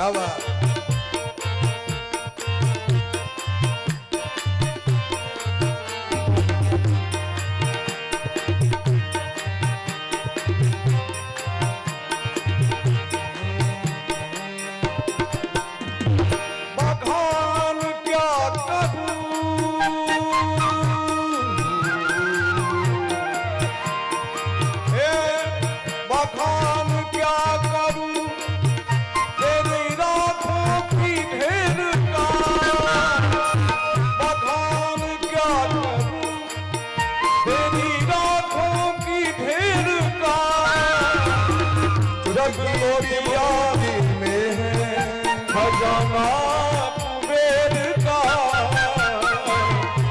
क्या बात। बखान क्या करूं, हे बखान क्या करूं तेरी राखों की ढेर का, बखान क्या करूं तेरी राखों की ढेर का, रख लो दिया में है खजाना कुबेर का,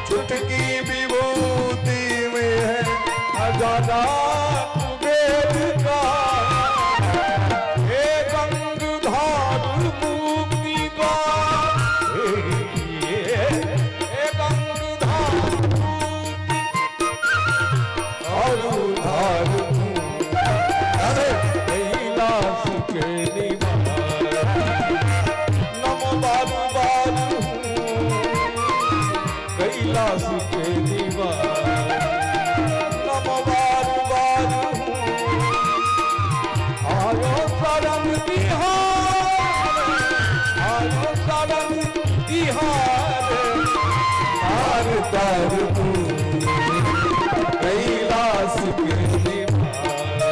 चुटकी विभूति में है खजाना कुबेर का, हे गंगधार मुक्ति द्वार, हे गंगधार मुक्ति और उधार तू। अरे कैलाश के निवासी, नमो बारु बारु कैलाश के निवासी, नमो बारु बारु आयो शरण बिहार, आयो शरण बिहार, तार तार तू कैलाश के निवासी,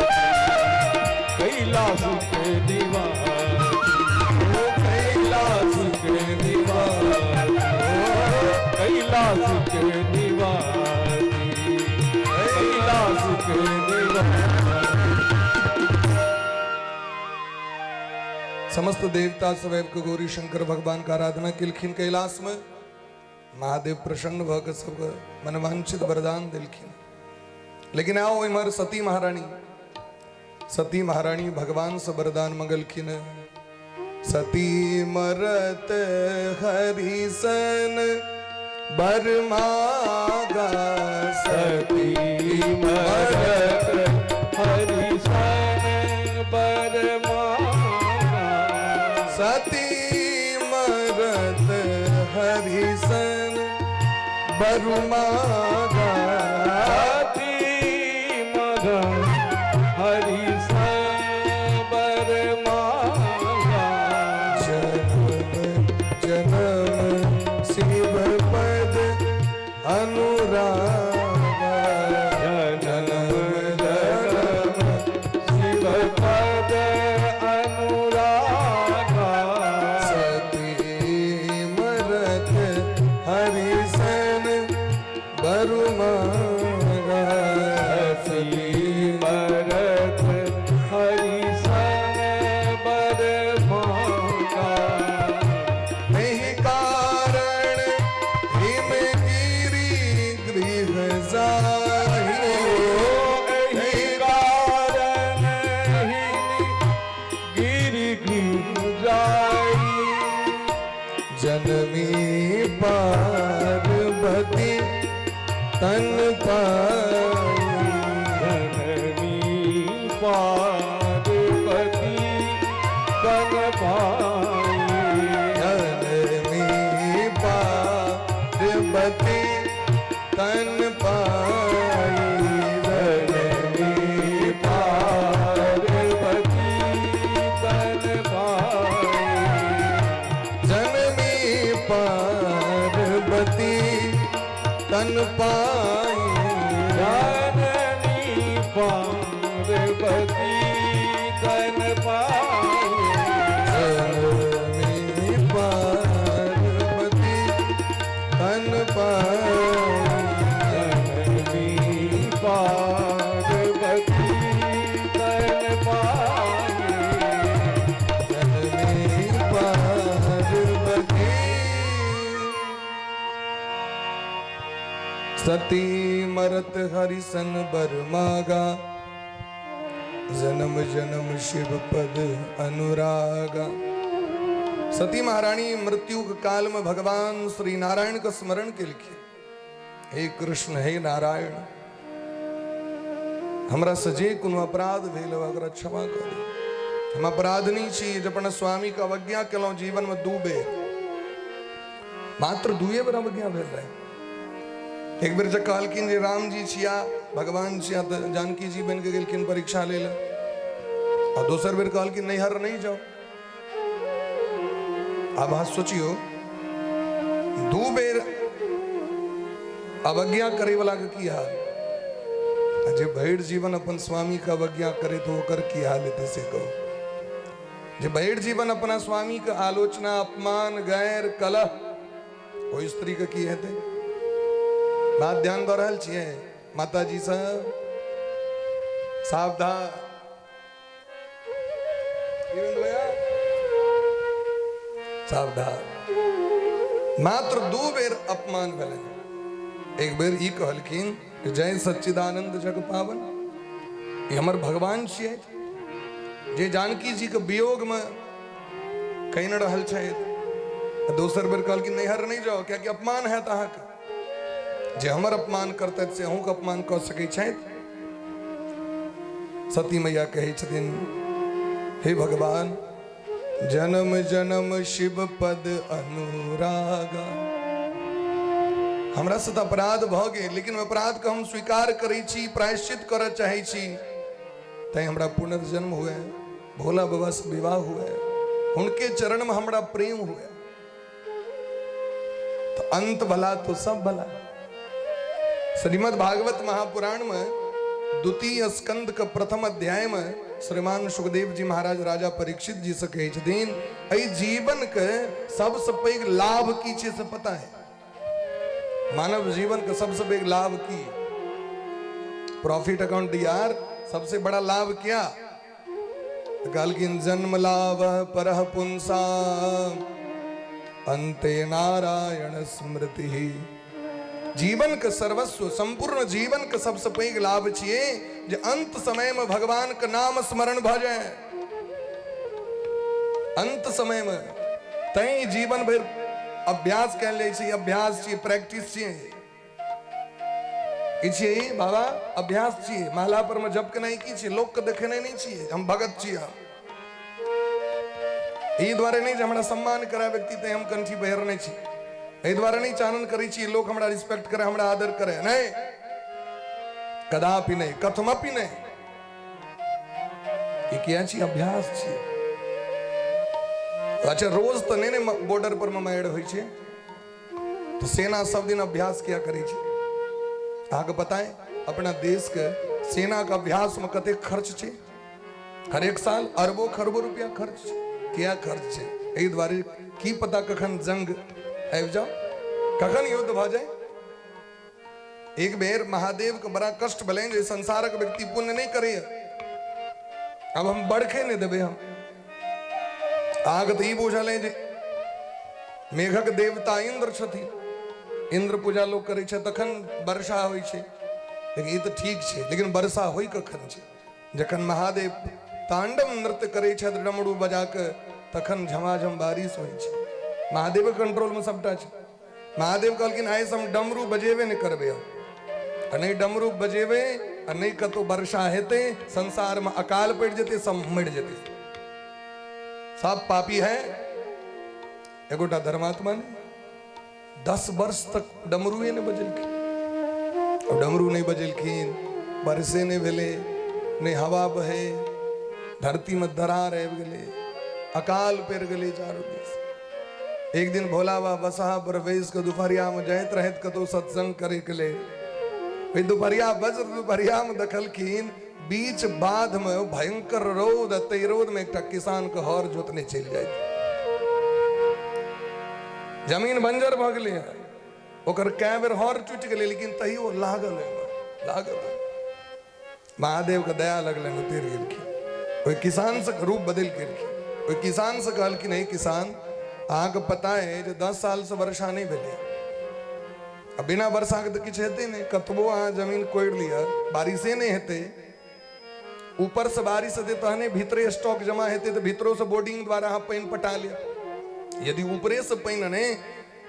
कैलाश के निवासी, ओ कैलाश के निवासी, कैलाश के निवासी, कैलाश के निवासी। समस्त देवता सब आबि कऽ गौरी शंकर भगवान के आराधना केलखिन कैलाश में। महादेव प्रसन्न भऽ कऽ सबके मनवांछित वरदान देलखिन। लेकिन आओ इम्हर सती महारानी, सती महारानी भगवान से वरदान मंगलखिन। सती मरत हरिसन बरमागा, सती मरत हरिसन बरमागा, सती मरत हरिसन बरमागा, सती मरत हरिसन बरमागा, जन्म जन्म शिव पद अनुरागा, जन्म जन्म शिव पद अनुरागा, सती मरत हरिसन बरुमागा, सती मरत हरिसन बरमागा, नहीं कारण हिमगिरी गृह जाहि, एहि कारण गिरि गृह जाई, जनमी पार्वती तन पाई, जननी पार्वती तन पाई, जनमी पार्वती तन पाई, जननी पार्वती तन पाई, जनमी पार्वती तन पाई, जननी पार्वती तन पाई, जनमी पार्वती तन पाई, जननी पार्वती तन पाई, जनमी पार्वती। सती मरत हरिसन बर मागा, जन्म जन्म शिव पद अनुरागा। सती महारानी मृत्यु के काल में भगवान श्री नारायण का स्मरण केलखिन। हे कृष्ण, हे नारायण, हमरा से जे कोनो अपराध भेल ओकरा क्षमा करू। हम अपराधनी छी जे अपना स्वामीके अवज्ञा केलहुँ जीवनमे 2 बेर, मात्र 2 बेर अवज्ञा भेल रहै। एक बेर जे कहलखिन जे राम जी छिया भगवान छिया, तऽ जानकी जी बनि कऽ गेलखिन परीक्षा लै लए। आ दोसर बेर कहलखिन नैहर नहि जाउ। आब अहाँ सोचियौ, 2 बेर अवज्ञा करे वाला के की हाल, आ जे भरि जीवन अपन स्वामी के अवज्ञा करे तो ओकर की हाल हेतै से कहू। जे भरि जीवन अपना स्वामी के आलोचना, अपमान, गैर, कलह, ओहि स्त्री के की हेतै? बात ध्यान दऽ रहल छियै माताजी सब? सावधान सावधान। मात्र 2 बेर अपमान भेलनि। एक बेर ई कहलखिन कि जय सच्चिदानंद जग पावन, ई हमर भगवान छियै जे जानकी जी के वियोग में कहि रहल छथि। दोसर बेर कहलखिन नैहर नहि जाओ, कियाकि अपमान हैत अहाँके, जे हमर अपमान करतथि से अहूँके अपमान कऽ सकै छथि। सती मैया कहै छथिन हे भगवान, जन्म जन्म शिव पद अनुरागा, हमरा से तऽ अपराध भऽ गेल, लेकिन अपराध के हम स्वीकार करै छी, प्रायश्चित करऽ चाहै छी, तैं हमरा पुनर्जन्म हुए, भोला बाबा से विवाह हुए, हुनके चरण में हमरा प्रेम हुए, तो अंत भला तो सब भला। श्रीमद् भागवत महापुराण में द्वितीय स्कंद के प्रथम अध्याय में श्रीमान सुखदेव जी महाराज राजा परीक्षित जी से कहै छथिन, एहि जीवन के सबसे पैघ लाभ की छै से पता है? मानव जीवन के सबसे पैघ लाभ की? प्रॉफिट अकाउंट यार, सबसे बड़ा लाभ क्या? कहलखिन जन्म लाभ परह पुंसा अंते नारायण स्मृति। जीवन के सर्वस्व, संपूर्ण जीवन के सबसे पैघ लाभ छियै जे अंत समय में भगवान के नाम स्मरण भऽ जाए, अंत समय में। तैं जीवन भरि अभ्यास कयल जाइ छै, अभ्यास छियै, प्रैक्टिस छियै, ई छियै बाबा, अभ्यास छियै। माला पर में जप केनाइ की छियै? लोक के देखेनाइ नहि छियै हम भगत छियै हम। एहि दुआरे नहि जे हमरा सम्मान कराय व्यक्ति तैं हम कंठी पहिरने छी, एहि दुआरे नहि चानन करै छी लोक हमरा रिस्पेक्ट करे, हमरा आदर करे, नहि, कदापि नहि, कथमपि नहि। ई किया छी? अभ्यास छी। अच्छा, रोज तऽ नहि ने बॉर्डर पर में मारि होइ छै, तो सेना सब दिन अभ्यास किया करै छै? अहाँके पता है अपना देश के सेना के अभ्यास में कतेक खर्च छै? हर एक साल अरबों खरबों रुपया खर्च छै। किया खर्च छै? एहि दुआरे की पता कखन जंग आबि जाओ, कखन युद्ध भऽ जाए। एक बेर महादेव के बड़ा कष्ट भेलनि जे संसारक व्यक्ति पुण्य नहि करैए, अब हम बरखे नहि देबै। हम अहाँके तऽ ई बुझल है जे मेघक देवता इंद्र छथिन, इंद्र पूजा लोक करै छै तखन वर्षा होइ छै, लेकिन ई तऽ ठीक छै, लेकिन वर्षा होइ कखन छै? जखन महादेव तांडव नृत्य करै छथि डमरू बजा कऽ, तखन झमाझम बारिश होइ छै। महादेवक कंट्रोलमे सबटा छै। महादेव कहलखिन आइ से हम डमरू बजेबे नहि करबै, हम आ नहि डमरू बजेबै आ नहि कतौ वर्षा हेतै, संसारमे अकाल पड़ि जेतै, सब मरि जेतै, सब पापी है, एगोटा धर्मात्मा नहि। 10 वर्ष तक डमरूए नहि बजेलखिन, डमरू नहि बजेलखिन, बरसे नहि भेलै, नहि हवा बहे, धरतीमे दरार आबि गेलै, अकाल पड़ि गेलै चारू दिस। एक दिन भोला बाबा बसहा पर बैस के दुपहरिया में जाइत रहत कतौ सत्संग करे के लेल। ओहि दुपहरिया वज्र दुपहरिया में देखलखिन बीच बाध में भयंकर रौद, तै रौद में एकटा किसान के हर जोतने चलि जाइत। जमीन बंजर भऽ गेलै, ओकर कए बेर हर टूटि गेलै, लेकिन तैयो लागल लागल। महादेव के दया लगलनि, उतरि गेलखिन ओहि किसान से, रूप बदलि गेलखिन ओहि किसान से। कहलखिन हे किसान, अहाँके पता है जे 10 साल से वर्षा नहि भेलै, आ बिना वर्षाके तऽ किछु हेतै नहि, कतबो अहाँ जमीन कोड़ि लिअ बारिशे नहि हेतै, ऊपर से बारिश हेतै तहने भीतरे स्टॉक जमा हेतै, तऽ भीतरो से बोर्डिंग द्वारा अहाँ पानि पटा लिअ, यदि ऊपरे से पानि नहि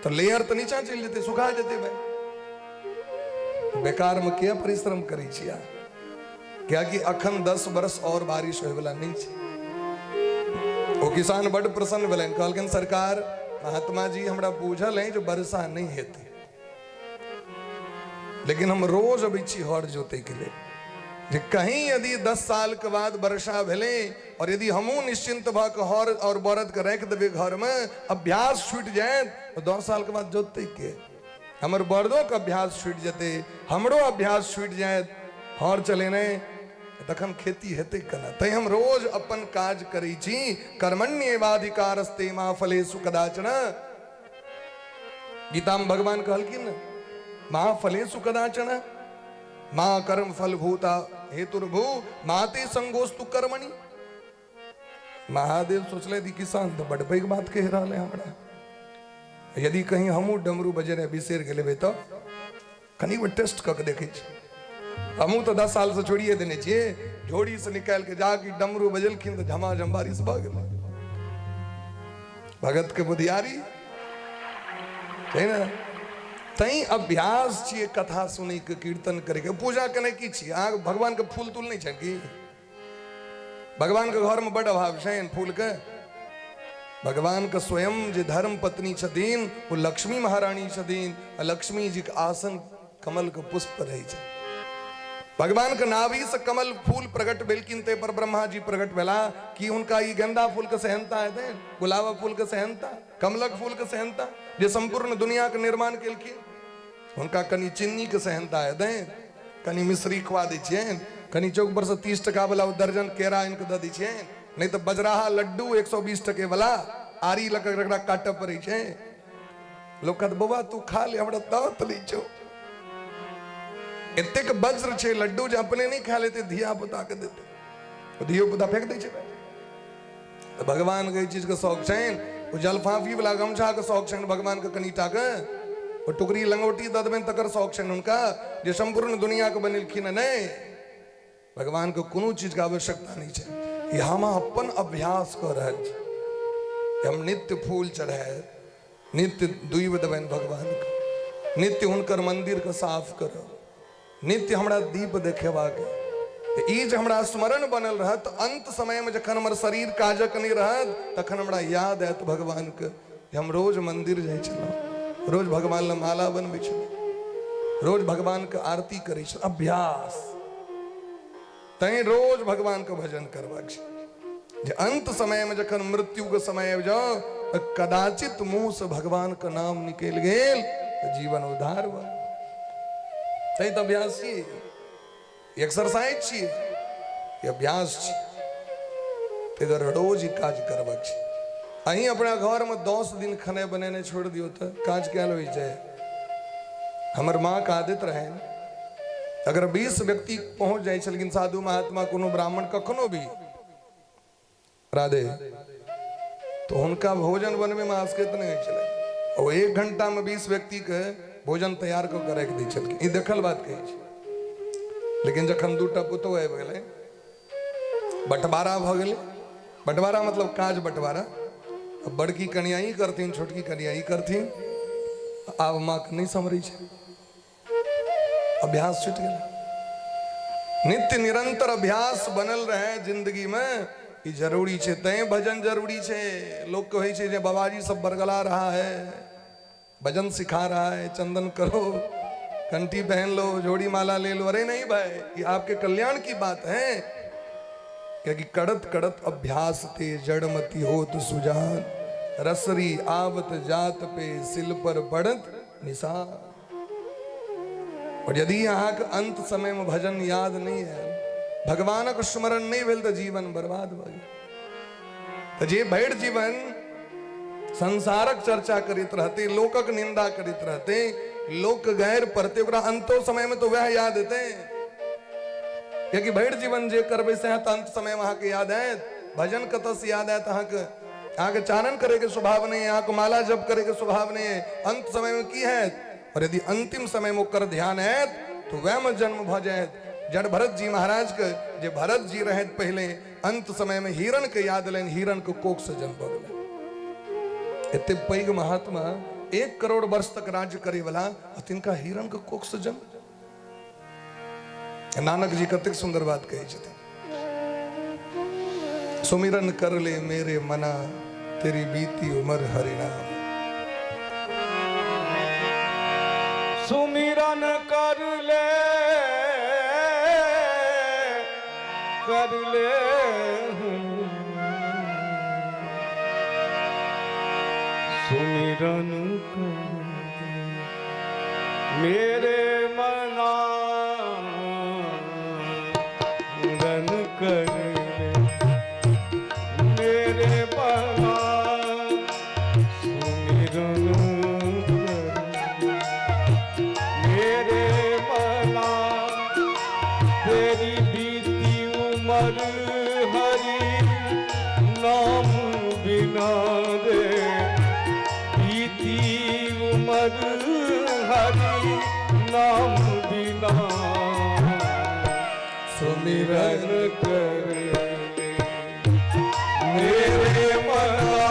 तऽ लेयर तऽ नीचा चलि जेतै, सुखा जेतै भाई, बेकार में किया परिश्रम करै छी अहाँ? कियाकि अखन 10 वर्ष और बारिश होय वाला नहीं छै। ओ किसान बड्ड प्रसन्न भेलनि, कहलखिन सरकार महात्मा जी हमरा बुझल है जो वर्षा नहीं हेतै, लेकिन हम रोज अबै छी हर जोतै के लेल, जे कहीं यदि 10 साल के बाद वर्षा भेलै और यदि हमहूँ निश्चिंत भऽ कऽ हर और बरद के राखि देबै घरमे, अभ्यास छूटि जायत तऽ 10 साल के बाद जोतै के, हमर बरदोके अभ्यास छूटि जेतै, हमरो अभ्यास छूटि जायत हर चलेनाइ, तखन खेती हेतै केना? तैं हम रोज अपन काज करै छी। कर्मण्येवाधिकारस्ते मा फलेषु कदाचन, गीता में भगवान कहलखिन ने, मा फलेषु कदाचन, मा कर्म फल भूता हेतुर्भू माते संगोस्तु कर्मणि। महादेव सोचले दी किसान तो बड़ पैघ बात कहि रहल है हमरा, यदि कहीं हमहूँ डमरू बजेने बिसरि गेलेबै तऽ कनि बेर टेस्ट कऽ के देखै छी। हमहूँ तऽ 10 सालसँ छोड़िए देने छियै, झोरीसँ निकालि के जा कि डमरू बजेलखिन तऽ झमाझम बारिश भऽ गेलै। भगत के बुधियारी छै ने, तैं अभ्यास छियै कथा सुनैके, कीर्तन करैके। पूजा केनाइ की छियै? अहाँके भगवानके फूल तूल नहि छनि की? भगवानके घरमे बड्ड अभाव छनि फूलके? भगवानके स्वयं जे धर्म पत्नी छथिन ओ लक्ष्मी महारानी छथिन, आ लक्ष्मी जीके आसन कमलके पुष्प रहै छै। भगवानके नाभि से कमल फूल प्रकट भेलखिन, ताहि पर ब्रह्मा जी प्रकट भेला कि हुनका ई गेंदा फूलके सेहनता हेतै, गुलाबक फूलके सेहनता, कमलक फूलके सेहनता, जे सम्पूर्ण दुनियाके निर्माण केलखिन, हुनका कनि चिन्नीके सेहनता हेतै, कनि मिश्री खुआ दै छियनि, कनि चौक पर से 30 टका वाला ओ दर्जन केरा आनि कऽ दऽ दै छियनि, नहि तऽ बजराहा लड्डू 120 टके वाला आरी लऽ कऽ एकरा काटऽ पड़ै छै। लोक कहत बौआ तू खा ले, हमरा दाँत नहि छौ। एतेक वज्र छै लड्डू जे अपने नहि खा लेतै, धिया पुता के देतै, धियो पुता फेंक दै छै। तऽ भगवानके एहि चीजके शौक छनि, ओ जलफाफी वाला गमछाके शौक छनि भगवानके, कनिटाके ओ टुकड़ी लंगोटी दऽ देबनि तकर शौक छनि हुनका, जे सम्पूर्ण दुनियाके बनेलखिन हँ। नहि, भगवानके कोनो चीजके आवश्यकता नहि छै। ई हम अपन अभ्यास कऽ रहल छी, हम नित्य फूल चढ़ायब, नित्य दुइब देबनि भगवानके, नित्य हुनकर मन्दिरके साफ करब, नित्य हमरा दीप देखेबाक, तऽ ई जे हमरा स्मरण बनल रहत, अंत समयमे जखन हमर शरीर काजक नहि रहत तखन हमरा याद आयत भगवानके जे हम रोज मन्दिर जाइ छलहुँ, रोज भगवान लए माला बनबै छलहुँ, रोज भगवानके आरती करै छलहुँ। अभ्यास तैं रोज भगवानके भजन करबाक छै जे अंत समयमे जखन मृत्युके समय आबि जाओ तऽ कदाचित मुँहसँ भगवानके नाम निकलि गेल तऽ जीवन उद्धार भऽ गेल। तैं तऽ अभ्यास छियै, एक्सरसाइज छियै, ई अभ्यास छियै। ताहि दुआरे रोज ई काज करबाक छै। अहीं अपना घरमे 10 दिन खेनाइ बनेनाइ छोड़ि दियौ तऽ काज कयल होइ छै। हमर माँके आदत रहनि, अगर 20 व्यक्ति पहुंच जाइ छलखिन, साधु महात्मा कोनो ब्राह्मण कखनो भी राधे, तो हुनका भोजन बनबै में आसकैत नहि होइ छलै। ओ 1 घंटा में 20 व्यक्ति के भोजन तैयार कऽ के राखि दै छलखिन। ई देखल बात कहै छी। लेकिन जखन 2टा पुतोहु आबि गेलै, बंटवारा भऽ गेलै। बंटवारा मतलब काज बंटवारा, बड़की कनिया ई करथिन, छोटकी कनिया ई करथिन। आब माँके नहि सम्हरै छै, अभ्यास छूटि गेलै। नित्य निरंतर अभ्यास बनल रहे जिंदगी में, ई जरूरी छै। तैं भजन जरूरी छै। लोक कहै छै जे बाबाजी सब बरगला रहा है, भजन सिखा रहा है, चंदन करो, कंठी पहन लो, जोड़ी माला ले लो। अरे नहीं भाई, ये आपके कल्याण की बात है। क्योंकि कड़त कड़त अभ्यास ते जड़मति होत सुजान, रसरी आवत जात पे सिल पर पड़त निशान। और यदि अहाँके अंत समय में भजन याद नहीं आयल, भगवानक स्मरण नहीं भेल, तऽ जीवन बर्बाद भऽ गेल। तऽ जे भरि जीवन संसारक चर्चा करैत रहते, लोकक निंदा करैत रहते, लोक गैर पड़ते, ओकरा अंतो समय में तो वएह याद एतै। कियाकि भरि जीवन जे करबै सएह तऽ अंत समय में अहाँके याद आयत। भजन कतऽ से याद आयत अहाँके? अहाँके चानन करैके स्वभाव नहीं है, अहाँके माला जप करैके स्वभाव नहीं है, अंत समय में की हैत? और यदि अंतिम समय में ओकर ध्यान आयत तो वएह में जन्म भऽ जायत। जड़ भरत जी महाराज के जे भरत जी रहत पहले, अंत समय में हिरण के याद एलनि, हिरण के कोख से जन्म भऽ गेलै। एते पैघ महात्मा, 1 करोड़ वर्ष तक राज्य करे वाला, आ तिनका हिरण के कोख से जन्म। नानक जी कतेक सुंदर बात कहै छथिन। सुमिरन कर ले मेरे मना, तेरी बीती उम्र हरिनाम। सुमिरन कर ले, कर ले, सुमिरन कर मेरे मना, रन कर ले मेरे मना, सुमिरन कर मेरे मना, तेरी बीती उम्र हरि नाम बिना रे, बीती उम्र हरि नाम बिना, सुमिरन कर ले मेरे मना,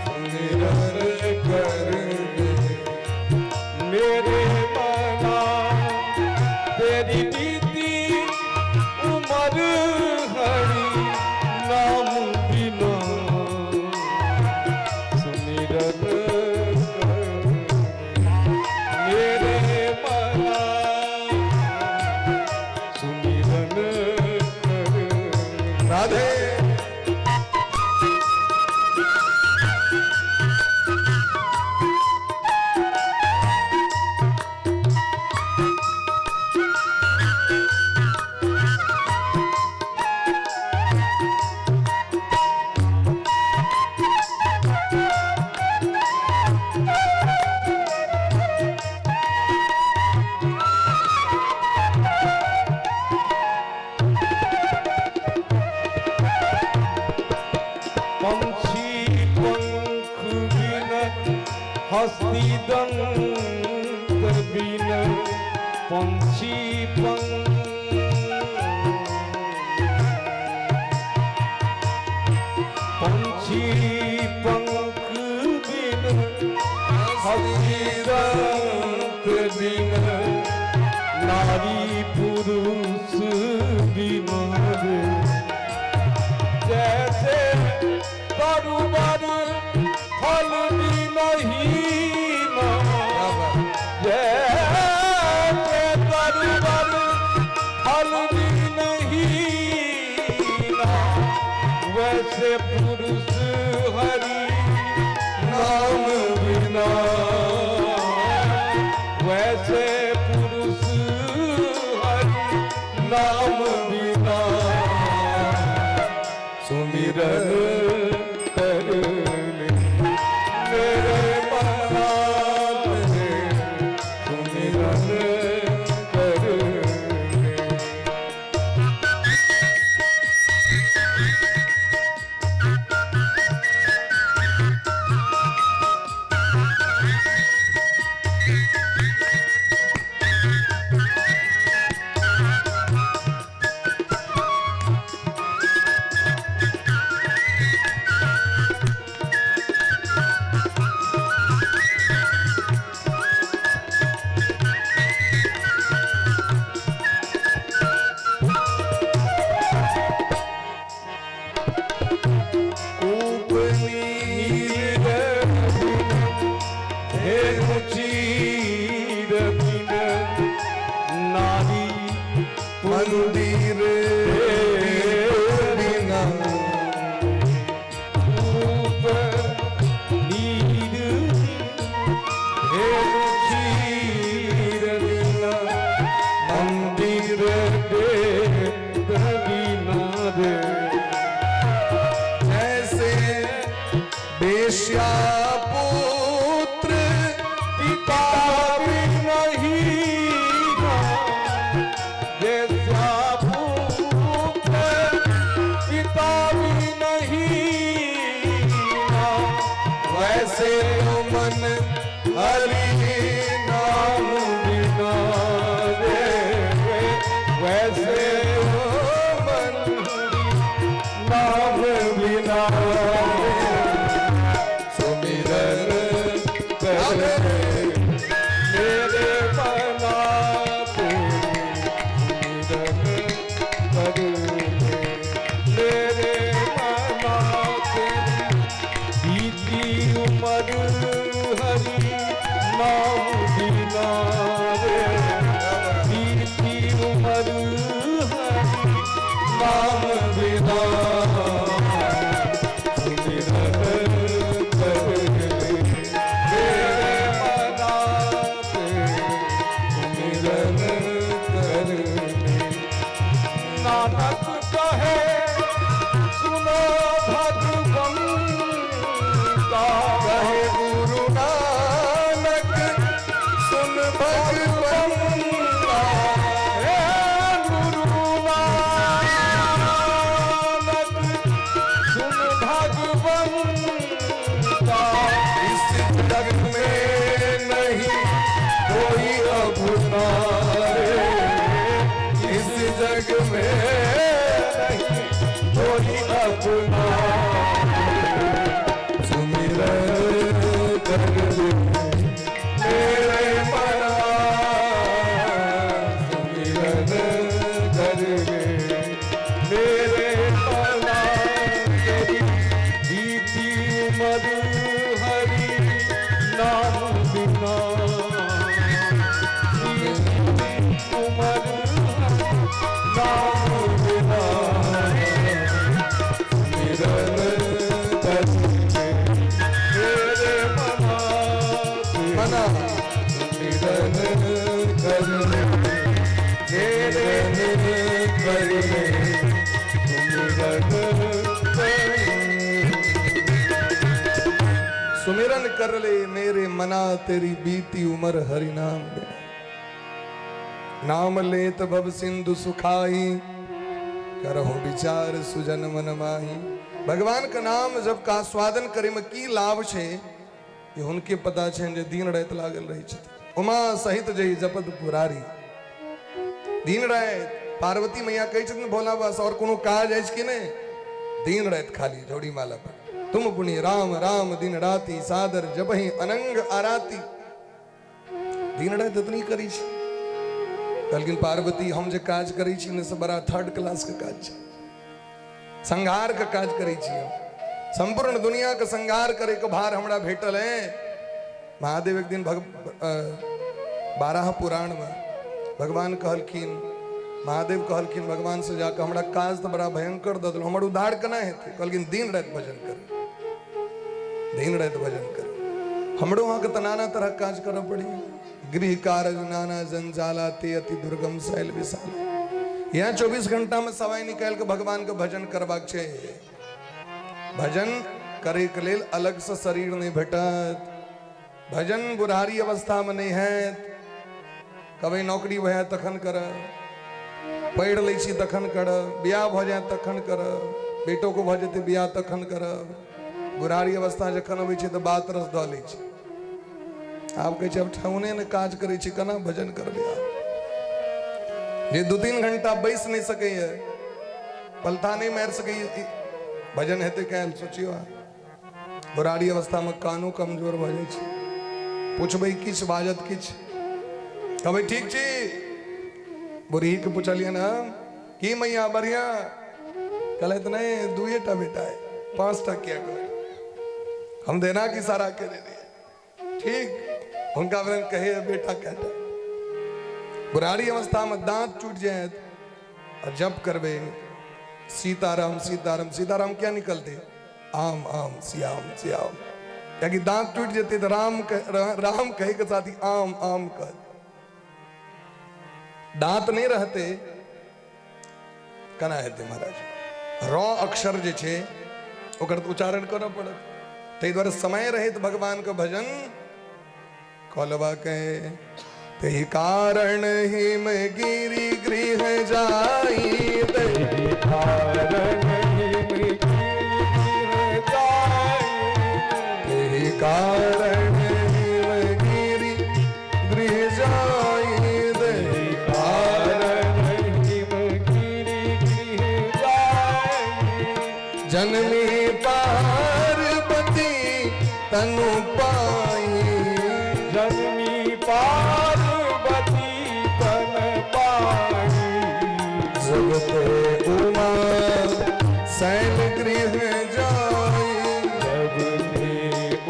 सुमिरन कर ले मेरे मना, तेरी बीती उम्र हरि नाम बिना, सुमिरन कर मेरे मना, सुमिरन कर। राधे। पंछी पंख बिन, हस्ती दंत बिन, पंछी पंख, पंछी पंख बिन, हस्ती दंत बिन, नारी पुरुष बिन रे, जैसे तरुवर फल नहीं, जैसे तरुवर फल नहीं, वैसे पुरुष हरि नाम बिना, वैसे पुरुष हरि नाम बिना, सुमिरन कर ले मेरे मना, सुमिरन कर ले। कूप नीर धेनु चीर बिन, नारी मंदिर बिना, रूप नीर धेनु चीर बिना, मंदिर देव बिना रे, जैसे वेश्या पुत्र पिता भी नहीं, जैसा पुत्र पिता भी नहीं, वैसे तो मन हरि नाम बिना रे, वैसे तो मन नाम बिना, सुमिरन कर मेरे मना, तेरे सुमिरन कर। सुनो भगवंता। कहे गुरु नानक सुन भगवंता। हे गुरु नानक सुन भगवंता। इस जग में नहीं कोई अपना रे, इस जग में नहीं कोई अपना। सुमिरन कर ले मेरे मना, सुमिरन कर ले मेरे मना। तेरी बीती उमर हरि नाम बिना, बीती उमर नाम बिना। सुमिरन कर ले मेरे मना। मना, सुमिरन कर ले, मेरे सुमिरन कर ले, सुमिरन कर। सुमिरन कर ले मेरे मना, तेरी बीती उम्र हरि नाम बिना। नाम लेत भव सिंधु सुखाई, करहु विचार सुजन मन माही। भगवान का नाम जब का आस्वादन करे में की लाभ छे, ये हुनके पता छे जे दिन रात लागल रही छथि। उमा सहित जय जपत पुरारी। दिन रात पार्वती मैया कहै छथिन भोला बस और कोनो काज अछि कि नहि, दिन रात खाली झोड़ी माला पर। तुम पुनि राम राम दिन राति, सादर जबहि अनंग आराती। दिन रात एतनी करी छी। कहलखिन पार्वती हम जे काज करै छी ने से बड़ा थर्ड क्लास के काज छै, संहार के काज करै छी हम। संपूर्ण दुनिया के संहार करे के भार हमरा भेटल है। महादेव एक दिन बाराह पुराण में भगवान कहलखिन, महादेव कहलखिन भगवान से जाकर हमरा काज तो बड़ा भयंकर दऽ देलहुँ, हमर उद्धार केना हेतै? कहलखिन दिन राति भजन कर, दिन राति भजन कर। हमरो अहाँके तऽ नाना तरहक काज करऽ पड़ी, गृह कारज नाना जंजाला ते अति दुर्गम शैल विशाल। यहाँ 24 घंटा में समय निकालि के भगवान के भजन करबाक छै। भजन करे के लेल अलग से शरीर नहीं भेटत, भजन बुढ़ारी अवस्था में नहीं हैत। कभी नौकरी भए तखन करब, पढ़ि लै छी तखन करब, बियाह भऽ जायत तखन करब, बेटो के भऽ जेतै बियाह तखन करब। बुढ़ारी अवस्था जखन अबै छै तऽ बात रस दऽ लै छै। आब कहै छै आब ठेहुने ने काज करै छै, केना भजन करबै? आब जे 2-3 घंटा बैस नहि सकैए, पलथा नहि मारि सकैए, भजन हेतै काल्हि? सोचियौ अहाँ। बुढ़ारी अवस्थामे कानो कमजोर भऽ जाइ छै, पुछबै किछु बाजत किछु, कहबै ठीक छी। बुढ़ी के पुछलियनि हम की मैया बढ़िया? कहलथि नहि 2 टा बेटा है, 5 टा किया कहै, हम देना की सारा के रहियै ठीक। हुनका बेर कहे बेटा कहता। बुढ़ारी अवस्थामे दांत टूटि जायत और जप करबै सीताराम सीताराम सीताराम, क्या निकलते? आम आम श्याम श्याम। कियाकि दांत टूटि जेतै तऽ राम राम कहे के साथ ही आम आम कह, दांत नहीं रहते केना हेतै महाराज? र अक्षर जे छै ओकर तऽ उच्चारण करऽ पड़त। ताहि दुआरे समय रहैत भगवानके भजन कऽ लेबाक। तहि कारण हिम गिरि गृह जाई, तेहि कारण हिम गिरि जाई। तहि कारण हिम गिरि गृह जाई, तेहि कारण हिम गिरि गृह जाई। जनमी पार्वती तनु पाई, जनमी पार्वती तन पाई। जब ते उमा शैल गृह जाई, जब ते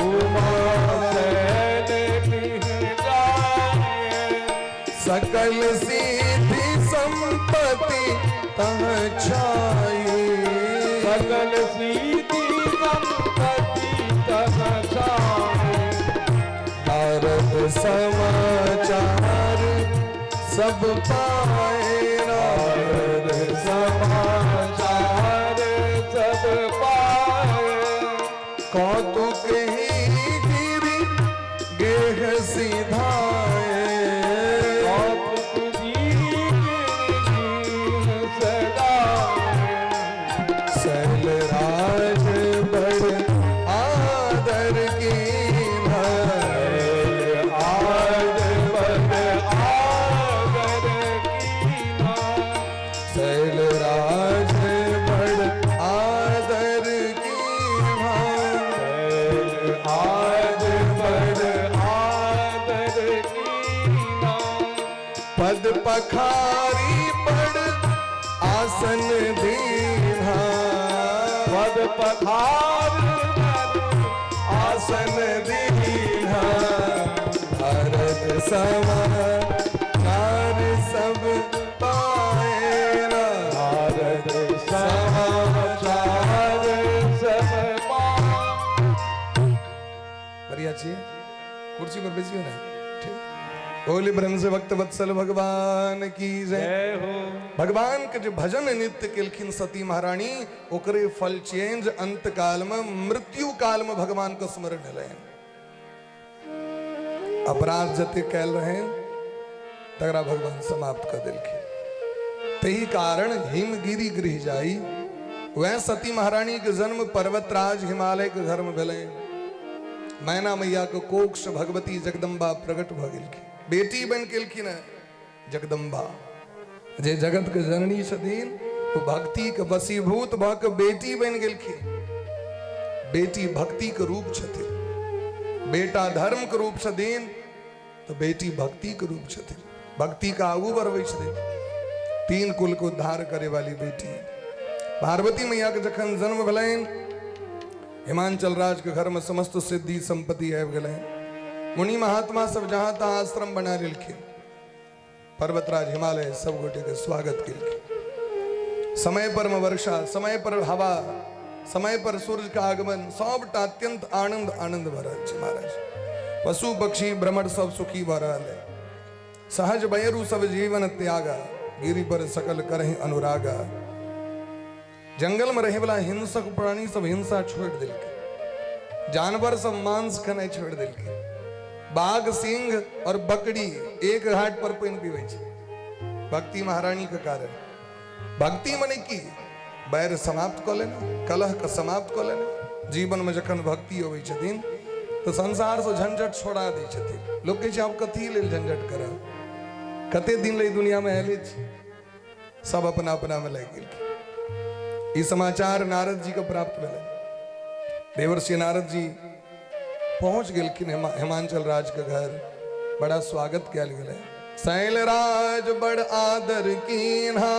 उमा शैल गृह जाई। सकल सिद्धि संपत्ति तह छाई, सकल सिद्धि संपत्ति तह छाई। नारद समाचार सब पाए, नारद समाचार सब पखारी पड़ आसन दीन्हा। पद पखार आसन दीन्हा। भारत समाचार सब पाए। भारत समाचार सब पाए। बढ़िया छियै, कुर्सी पर बैसियो ने। ठीक, बोली ब्रह्म से भक्त वत्सल भगवान की जय। जय हो। भगवान के जे भजन नित्य केलखिन सती महारानी, ओकरे फल चेंज अंत काल में, मृत्यु काल में भगवान के स्मरण एलनि। अपराध जते कैल रहे तकरा भगवान समाप्त कर देलखिन। तही कारण हिमगिरी गृह जाई वह सती महारानी के जन्म पर्वतराज हिमालय के घर में भेलै। मैना मैया के कोख से भगवती जगदम्बा प्रकट भ गेलखिन, बेटी बन गेलखिन है जगदम्बा। जे जगत के जननी छथिन ओ भक्ति के वशीभूत भ के बेटी बन गेलखिन। बेटी भक्ति के रूप छथिन, बेटा धर्म के रूप छथिन तो बेटी भक्ति के रूप छथिन। भक्ति के आगू बढ़बै छथिन, तीन कुल के उद्धार करे वाली बेटी। पार्वती मैया के जखन जन्म भेलनि, हिमांचल राज के घर में समस्त सिद्धि संपत्ति आबि गेलनि। मुनि महात्मा सब जहां तहां आश्रम बना लेलखिन। पर्वतराज हिमालय सब गोटे के स्वागत केलखिन। समय पर में वर्षा, समय पर हवा, समय पर सूर्य के आगमन, सबटा अत्यंत आनंद आनंद भऽ रहल छै महाराज। पशु पक्षी भ्रमर सब सुखी भऽ रहल है। सहज बयरु सब जीवन त्यागा, गिरि पर सकल करहि अनुरागा। जंगल में रहे वाला हिंसक प्राणी सब हिंसा छोड़ देलकै, जानवर सब मांस खेनाइ छोड़ देलकै। बाघ सिंह और बकरी एक घाट पर पानि पीबै छै भक्ति महारानी के कारण। भक्ति मने की बैर समाप्त कऽ लेना, कलह के समाप्त कऽ लेना। जीवन में जखन भक्ति अबै छथिन तऽ संसार से झंझट छोड़ा दै छथिन। लोक कहै छै आब कथी लेल झंझट करब, कते दिन ले दुनिया में आयले छी, सब अपना अपना में लागि गेलखिन। ई समाचार नारद जी के प्राप्त भेलै। देवर्षि नारद जी पहुंच गेलखिन हिमांचल राज के घर। बड़ा स्वागत कयल गेलै। शैलराज बड़ आदर कीन्हा,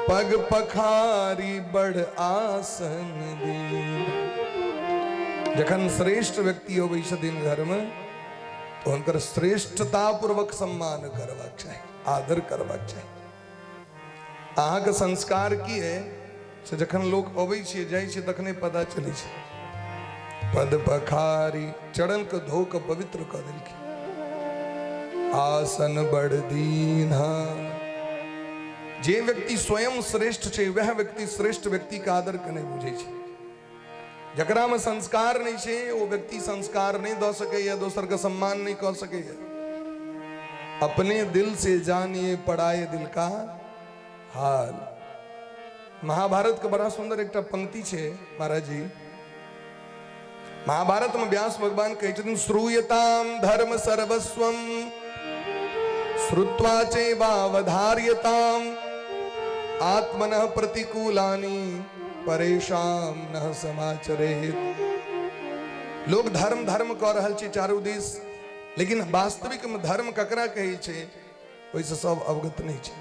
पग पखारी बड़ आसन दीन। जखन श्रेष्ठ व्यक्ति अबै छथिन घर में तो हुनकर श्रेष्ठता पूर्वक सम्मान करबाक चाही, आदर करबाक चाही। अहाँके संस्कार की है से जखन लोक अबै छै जाइ छै तखने पता चलै छै। पद पखारी चरण के धो के पवित्र कऽ देलखिन। आसन बड़ दीन्हा। जे व्यक्ति स्वयं श्रेष्ठ छै वह व्यक्ति श्रेष्ठ व्यक्ति के आदर के नहि बुझै छै। जकरा में संस्कार नहि छै ओ व्यक्ति संस्कार नहि दऽ सकैया, दोसर के सम्मान नहि कऽ सकैया। अपने दिल से जानिए पराए दिल का हाल। महाभारत के बड़ा सुंदर एकटा पंक्ति छै महाराज जी। महाभारत में व्यास भगवान कहै छथिन, श्रूयताम धर्म सर्वस्वम श्रुत्वा चैवावधार्यताम आत्मनः प्रतिकूलानि परेषां न समाचरेत। लोग धर्म धर्म कऽ रहल छै चारू दिस, लेकिन वास्तविक में धर्म ककरा कहै छै ओहिसँ सब अवगत नहि छै।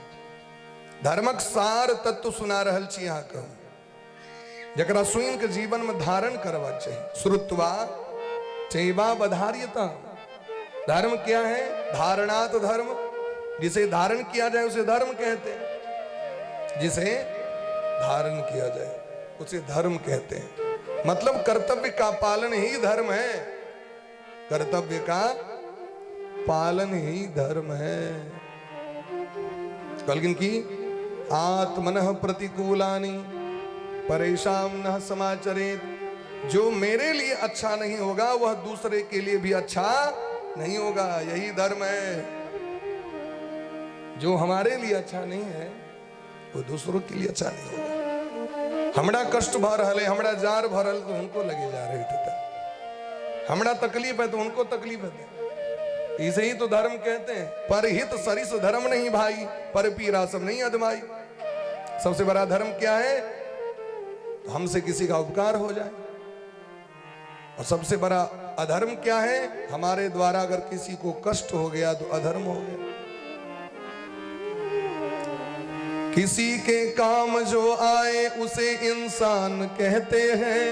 धर्मक सार तत्व सुना रहल छी अहाँके, जकरा सुनि के जीवन में धारण करबाक चाही। श्रुत्वा चैवावधार्यता। धर्म क्या है? धारणात धर्म। जिसे धारण किया जाए उसे धर्म कहते हैं, जिसे धारण किया जाए उसे धर्म कहते हैं। मतलब कर्तव्य का पालन ही धर्म है, कर्तव्य का पालन ही धर्म है। कहलखिन की आत्मनः प्रतिकूलानि परेषां न समाचरेत। जो मेरे लिए अच्छा नहीं होगा वह दूसरे के लिए भी अच्छा नहीं होगा। यही धर्म है। जो हमारे लिए अच्छा नहीं है वो दूसरों के लिए अच्छा नहीं होगा। हमरा कष्ट भऽ रहल है, हमरा जार भऽ रहल तो उनको लगे जा रहे थे, हमरा तकलीफ है तो उनको तकलीफ है। इसे ही तो धर्म कहते हैं। पर हित सरिस धर्म नहीं भाई, पर पीरा सब नहीं अदमाई। सबसे बड़ा धर्म क्या है? तो हमसे किसी का उपकार हो जाए। और सबसे बड़ा अधर्म क्या है? हमारे द्वारा अगर किसी को कष्ट हो गया तो अधर्म हो गया। किसी के काम जो आए उसे इंसान कहते हैं,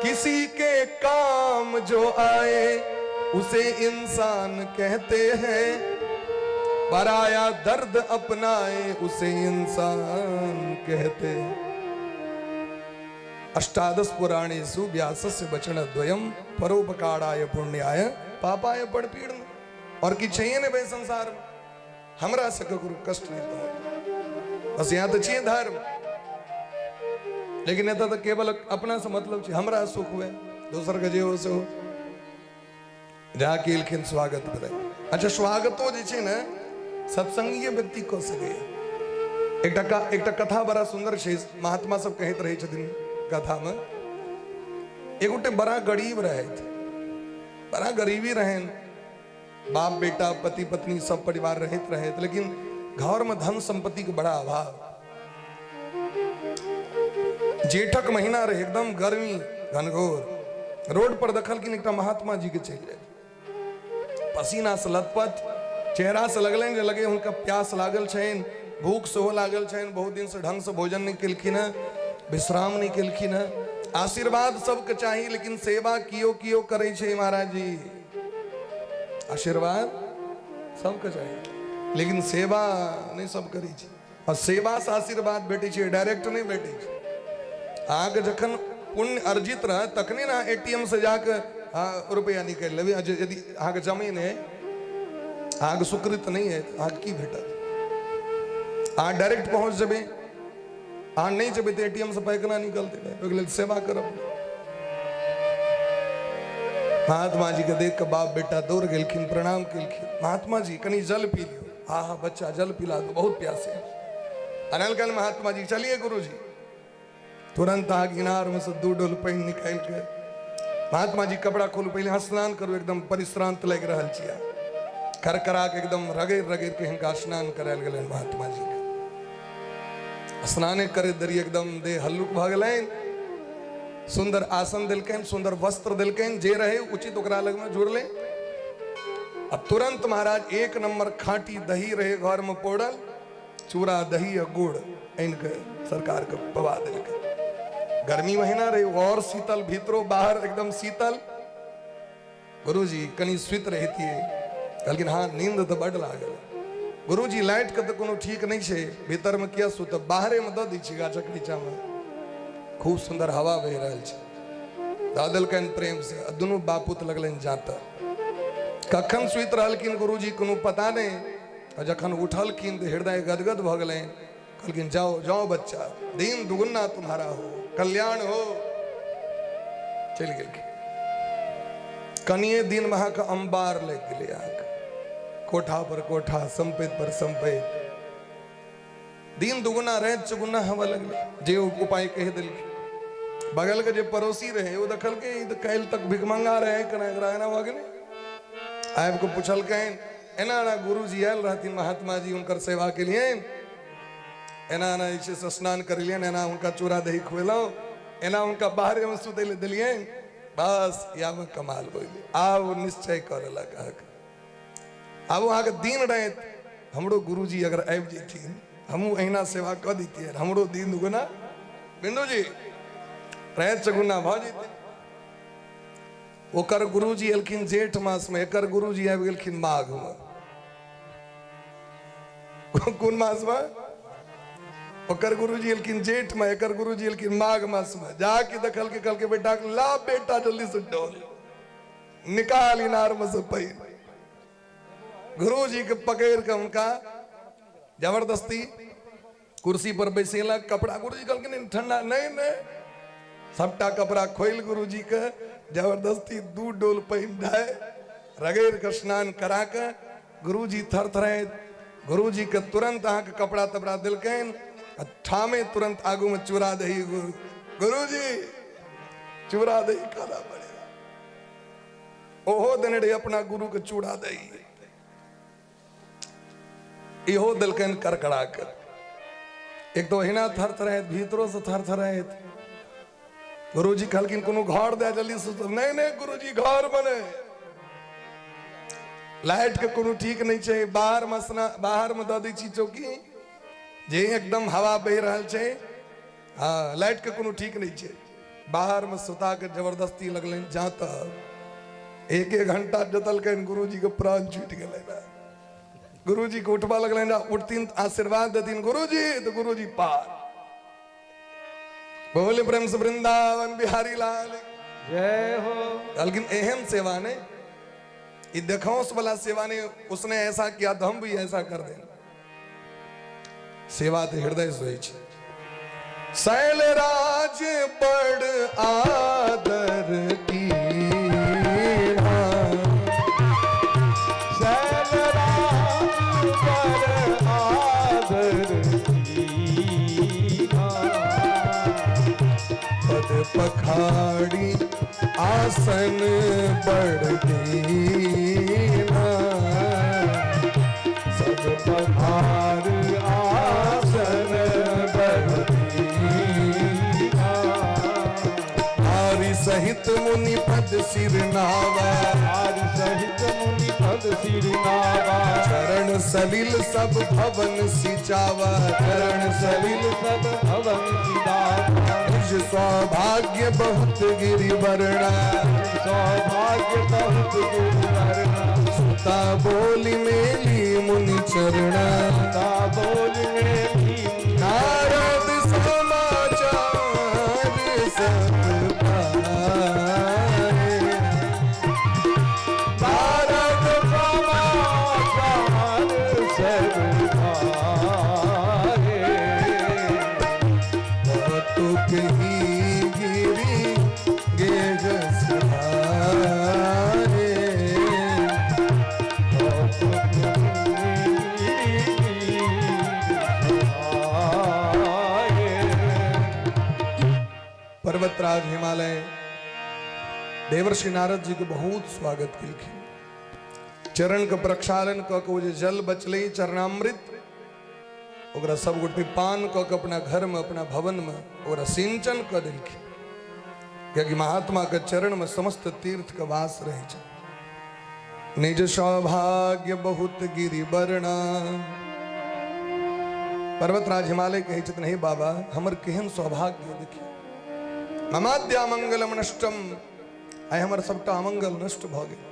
किसी के काम जो आए उसे इंसान कहते हैं, पराया दर्द अपनाए उसे इंसान कहते हैं। अष्टादश पुराणेषु व्यासस्य वचन द्वयम परोपकाराय पुण्याय पापाय पड़पीड़न। और की चाहिए ने भाई संसार में, हमरा से ककरो कष्ट नहीं पहुंचे, बस यहाँ तो छियै धर्म। लेकिन एतऽ तऽ केवल अपना से मतलब छै, हमरा सुख हुए, दोसर के जे हो से हो। जाके एलखिन स्वागत भेलै। अच्छा, स्वागतो जे छै ने सत्संगीय व्यक्ति कऽ सकैए। एकटा एकटा कथा बड़ा सुन्दर छै, महात्मा सब कहैत रहै छथिन कथामे। एक गोटे बड़ा गरीब रहथि, बड़ा गरीबी रहनि, बाप बेटा पति पत्नी सब परिवार रहैत रहैत, लेकिन घर में धन संपत्ति के बड़ा अभाव। जेठक महीना रहे, एकदम गर्मी घनघोर। रोड पर देखलखिन एकटा महात्मा जी के चलि जाइत, पसीना से लथपथ, चेहरा से लगलनि जे लगे हुनका प्यास लागल छनि, भूख सेहो लागल छनि, बहुत दिन से ढंग से भोजन नहि केलखिन हँ, विश्राम नहि केलखिन हँ। आशीर्वाद सबके चाही, लेकिन सेवा कियो कियो करै छै महाराज जी। आशीर्वाद सबके चाही, लेकिन सेवा नहि सब करै छै। आ सेवा से आशीर्वाद भेटै छै, डायरेक्ट नहि भेटै छै। अहाँके जखन पुण्य अर्जित रहत तखने ने अहाँ एटीएम से जाके रुपैआ निकालि लेबै। यदि अहाँके जमीन है, अहाँके सुकृत नहि है, तऽ अहाँके की भेटत? अहाँ डायरेक्ट पहुँच जेबै, अहाँ नहि जेबै तऽ एटीएम से पाइ केना निकलतै? ओहिके लेल सेवा करब। महात्मा जी के देख के बाप बेटा दौड़ गेलखिन, प्रणाम केलखिन। महात्मा जी कनी जल पी लियौ। हाँ हाँ बच्चा, जल पिला दो, बहुत प्यासे हैं। अनलकन महात्मा जी, चलिए गुरु जी। तुरंत अहाँ इनार में से दू डोल पानि निकालि के, महात्मा जी कपड़ा खोलू, पहले अहाँ स्नान करू, एकदम परिश्रांत लागि रहल छी। करकरा के एकदम रगड़ि रगड़ि के हिनका स्नान करायल गेलनि महात्मा जी के। स्नाने करैत देरी एकदम देह हल्लुक भऽ गेलनि। सुंदर आसन देलकनि, सुंदर वस्त्र देलकनि, जे रहे उचित ओकरा लगमे जुड़लै। आ तुरंत महाराज एक नंबर खाटी दही रहे घर में पौड़ल, चूड़ा दही आ गुड़ आनि के सरकार के पवा देलकै। गर्मी महीना रहे, और शीतल, भीतरो बाहर एकदम शीतल। गुरुजी कनि सुति रहितियै। कहलखिन हाँ, नींद तऽ बड लागल गुरुजी, लाइट के तऽ कोनो ठीक नहि छै, भीतर में किया सुतब, बाहरे में दऽ दै छी, गाछक नीचा में खूब सुंदर हवा बहि रहल छै। दऽ देलकनि प्रेम से। आ दुनू बापूत लगलनि जातऽ। कखन सुति रहलखिन गुरुजी कोनो पता नहि। आ जखन उठलखिन तऽ हृदय गदगद भऽ गेलनि। कहलखिन जाओ जाओ बच्चा, दिन दुगुना तुम्हारा हो, कल्याण हो। चलि गेलखिन। कनिए दिन में अहाँके अंबार लागि गेलै, अहाँके कोठा पर कोठा, संपैत पर संपैत, दिन दुगुना राति चौगुना हवा लगलै। जे उपाय कहि देलखिन। बगल के जे पड़ोसी रहे ओ देखलकै ई तऽ काल्हि तक भिखमंगा रहे, केना एकरा एना भऽ गेलै? आबि कऽ पुछलकनि, एना एना गुरुजी आयल रहथिन महात्मा जी, हुनकर सेवा केलियनि, एना एना जे छै से स्नान करेलियनि, एना हुनका चूड़ा दही खुएलहुँ, एना हुनका बाहरेमे सुतै लए देलियनि। बस इएहमे कमाल भऽ गेलै। आब ओ निश्चय कऽ लेलक अहाँके, आब ओ अहाँके दिन राति हमरो गुरुजी अगर आबि जैथिन, हमहूँ अहिना सेवा कऽ दैतियै, हमरो दिन दुगुना बिंदु जी राति चौगुना भऽ जैतै। ओकर गुरुजी एलखिन जेठ मासमे, एकर गुरुजी आबि गेलखिन माघमे। कोन मासमे? ओकर गुरुजी एलखिन जेठमे, एकर गुरुजी एलखिन माघ मासमे। जाके देखलकै, कहलकै बेटा ला, बेटा जल्दी से डोल निकाल इनार में से पानि। गुरुजी के पकड़ के हुनका जबरदस्ती कुर्सी पर बैसेलक। कपड़ा गुरुजी कहलखिन ठंडा, नहीं नहीं, सबटा कपड़ा खोलि गुरुजी के जबरदस्ती दू डोल पानि ढाइ रगड़ि के स्नान करा के गुरुजी थरथराइत गुरुजी के तुरंत अहाँके कपड़ा तपड़ा देलकनि आ ठामे तुरंत आगू में चूड़ा दही। गुरुजी चूड़ा दही खाना पड़ेगा। ओहो देने रहे अपना गुरु के चूड़ा दही, इहो देलकनि करकरा के। एक तो ओहिना थरथराइत, भीतरो से थरथराइत। गुरुजी कहलखिन कोनो घर दे जल्दी से। नहीं नहीं गुरुजी, घर बने लाइट के कोनो ठीक नहि छै। बाहर मे स्ना बाहर मे दऽ दै छी चौकी जे एकदम हवा बहि रहल छै। हँ, लाइट के कोनो ठीक नहि छै। बाहर मे सुता के जबरदस्ती लगलनि जा तऽ एक एक घंटा जोतलकनि, गुरुजी के प्राण छूटि गेलनि। गुरुजी के उठबा लगलनि, उठथिन आशीर्वाद देथिन गुरुजी तऽ गुरुजी पार। बोले प्रेम से वृंदावन बिहारी लाल जय हो। कहलखिन एहन सेवा ने, ई देखौस वाला सेवा ने, उसने ऐसा किया तो हम भी ऐसा कर दें। सेवा तो हृदय से होइ छै। शैल राज बड़ आदर की। शैल राज बड़ आदर कीन्हा। पद पखाड़ी आसन बड़ दीना। सब पखार आसन बड़ दीना। हरि सहित मुनि पद सिर नावा। हरि सहित मुनि पद सिर नावा। चरण सलिल सब भवन सिंचावा। चरण सलिल सब भवन सिदावा। निज सौभाग्य बहुत गिरि वर्णा। सौभाग्य बहुत गिरि वर्णा। सुता बोली मेली मुनि चरणा। सुता बोल मेली। नारद समाचार सब पाए। नारद समाचार सब पाए। कौतुक ही गिरि गेह सिधारे। कौतुक गिरि आए। पर्वतराज हिमालय देवर्षि नारद जी के बहुत स्वागत केलखिन। चरण के प्रक्षालन कऽ के ओ जे जल बचलै चरणामृत, ओकरा सब गोटे पान कऽ के अपना घर में, अपना भवन में ओकरा सिंचन कऽ देलखिन, कियाकि महात्मा के चरण में समस्त तीर्थ के वास रहै छै। निज सौभाग्य बहुत गिरि वर्णा। पर्वतराज हिमालय कहै छथिन, हे बाबा, हमर केहन सौभाग्य देखियौ। ममाद्या मंगलम नष्टम, आइ हमर सबटा अमंगल नष्ट भऽ गेल।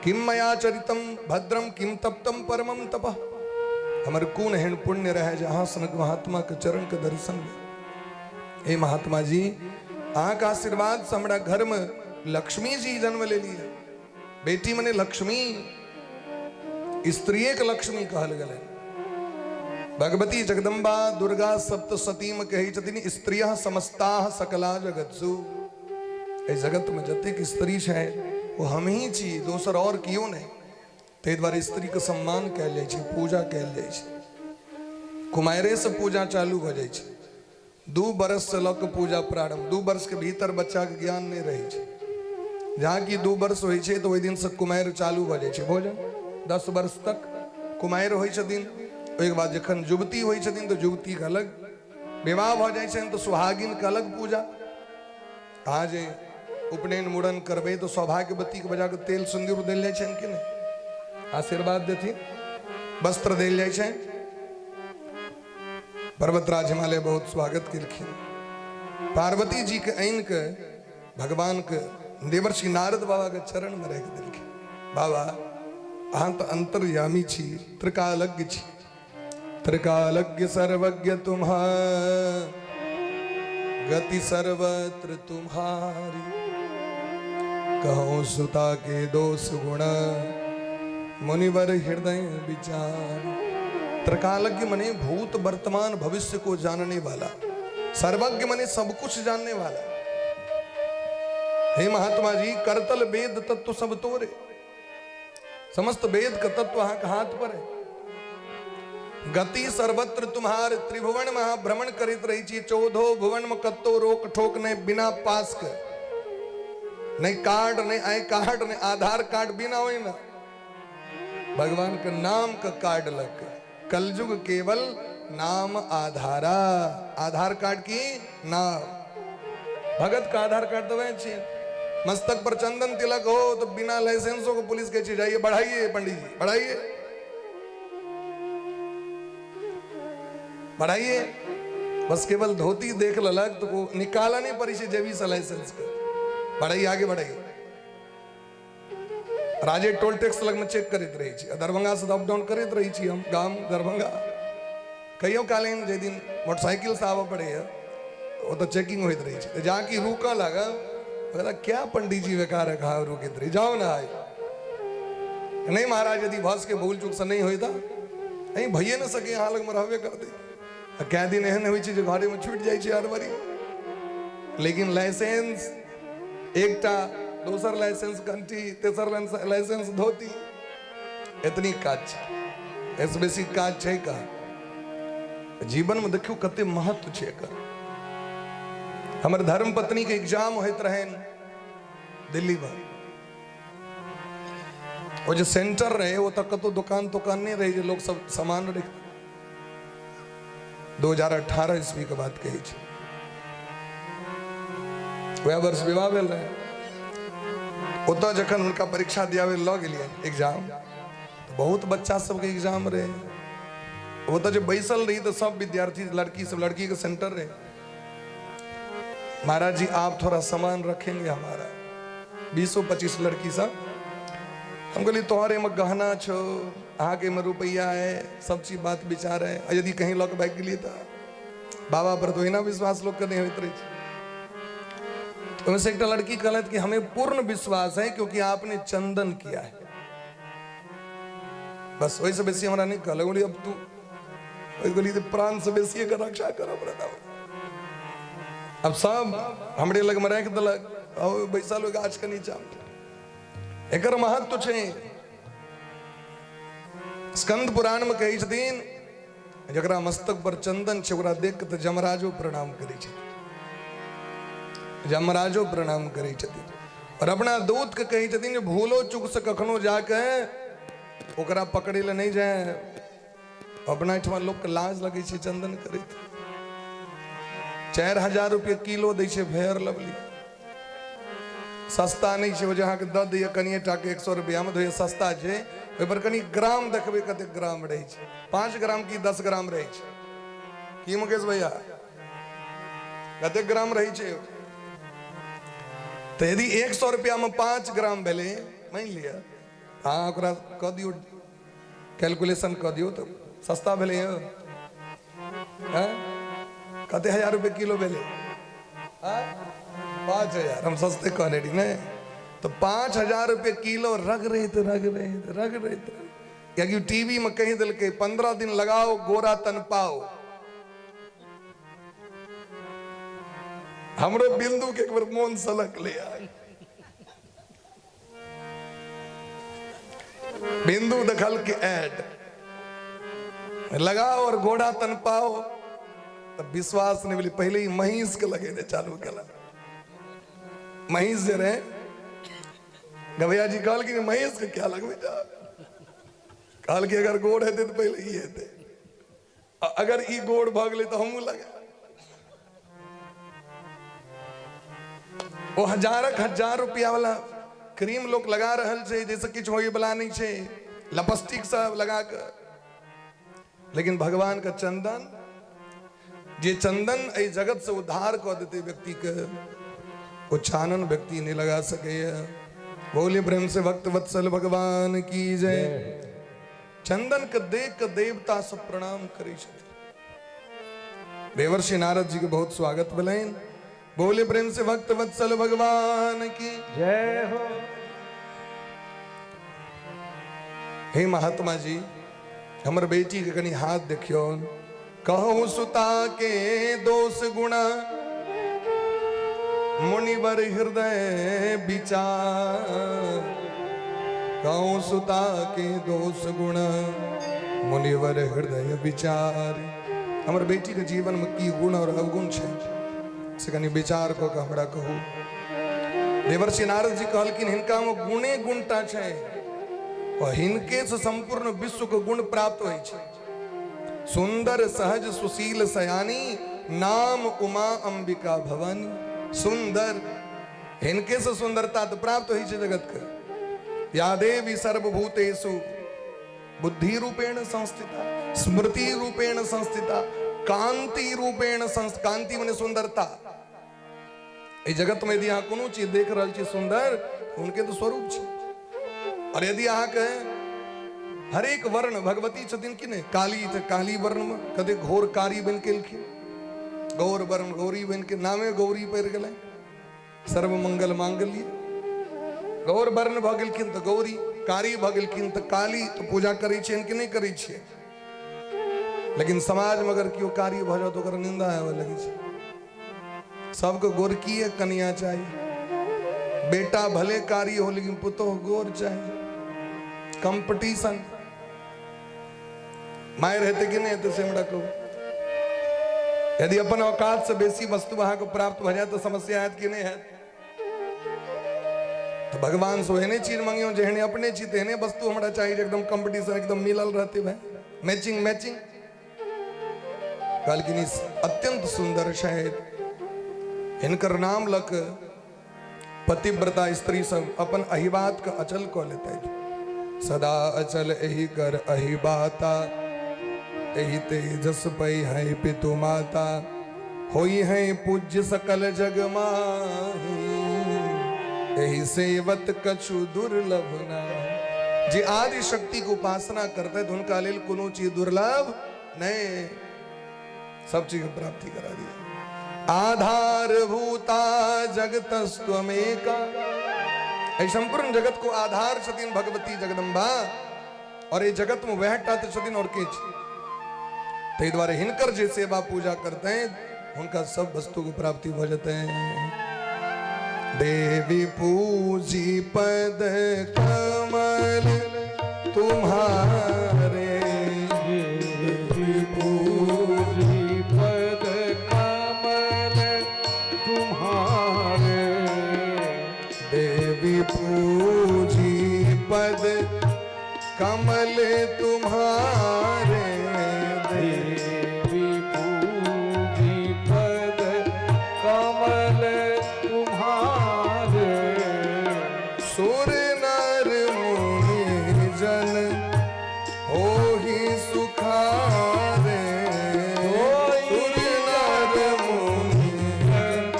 किम मया चरितम भद्रम किम तप्तम परमम तपः। हमर कोन एहन पुण्य रहै जे अहाँ सनक महात्मा के चरण के दर्शन भेल। हे महात्मा जी, अहाँके आशीर्वाद से हमरा घर में लक्ष्मी जी जन्म लेली है। बेटी मने लक्ष्मी, स्त्रीए के लक्ष्मी कहल गेलै। भगवती जगदम्बा दुर्गा सप्तशती में कहै छथिन, स्त्रियः समस्ताः सकला जगत्सु। एहि जगत में जतेक स्त्री छै ओ हम ही छी, दोसर और कियो नहि। ताहि दुआरे स्त्री के सम्मान कयल जाइ छै, पूजा कयल जाइ छै। कुमारे से पूजा चालू भऽ जाइ छै। 2 बरस से लऽ कऽ पूजा प्रारंभ। 2 वर्ष के भीतर बच्चा के ज्ञान नहि रहै छै। जहाँ कि 2 वर्ष होइ छै तऽ ओहि दिन से कुमारि चालू भऽ जाइ छै भोजन। 10 वर्ष तक कुमारि होइ छथिन। ओहिके बाद जखन युवती होइ छथिन तऽ युवतीके अलग, विवाह भऽ जाइ छनि तऽ सुहागिनके अलग पूजा। अहाँ जे उपनयन मुड़न करबै तऽ सौभाग्यवतीके बजा कऽ तेल सिन्दूर देल जाइ छनि कि नहि? आशीर्वाद देथिन, वस्त्र देल जाइ छनि। पर्वतराज हिमालय बहुत स्वागत केलखिन। पार्वती जी के आनि के भगवान के देवर्षि नारद बाबा के चरण में राखि देलखिन। बाबा, अहाँ तऽ अंतर्यामी छी, त्रिकालज्ञ छी। त्रिकालज्ञ सर्वज्ञ तुम्हार, गति सर्वत्र तुम्हारी। कहो सुता के दोष गुण मुनिवर हृदय विचार। त्रिकालज्ञ मने भूत वर्तमान भविष्य को जानने वाला, सर्वज्ञ मने सब कुछ जानने वाला। हे महात्मा जी, करतल वेद तत्व सब तोरे। समस्त वेद का तत्व अहाँ के हाथ पर है। गति सर्वत्र तुम्हार, त्रिभुवन में अहाँ भ्रमण करैत रहै छी। चौदहो भुवन में कतौ रोक ठोक नहीं, बिना पास के, नहीं कार्ड, नहीं I card, नहीं आधार कार्ड, बिना ओहिमे भगवान के नाम के कार्ड लग के। कलयुग केवल नाम आधारा, आधार कार्ड की नाम। भगत का आधार कार्ड तो वह छियै। मस्तक पर चंदन तिलक हो तो बिना लाइसेंसों को पुलिस कहै छै, जाइए बढ़ाइए पंडित जी, बढ़ाइए बढ़ाइए। बस केवल धोती देख ललक तो वो निकाला नहीं पड़ी छै जेबी से लाइसेंस के, बढ़ाइए आगे बढ़ाइए। राजे टोल टैक्स लगमे चेक करैत रहै छी, दरभंगा से अप डाउन करैत रहै छी हम गाम दरभंगा। कहियो कालीन जाहि दिन मोटरसाइकिल से आबऽ पड़ैए ओतऽ चेकिंग होइत रहै छै, तऽ जाकि रुकऽ लागल, कहलक क्या पंडित जी बेकार है, कहाँ रुकैत रही, जाओ ना आइ। नहीं महाराज, यदि भऽ सके भूल चूक से नहीं होय तऽ अहीं भइए नहि सके, अहाँ लगमे रहबे करतै। आ कए दिन एहन होइ छै जे घरेमे छूटि जाइ छै हड़बड़ी, लेकिन लाइसेंस एकटा, दोसर लाइसेंस कंठी, तेसर लाइसेंस धोती, एतनी काज छै, एहिसँ बेसी काज छै कहाँ जीवनमे। देखियौ कते महत्व छै एकर। हमर धर्म पत्नीके एग्जाम होइत रहनि दिल्लीमे, ओ जे सेंटर रहै ओतऽ कतौ दोकान तोकान नहि रहै जे लोक सब सामान रख। 2018 ईस्वी के बात कहै छी, वएह वर्ष विवाह भेल रहै। ओतऽ जखन हुनका परीक्षा दियाबै लऽ गेलियनि एग्जाम, तऽ बहुत बच्चा सबके एग्जाम रहै। ओतऽ जे बैसल रही तऽ सब विद्यार्थी लड़की सब, लड़की के सेंटर रहै। महाराज जी आप थोड़ा सामान रखेंगे हमारा, 20-25 लड़की सब। हम कहलिए तोहर एहिमे गहना छौ, अहाँके एहिमे रुपैआ है, सब चीज बात विचार है, आ यदि कहीं लऽ कऽ भागि गेलियै तऽ बाबा पर तऽ ओहिना विश्वास लोकके नहि होइत रहै छै। ओहिमे से एकटा लड़की कहलथि कि हमें पूर्ण विश्वास है क्योंकि आपने चंदन किया है। बस ओहिसँ बेसी हमरा नहि कहलक। बोलिए अब तू ओहि कहलिए तऽ प्राणसँ बेसी एकर रक्षा करऽ पड़त। अब सब हमरे लगमे राखि देलक, बैसल ओहि गाछके नीचा। एकर महत्व छै। स्कंद पुराण में कहै छथिन जकरा मस्तक पर चंदन छै ओकरा देख के तऽ जमराजो प्रणाम करै छथिन, जमराजो प्रणाम करै छथिन। और अपना दूत के कहै छथिन जे भूलो चूक से कखनो जाके ओकरा पकड़ै लए नहि जाय। अपना एहिठमा लोकके लाज लगै छै चंदन करैत। 4000 रुपये किलो दै छै फेयर लवली, सस्ता नहि छै। ओ जे अहाँके दऽ दैए कनिए टाके 100 रुपैआमे, तऽ सस्ता छै। ओहिपर कनि ग्राम देखबै कतेक ग्राम रहै छै, 5 ग्राम की 10 ग्राम रहै छै की मुकेश भैया, कतेक ग्राम रहै छै? तऽ यदि 100 रुपैआमे 5 ग्राम भेलै मानि लिअ, अहाँ ओकरा कऽ दियौ कैलकुलेशन कऽ दियौ तऽ सस्ता भेलै यौ? कते हजार रुपए किलो भेलै? 5000। हम सस्ते कहने रही ने, तऽ 5000 रुपए किलो रगड़ैत रगड़ैत रगड़ैत, कियाकि टीवी में कहि देलकै 15 दिन लगाओ गोरा तन पाओ। हमरो बिंदु के एक बेर मोन सलकलै। बिंदु दखल के ऐड लगाओ और घोड़ा तन पाओ, तब विश्वास नहीं भेलै। पहले ही महींस के लगेने चालू केलक। महींस जे रहे, गवैया जी कहल कि महींस के क्या लगबै जा, कहल कि अगर गोड़ हेतै तऽ पहिले ई हेतै, आ अगर ई गोड़ भऽ गेलै तऽ हमहूँ लगा। ओ हजारक हजार रुपया वाला क्रीम लोक लगा रहल छै जाहिसँ किछु होय वाला नहि छै, लपस्टिक सब लगा कऽ। लेकिन भगवान के चंदन, जे चंदन एहि जगत से उद्धार कऽ देतै व्यक्ति के, ओ चानन व्यक्ति नहि लगा सकैए। बोलिए प्रेम से भक्त वत्सल भगवान की जय। चंदन के देख के देवता सब प्रणाम करै छथिन। देवर्षि नारद जी के बहुत स्वागत भेलनि। बोले प्रेम से भक्त वत्सल भगवान की जय हो। हे महात्मा जी, हमर बेटी के कनी हाथ देखियो। कहूँ सुता के दोष गुणा मुनिवर हृदय विचार, कहूँ सुता के दोष गुण मुनिवर हृदय विचार। हमर बेटी के जीवन में की गुण और अवगुण छै से कनी विचार कऽ के हमरा कहू। देवर्षि नारद जी कहलखिन हिनका में गुणे गुणटा छै और हिनके से संपूर्ण विश्व के गुण प्राप्त होइ छै। सुंदर सहज सुशील सयानी, नाम उमा अंबिका भवानी। सुंदर हिनके से सुंदरता तऽ प्राप्त होइ छै जगतके। या देवी सर्वभूतेषु बुद्धि रूपेण संस्थिता, स्मृति रूपेण संस्थिता, कांति रूपेण कांति मने सुंदरता। एहि जगत में यदि अहाँ कोनो चीज देख रहल छी सुंदर, हुनके तऽ स्वरूप छै। और यदि अहाँके हरेक वर्ण भगवती छथिन कि नहि, काली तऽ काली वर्ण में कते घोर कारी बनि के एलखिन, गौर वर्ण गौरी बनि के नामे गौरी पड़ि गेलै, सर्वमंगल मांगल्य। गौर वर्ण भऽ गेलखिन तऽ गौरी, कारी भऽ गेलखिन तऽ काली। तऽ पूजा करै छियनि कि नहि करै छियै? लेकिन समाजमे अगर केओ कारी भऽ जाउ तऽ ओकर निंदा आबऽ लगै छै। सबके गोरकीए कनिया चाही, बेटा भले कारी हो लेकिन पुतोह गोर चाही। कंपटीशन मारि हेतै कि नहि हेतै से हमरा कहू। यदि अपन औकात से बेसी वस्तु अहाँके प्राप्त भऽ जायत तऽ समस्या हैत कि नहि हैत? तऽ भगवान से ओहने चीज मंगियौ जेहने अपने छी तेहने वस्तु हमरा चाही, जे एकदम कंपटीशन एकदम मिलल रहते भाई, मैचिंग मैचिंग। कहलखिन ई अत्यंत सुंदर छथि, हिनकर नाम लऽ कऽ पतिव्रता स्त्री सब अपन अहिबात के अचल कऽ लेतथि। सदा अचल एहि कर अहिबाता, एहि तेजस पै है पितु माता, होई है पूज्य सकल जग माही, एहि सेवत कछु दुर्लभ ना। जे आदि शक्ति के उपासना करते हुनका लेल कोनो चीज दुर्लभ नहीं, सब चीज के प्राप्ति करा दिया। आधार भूता जगतस्त्वमेका, एहि संपूर्ण जगत को आधार छथिन भगवती जगदम्बा, और एहि जगत में वह टा तऽ छथिन और के छै। ताहि दुआरे हिनकर जे सेवा पूजा करते हैं हुनका सब वस्तु के प्राप्ति भऽ जेतै। देवी पूजी पद कमल तुम्हारे, देवी पूजी पद कमल तुम्हारे, देवी पूजी पद कमल तुम्हारे, देवी पूजी पद कमल तुम्हारे, सुर नर मुनि जन होहि सुखारे, सुर नर मुनि जन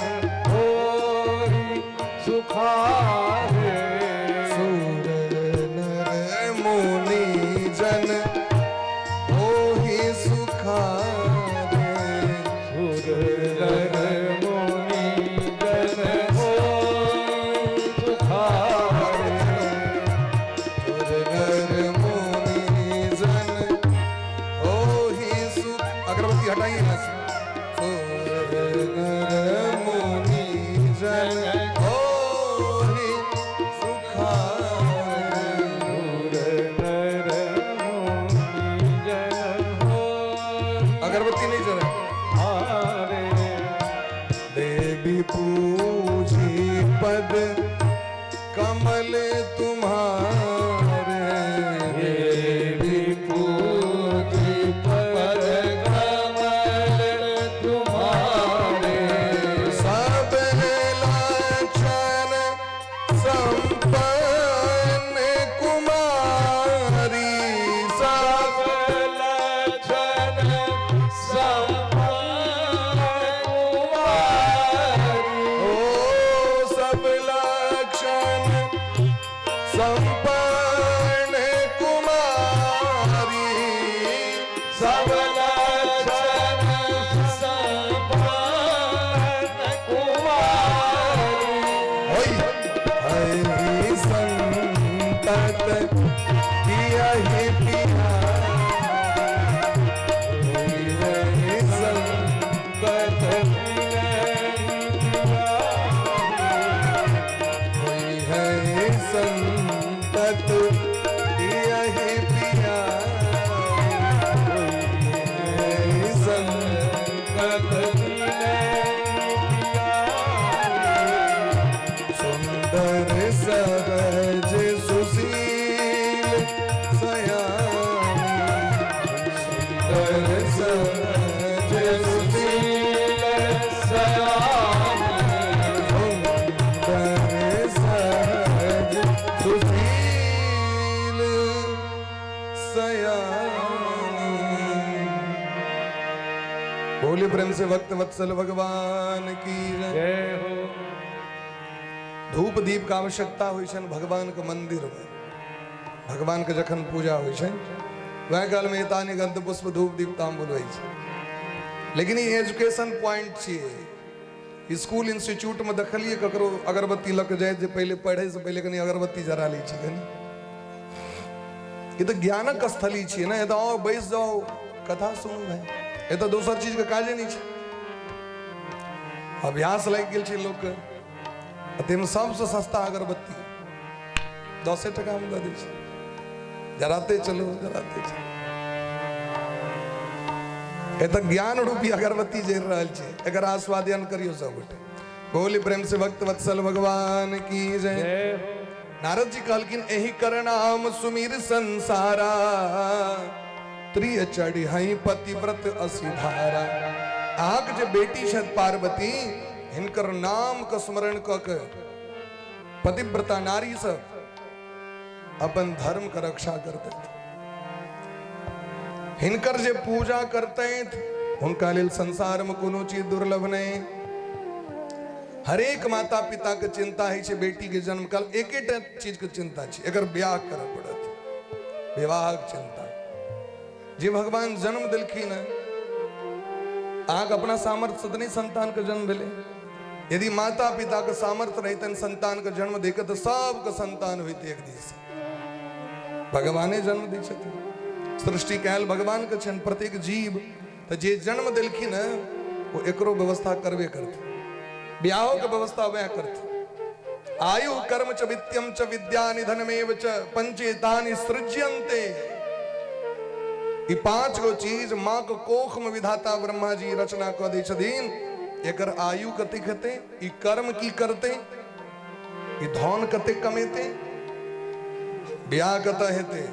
होहि सुखारे, सुर नर मुनि जन होहि सुखारे, सुर नर मुनि जन होहि सुखारे, सुर नर मुनि जन होहि सुख। अगरबत्ती हटाइए यहाँ से। सुर नर मुनि जन होहि सुखारे, सुर नर मुनि जन होहि अगरबत्ती नहीं जला। सुखारे, देवी पूजी पद कमल तुम्हारे, देवी पूजी पद कमल तुम्हारे, सब लक्षण संपन्न कुमारी, सब सब लक्षण संपन्न कुमारी, ओ सब लक्षण संपन्न कुमारी, सब लक्षण संपन्न कुमारी, होई हरि संतत पियहि पिया, होई हरि संतत होई हरि संतत पियहि पिया, हरि संतत सुंदर सहज सुशील सयानी, सुंदर सहज सुशील सुंदर बोले प्रेम से भक्त वत्सल भगवान की जय। जय हो। धूप दीप के आवश्यकता होइ छनि भगवान के मंदिर में। भगवान के जखन पूजा होइ छनि वएह काल में एतानी गंध पुष्प धूप दीप तांबुल होइ छै। लेकिन ई एजुकेशन पॉइंट छियै। स्कूल इंस्टीट्यूट में देखलियै ककरो अगरबत्ती लऽ के जाइत जे पहिले पढ़े से पहिले कनि अगरबत्ती जरा लै छी कनि। ई तऽ ज्ञानक स्थली छियै ने, एतऽ आउ बैस जाउ कथा सुनू भाय, एतऽ दोसर चीजके काजे नहि छै। अभ्यास लागि गेल छै लोकके। आ ताहिमे सबसँ सस्ता अगरबत्ती 10 टकामे दऽ दै छै, जराते चलू जराते चलू। एतऽ ज्ञान रूपी अगरबत्ती जरि रहल छै, एकर आस्वादन करियौ सब गोटे। बोली प्रेम से भक्त वत्सल भगवान की जय। जय हो। नारद जी कहलखिन एहि करनाम सुमिर संसारा, त्रिय चढ़ि हई पतिव्रत असिधारा। अहाँके जे बेटी छथि पार्वती, हिनकर नाम के स्मरण कऽ के पतिव्रता नारी सब अपन धर्म के रक्षा करतथि। हिनकर जे पूजा करतथि हुनका लेल संसार में कोनो चीज दुर्लभ नहीं। हरेक माता पिता के चिंता होइ छै बेटी के जन्म काल एकेटा चीज के चिंता छै, एकर ब्याह करऽ पड़त, विवाह के चिंता। जे भगवान जन्म देलखिन हँ, अहाँके अपना सामर्थ्य से तऽ नहि संतान के जन्म भेलै। यदि माता पिता के सामर्थ्य रहितनि संतान के जन्म दैके तऽ सबके संतान होइत एक दिस। भगवाने जन्म दै छथिन, सृष्टि कयल भगवान के छनि प्रत्येक जीव, तऽ जे जन्म देलखिन हँ ओ एकरो व्यवस्था करबे करथिन, ब्याहो के व्यवस्था वएह करथिन। आयु कर्म च वित्तम च विद्या निधनमेव च पंचेतानि सृज्यन्ते। ई 5 गो चीज माँ के कोख में विधाता ब्रह्मा जी रचना कऽ दै छथिन। एकर आयु कतेक हेतै, ई कर्म की करतै, ई धन कतेक कमेतै, ब्याह कतऽ हेतै,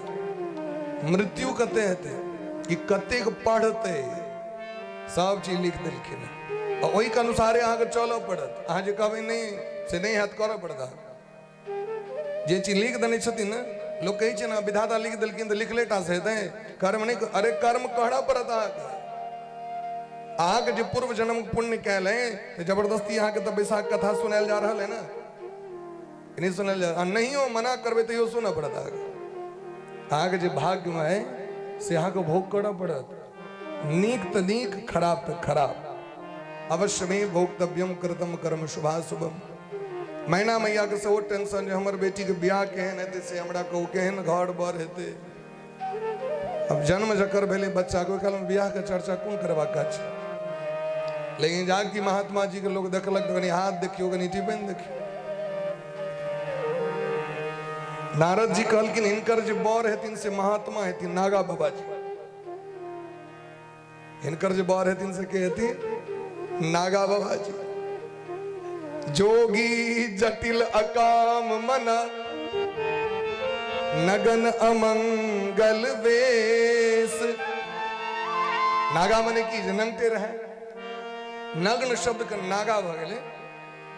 मृत्यु कते हेतै, ई कतेक पढ़तै, सब चीज लिख देलखिन हँ। आ ओहिके अनुसारे अहाँके चलऽ पड़त। अहाँ जे कहबै नहि से नहि हैत, करऽ पड़त अहाँके। जे चीज लिख देने छथिन ने, लोक कहै छै ने विधाता लिख देलखिन तऽ लिखले टा से हेतै, कर्म नहि। अरे कर्म करऽ पड़त अहाँके। अहाँके जे पूर्व जन्म पुण्य कयल है तऽ जबरदस्ती अहाँके तऽ बैसाख कथा सुनायल जा रहल है ने, नहि सुनायल जा, आ नहियो मना करबै तैयो सुनऽ पड़त अहाँके। अहाँके जे भाग्यमे है से अहाँके भोग करऽ पड़त। नीक तऽ नीक, खराब तऽ खराब। अवश्य में भोक्तव्यम कृतम कर्म शुभाशुभम। मैना मैया के सेहो टेंशन जे हमर बेटी के बियाह केहन हेतै से हमरा कहू, केहन घर बर हेतै। अब जन्म जकर भेलै बच्चा के, ओहि कालमे बियाह के चर्चा कोन करबाक काज छै। लेकिन जाकि महात्मा जी के लोग देखलक तऽ कनि हाथ देखियौ, कनि टिपनि देखियौ। नारद जी कहलखिन हिनकर जे बर हेथिन से महात्मा हेथिन, नागा बाबा जी। हिनकर जे बर हेथिन से के हेथिन? नागा बाबा जी। जोगी जटिल अकाम मना, नगन अमंगल वेश। नागा मने की जे नंगटे रहे, नग्न शब्द के नागा भऽ गेलै।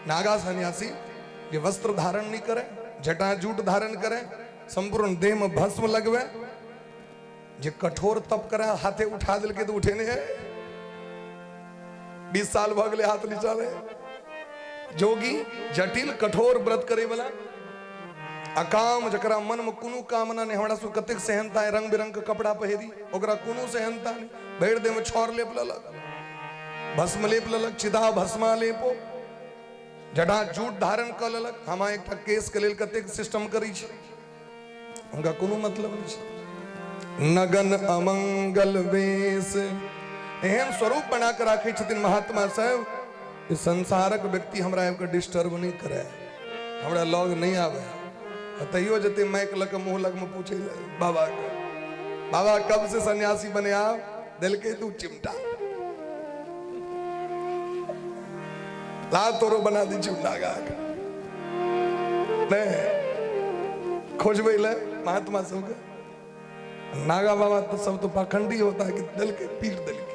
नागा सन्यासी जे वस्त्र धारण नहीं करे, जटा जूट धारण करे, संपूर्ण देह में भस्म लगवे, जे कठोर तप करे, हाथे उठा देलकै तऽ उठे नहीं है, 20 साल भऽ गेलै हाथ नीचा रहे। जोगी जटिल कठोर व्रत करे वाला, अकाम जकरा मन में कोनो कामना नहीं। हमरा सब कतेक सेहनता है रंग बिरंग के कपड़ा पहिरी, ओकरा कोनो सेहनता नहीं। भरि देह में छाउर लेप लेलक, भस्म लेप लेलक, चिता भस्मा लेपो, जटा जूट धारण कऽ लेलक। हम एकटा केस के लेल कतेक सिस्टम करै छी, हुनका कोनो मतलब नहि छै। नगन अमंगल वेश, एहन स्वरूप बना कऽ राखै छथिन महात्मा सब जे संसारक व्यक्ति हमरा आबि कऽ डिस्टर्ब नहि करे, हमरा लग नहि आबै। आ तैयो जते माइक लऽ कऽ मुँह लगमे पूछै लए बाबा के, बाबा कब से सन्यासी बने आप? देलकै 2 चिमटा, ला तोरो बना दी छी नागा के। नहीं खोजबै ले महात्मा सबके नागा बाबा तो सब तो पाखंडी होता है कि देलकै पीट देलकै।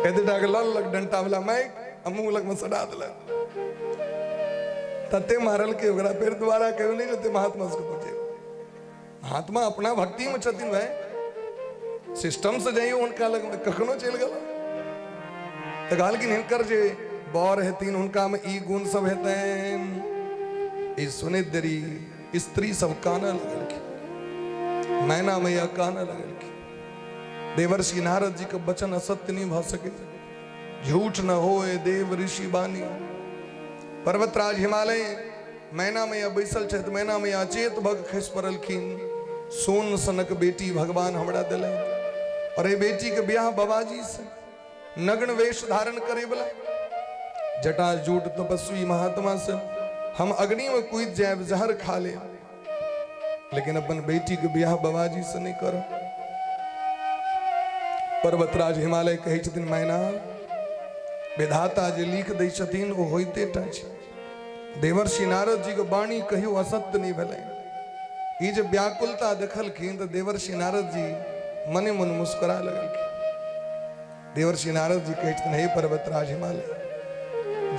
एते टा के लऽ लेलक डंटा वाला माइक आ मुँह लगमे सटा देलक, तते मारलकै ओकरा फेर दोबारा कहियो नहि जेतै महात्मा सबके पूछे। महात्मा अपना भक्तिमे छथिन भाय, सिस्टमसँ जइयौ हुनका लगमे, कखनो चलि गेल। तऽ कहलखिन हिनकर जे बर हेथिन हुनकामे ई गुण सब हेतनि। ई सुनैत देरी स्त्री सब कानऽ लगलखिन, मैना मैया कानऽ लगलखिन। देवर्षि नारद जी के वचन असत्य नहीं भऽ सके, झूठ न होए देव ऋषि बानी। पर्वतराज हिमालय मैना मैया बैसल छथि, मैना मैया अचेत भऽ कऽ खसि पड़लखिन। सोन सनक बेटी भगवान हमरा देलनि और एहि बेटी के ब्याह बाबाजी से, नग्न वेश धारण करे वाला जटा जूट तपस्वी महात्मा से। हम अग्नि में कूद जायब, जहर खा ले, लेकिन अपन बेटी के ब्याह बाबाजी से नहीं करब। पर्वतराज हिमालय कहै छथिन, मैना, विधाता जे लिख दै छथिन ओ होइते टा छै। देवर्षि नारद जी के वाणी कहियो असत्य नहि भेलै। ई जे व्याकुलता देखलखिन तऽ देवर्षि नारद जी मने मन मुस्कुरा लगलखिन। देवर्षि नारद जी कहै छथिन, हे पर्वतराज हिमालय,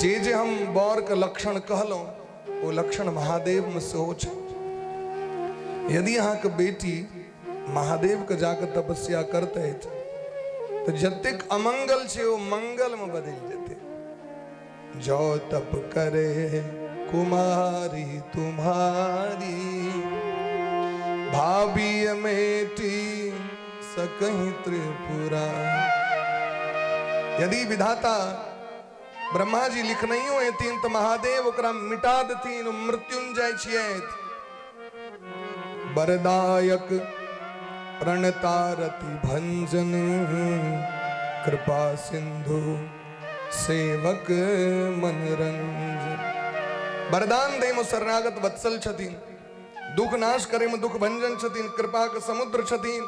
जे जे हम बर के लक्षण कहलहुँ ओ लक्षण महादेव में सेहो छै। यदि अहाँके बेटी महादेव के जाके तपस्या करतै तऽ जतेक अमंगल छै ओ मंगल में बदलि जेतै। जो तप करे कुमारी तुम्हारी, भाभी मेटी सकही त्रिपुरा। यदि विधाता ब्रह्मा जी लिखनहियो हेथिन तऽ महादेव ओकरा मिटा देथिन, मृत्युंजय छियथि। वरदायक प्रणतारति भंजन, कृपा सिंधु सेवक मनरंजन। वरदान दै में शरणागत वत्सल छथिन, दुख नाश करे में दुख भंजन छथिन, कृपा के समुद्र छथिन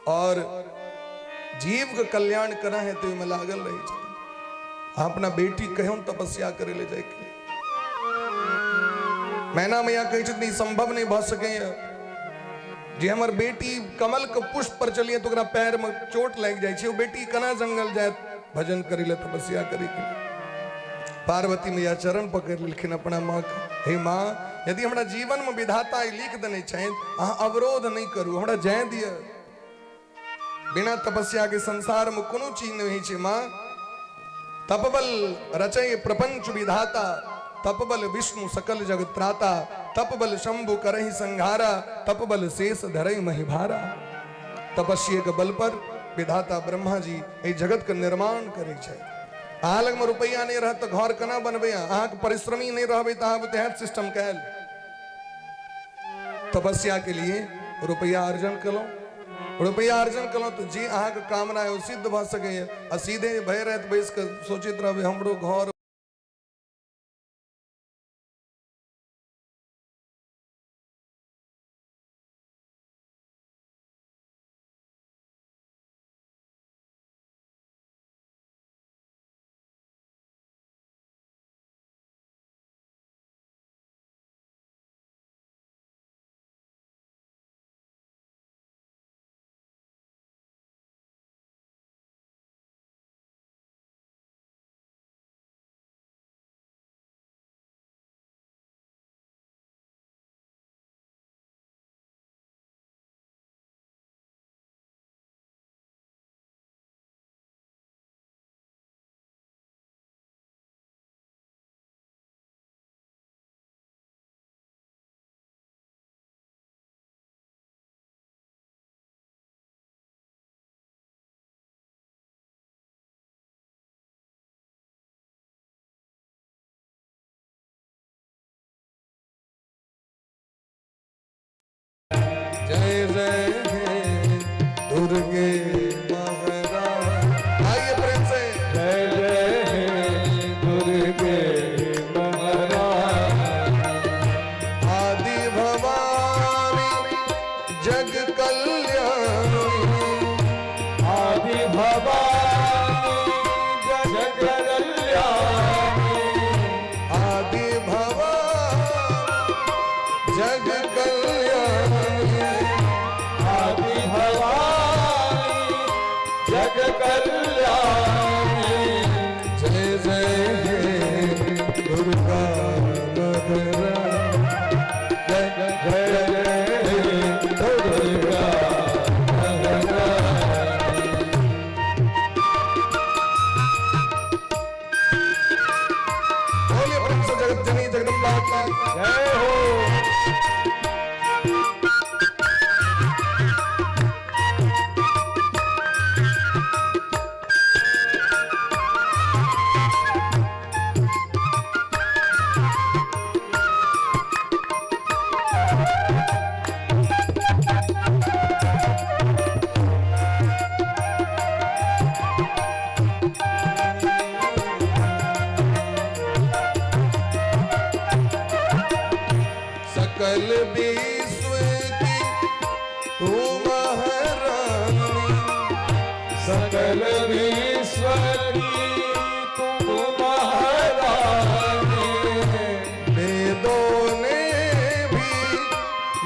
और जीव के कल्याण करा है तो ओहिमे लागल रहै छथिन। अहाँ अपना बेटी कहियो तपस्या करे ले जायके लिए। मैना मैया कहै छथिन, ई संभव नहि भऽ सकैए जे हमर बेटी कमल के पुष्प पर चलिए तो ओकरा पैर में चोट लागि जाइ छै, ओ बेटी केना जंगल जायत भजन करै लए, तपस्या करे के लिए? पार्वती मैया चरण पकड़ि लेलखिन अपना माँ के, हे माँ, यदि हमरा जीवन में विधाता ई लिख देने छनि, अहाँ अवरोध नहि करू, हमरा जाय दिअ। बिना तपस्या के संसार में कोनो चीज नहीं होइ छै माँ। तपबल रचय प्रपंच विधाता, तपबल विष्णु सकल जग त्राता, तपबल शंभु करहि संघारा, तपबल शेष धरहि महिभारा। तपस्ये के बल पर विधाता ब्रह्मा जी एहि जगत के निर्माण करै छथि। अहाँ लगमे रुपैआ नहि रहत तऽ घर केना बनबै? अहाँके परिश्रमी नहि रहबै तऽ अहाँ बुते हैत सिस्टम कयल? तपस्या के लिए रुपैआ अर्जन केलहुँ, रुपैआ अर्जन केलहुँ तऽ जे अहाँके कामना है ओ सिद्ध भऽ सकैए। आ सीधे भरि राति बैस कऽ सोचैत रहबै हमरो घर जय जय हे दुर्गे महाराज। आइए प्रेम से। जय जय हे दुर्गे महाराज। आदि भवानी जग कल्याणी, आदि भवानी जग कल्याणी, आदि भवानी जग कल्याणी, आदि भवानी जग कल्याणी। जय जय हे दुर्गा महाराज। जय जय जय विश्व की तू महारानी। सकल विश्व की तुम महारानी। वेदों ने भी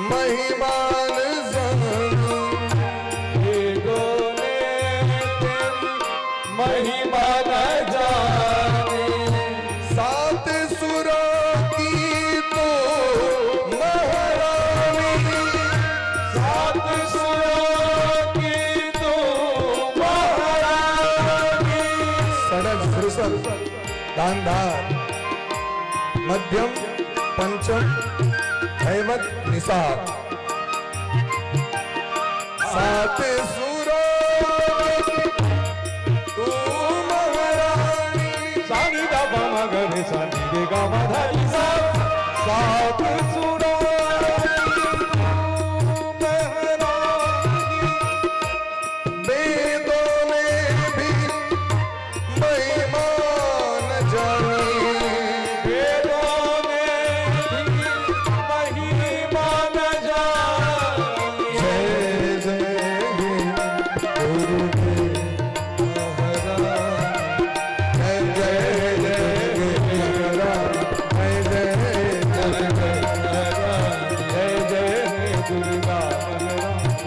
महिमा न जानी। वेदों ने तेरी महिमा न जानी। सात सुरों की तू महारानी। सात सुरों की तू महारानी। षडज, ऋषभ, गांधार, मध्यम, पंचम, धैवत, निषाद। सात सुरों की तू महारानी। सानी दा प म ग रे सा नि रे गा म ध नि सा। सात सुरों की तू महारानी। वेदों ने भी महिमा न जानी। वेदों ने भी महिमा न जानी। जय जय हे दुर्गे महारानी। जय जय जय हे महारानी। जय जय दुर्गे महारानी। जय जय हे दुर्गा महारानी। जय जय दुर्गा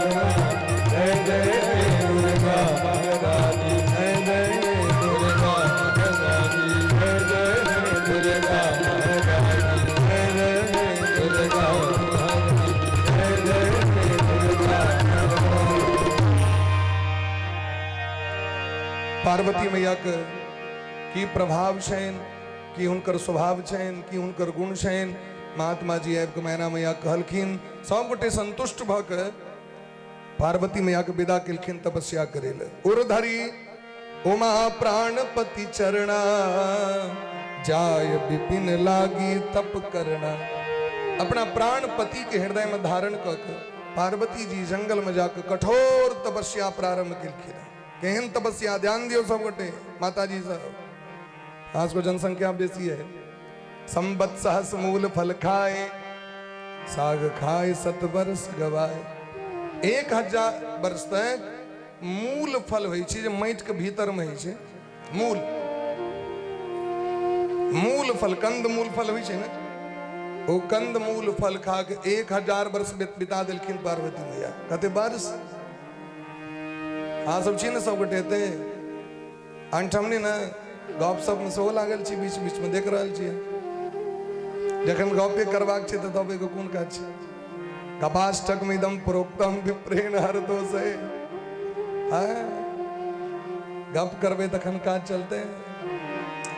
महारानी। जय जय हे दुर्गा महारानी। जय जय दुर्गा महारानी। जय जय हे दुर्गा महारानी। जय जय दुर्गा महारानी। जय जय दुर्गा महारानी। पार्वती मैया के की प्रभाव छनि, की हुनकर स्वभाव छनि, की हुनकर गुण छनि, महात्मा जी आबि कऽ मैना मैया कहलखिन। सब गोटे संतुष्ट भऽ कऽ पार्वती मैया के विदा केलखिन तपस्या करै लए। उर धरी उमा प्राणपति चरणा, जाय विपिन लागी तप करना। अपना प्राणपति के हृदय में धारण कऽ के पार्वती जी जंगल में जाकर कठोर तपस्या प्रारंभ केलखिन। केहन तपस्या? ध्यान दियौ सब गोटे, माता जी सब, आज को जनसंख्या बेसी है। संबत सहस मूल फल खाए, साग खाए सत वर्ष गवाए। 1000 वर्ष तक मूल फल होइ छै जे माटि के भीतर में होइ छै। मूल मूल फल, कंद मूल फल होइ छै ने, ओ कंद मूल फल खा के 1000 वर्ष बिता देलखिन पार्वती मैया। कते वर्ष? अहाँ सब छी ने सब गोटे एते अनठम नहि ने? गप सप मे सेहो लागल छी, बीच बीच मे देख रहल छियै। जखन गपे करबाक छै तऽ दबे के कोन काज छै? कपाष्टकम इदम प्रोक्तम विप्रेण हर दोष है। गप करबै तखन काज चलते।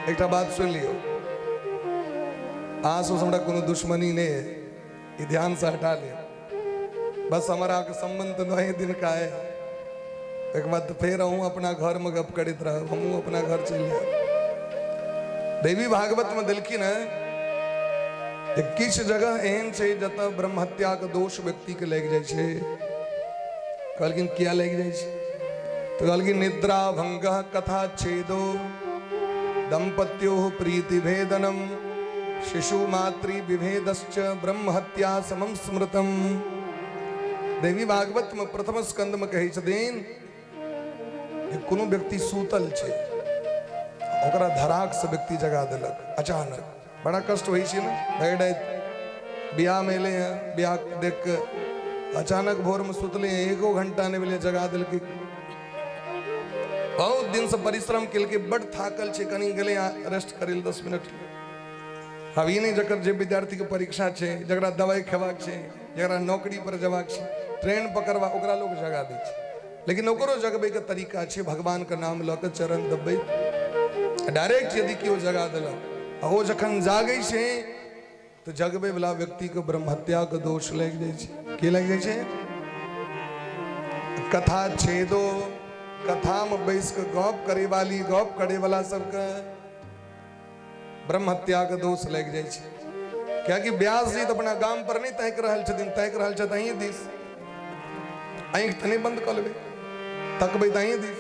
एकटा बात सुनि लियौ, अहाँ सबसँ हमरा कोनो दुश्मनी नहि है, ई ध्यान से हटा लियौ। बस हमारा अहाँके संबंध तऽ नए दिन का है, एक बाद तऽ फेर अहूँ अपना घरमे गप करैत रहब, हमहूँ अपना घर चलि जायब। देवी भागवत में देलखिन है जे किछु जगह एहन छै जतऽ ब्रह्महत्याके दोष व्यक्तिके लागि जाइ छै। कहलखिन किया लागि जाइ छै? तऽ कहलखिन निद्रा भंग, कथा छेदो, दंपत्यो प्रीति भेदनम, शिशु मातृ विभेदश्च ब्रह्महत्या समम स्मृतम। देवी भागवत में प्रथम स्कंद में कहै छथिन जे कोनो व्यक्ति सूतल छै, ओकरा धराक से व्यक्ति जगा देलक अचानक, बड़ा कष्ट होइ छै ने? भरि राति बियाह में एलै हैं, बियाह देख के अचानक भोर में सुतले हैं, एको घंटा नहि भेलै, जगा देलकै। बहुत दिन से परिश्रम केलकै, बड थाकल छै, कनि गेलै रेस्ट करै लए 10 मिनट। आब ई नहि, जकर जे विद्यार्थीके परीक्षा छै, जकरा दवाइ खेबाक छै, जकरा नौकरी पर जबाक छै, ट्रेन पकड़बा, ओकरा लोक जगा दै छै। लेकिन ओकरो जगबैके तरीका छै, भगवानके नाम लऽ कऽ चरण दबैत डायरेक्ट यदि केओ जगा देलक आ ओ जखन जागै छै तऽ जगबै वला व्यक्तिके ब्रह्महत्याके दोष लागि जाइ छै। की लागि जाइ छै? कथा छेदो, कथामे बैस कऽ गप करे वाली, गप करे वाला सबके ब्रह्महत्याके दोष लागि जाइ छै। कियाकि व्यास जी तऽ अपना गाम पर नहि ताकि रहल छथिन, ताकि रहल छथि अहीं दिस। आँखि तऽ नहि बंद कऽ लेबै, तकबै तऽ अहीं दिस।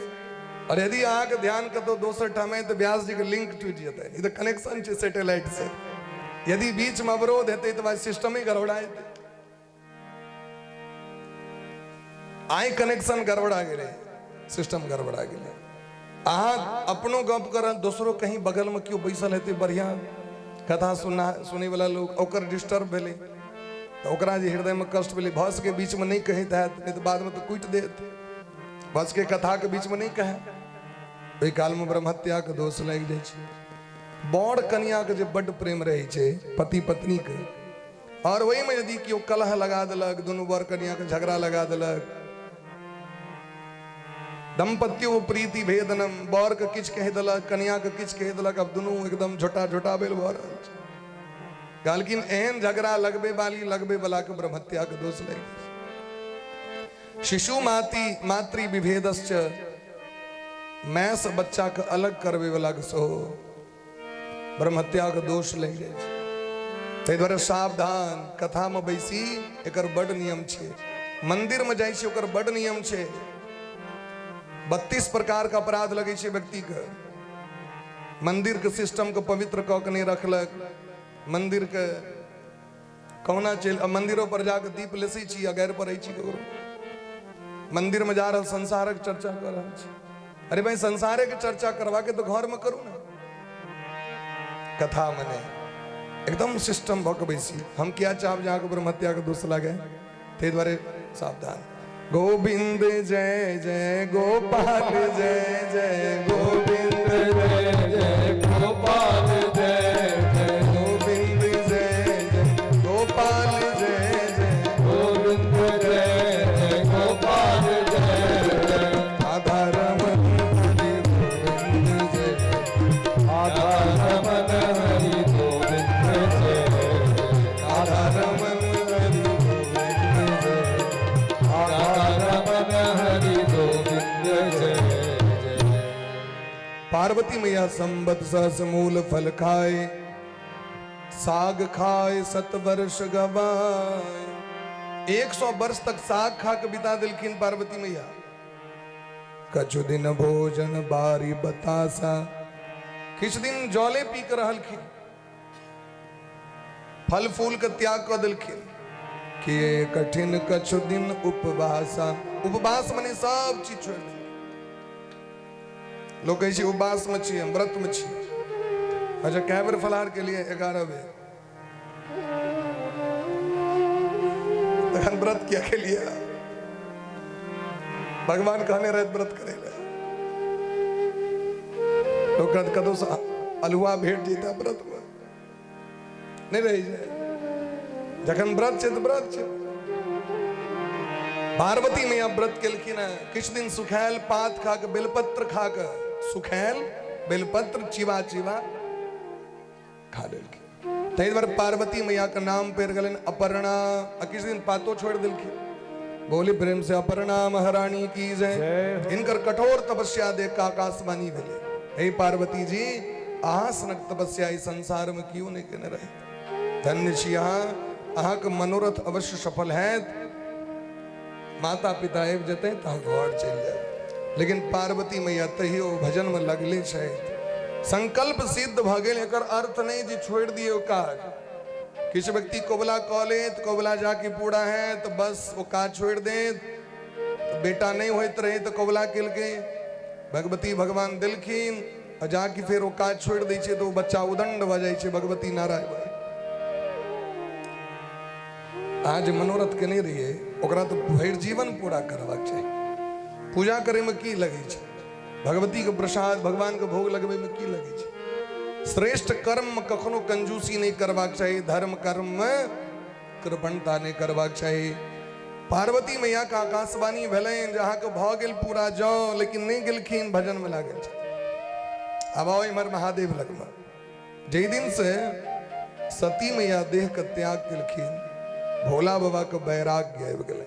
और यदि अहाँके ध्यान कतौ दोसर ठाम है तऽ व्यास जी के लिंक टूटि जेतै। ई तऽ कनेक्शन छै सैटेलाइट से, यदि बीचमे अवरोध हेतै तऽ भाइ सिस्टमे गड़बड़ा जेतै। आइ कनेक्शन गड़बड़ा गेलै, सिस्टम गड़बड़ा गेलै। अहाँ अपनो गप करत, दोसरो कहीं बगलमे केओ बैसल हेतै बढ़िआँ कथा सुनना सुनैवला लोक, ओकर डिस्टर्ब भेलै तऽ ओकरा जे हृदयमे कष्ट भेलै, भऽ सकै बीचमे नहि कहैत हैत, नहि तऽ बादमे तऽ कुटि देत। भऽ सकै कथाके बीचमे नहि कहै, ओहि कालमे ब्रह्महत्याके दोष लागि जाइ छै। बड़ कनियाके जे बड्ड प्रेम रहै छै पति पत्नीके, और ओहिमे यदि केओ कलह लगा देलक, दुनू बर कनियाके झगड़ा लगा देलक, दम्पत्यो प्रीति भेदनम, बर के किछु कहि देलक, कनिया के किछु कहि देलक, अब दुनू एकदम झोटा झोटा भेल भऽ रहल छै। कहलखिन एहन झगड़ा लगबे वाली लगबे वाला के ब्रह्महत्या के दोष लागि गेल। शिशु माती मातृ विभेदश्च, माय से बच्चा के अलग करबे वाला के सेहो ब्रह्महत्या के दोष लागि जाइ छै। ताहि दुआरे सावधान, कथामे बैसी एकर बड नियम छै, मंदिरमे जाइ छी ओकर बड नियम छै। 32 प्रकार के अपराध लगै छै व्यक्तिके। मंदिरके सिस्टमके पवित्र कऽ के नहि रखलक, मंदिरके कहुना चलि मंदिरो पर जाके दीप लेसै छी आ गैर पड़ै छी ककरो। मंदिरमे जा रहल संसारक चर्चा कऽ रहल छी। अरे भाई, संसारे के चर्चा करवा के तो घर में करू ना, कथा मने एकदम सिस्टम भऽ के बैसी। हम किया चाहब जे अहाँके ब्रह्महत्या के दोष लागे, ताहि दुआरे सावधान। गोविंद जय जय गोपाल जय जय गोविंद जय जय गोपाल जय जय गोविंद जय जय गोपाल जय जय गोविंद जय जय गोपाल जय जय राधा रमन हरि गोविंद जय राधा रमन हरि गोविंद जय राधा रमन हरि गोविंद जय राधा रमन हरि गोविंद जय जय। पार्वती मैया संबत सहस मूल फल खाए, साग खाए सत वर्ष गवाए। 100 वर्ष तक साग खा के बिता दिलखिन पार्वती मैया। कछु दिन भोजन बारी बतासा, किछु दिन जले पी के रहलखिन, फल फूल के त्याग कऽ देलखिन। कि कठिन कछु दिन उपवासा, उपवास मने सब चीज छोड़ि देलखिन। लोक कहै छै उपवास में छी, हम व्रत में छी। अच्छा, कै बेर फलाहार के लिए? 11 बेर। तखन व्रत किया के लिए? भगवान कहने रहत व्रत करे ले। लोक कहत कतौ से अलुआ भेट जेता व्रत में नहि रहि जाय। जखन व्रत छै तऽ व्रत छै। पार्वती मैया व्रत केलखिन हेँ, किछु दिन सुखायल पात खा कऽ, बेलपत्र खा कऽ, सुखायल बेलपत्र चिबा चिबा खा लेलखिन। ताहि दुआरे पार्वती मैया के नाम पड़ि गेलनि अपर्णा। आ किछु दिन पातो छोड़ि देलखिन। बोली प्रेम से अपर्णा महारानी की जय। हिनकर कठोर तपस्या देख कऽ आकाशवाणी भेलै, हे पार्वती जी, अहाँ सनक तपस्या ई संसार में केओ नहि केने रहै, धन्य छी अहाँ, अहाँके मनोरथ अवश्य सफल हैत, माता पिता आबि जेतै तऽ अहाँ घर चलि जायब। लेकिन पार्वती मैया तहियो भजन में लगले छथि। संकल्प सिद्ध भऽ गेल एकर अर्थ नहि जे छोड़ि दियौ काज। किछु व्यक्ति कबुला कऽ लेत, कबुला जाके पूरा है तऽ बस ओ काज छोड़ि देत। बेटा नहि होइत रहै तऽ कबुला केलकै, भगवती भगवान देलखिन, आ जाके फेर ओ काज छोड़ि दै छै तऽ ओ बच्चा उदंड भऽ जाइ छै, भगवती नाराज भऽ। अहाँ जे मनोरथ केने रहियै ओकरा तऽ भरि जीवन पूरा करबाक चाही। पूजा करैमे की लगै छै? भगवतीके प्रसाद, भगवानके भोग लगबैमे की लगै छै? श्रेष्ठ कर्ममे कखनो कंजूसी नहि करबाक चाही, धर्म कर्ममे कृपणता नहि करबाक चाही। पार्वती मैया के आकाशवाणी भेलनि जे अहाँके भऽ गेल पूरा, जाउ, लेकिन नहि गेलखिन, भजनमे लागल छथिन। आब आउ इम्हर महादेव लगमे। जाहि दिन से सती मैया देह के त्याग केलखिन, भोला बाबा के वैराग्य आबि गेलै।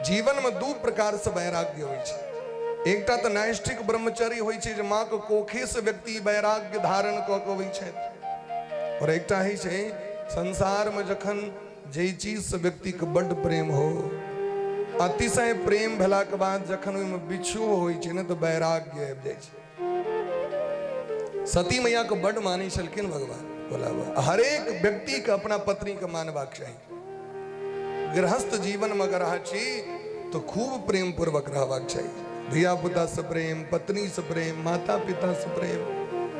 जीवन में दू प्रकार से वैराग्य होइ छै। एकटा तऽ नैष्ठिक ब्रह्मचर्य होइ छै, जे माँ के कोखे से व्यक्ति वैराग्य धारण कऽ के अबै छथि, और एकटा होइ छै संसार में जखन जाहि चीज से व्यक्ति के बड्ड प्रेम हो, अतिशय प्रेम भेला के बाद जखन ओहिमे बिछोह होइ छै ने, तऽ वैराग्य आबि जाइ छै। सती मैया के बड्ड मानै छलखिन भगवान। भोला बाबा। हरेक व्यक्ति के अपना पत्नी के मानबाक चाही। गृहस्थ जीवन में अगर अहाँ छी तो खूब प्रेम पूर्वक रहबाक चाही। धिया पुता से प्रेम, पत्नी से प्रेम, माता पिता से प्रेम,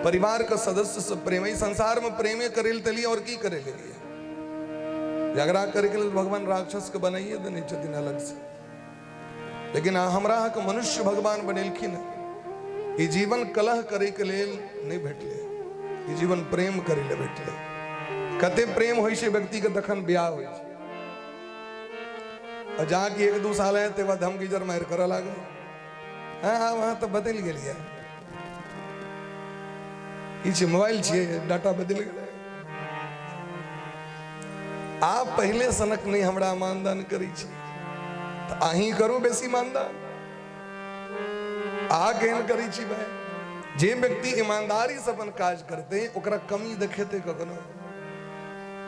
परिवार के सदस्य से प्रेम। एहि संसार में प्रेमे करे ले लिए और की करे ले लिए? झगड़ा करे के लेल भगवान राक्षस के बनाइए देने छथिन अलग से, लेकिन हमरा अहाँके मनुष्य भगवान बनेलखिन। ई जीवन कलह करे के लेल नहीं भेटले, ई जीवन प्रेम करे ले भेटले। कते प्रेम होइ छै व्यक्ति के तखन ब्याह होइ छै, आ जाके एक दू साल है ते बाद हम गीजर मारि करऽ लागल। हाँ हाँ वहाँ तऽ बदलि गेलियै, ई छै मोबाइल छियै, डाटा बदलि गेलै। आब पहिले सनक नहि हमरा मानदान करै छी, तऽ अहीं करू बेसी मानदान। अहाँ केहन करै छी भाय? जे व्यक्ति ईमानदारी से अपन काज करतै ओकरा कमी देखेतै कखनो?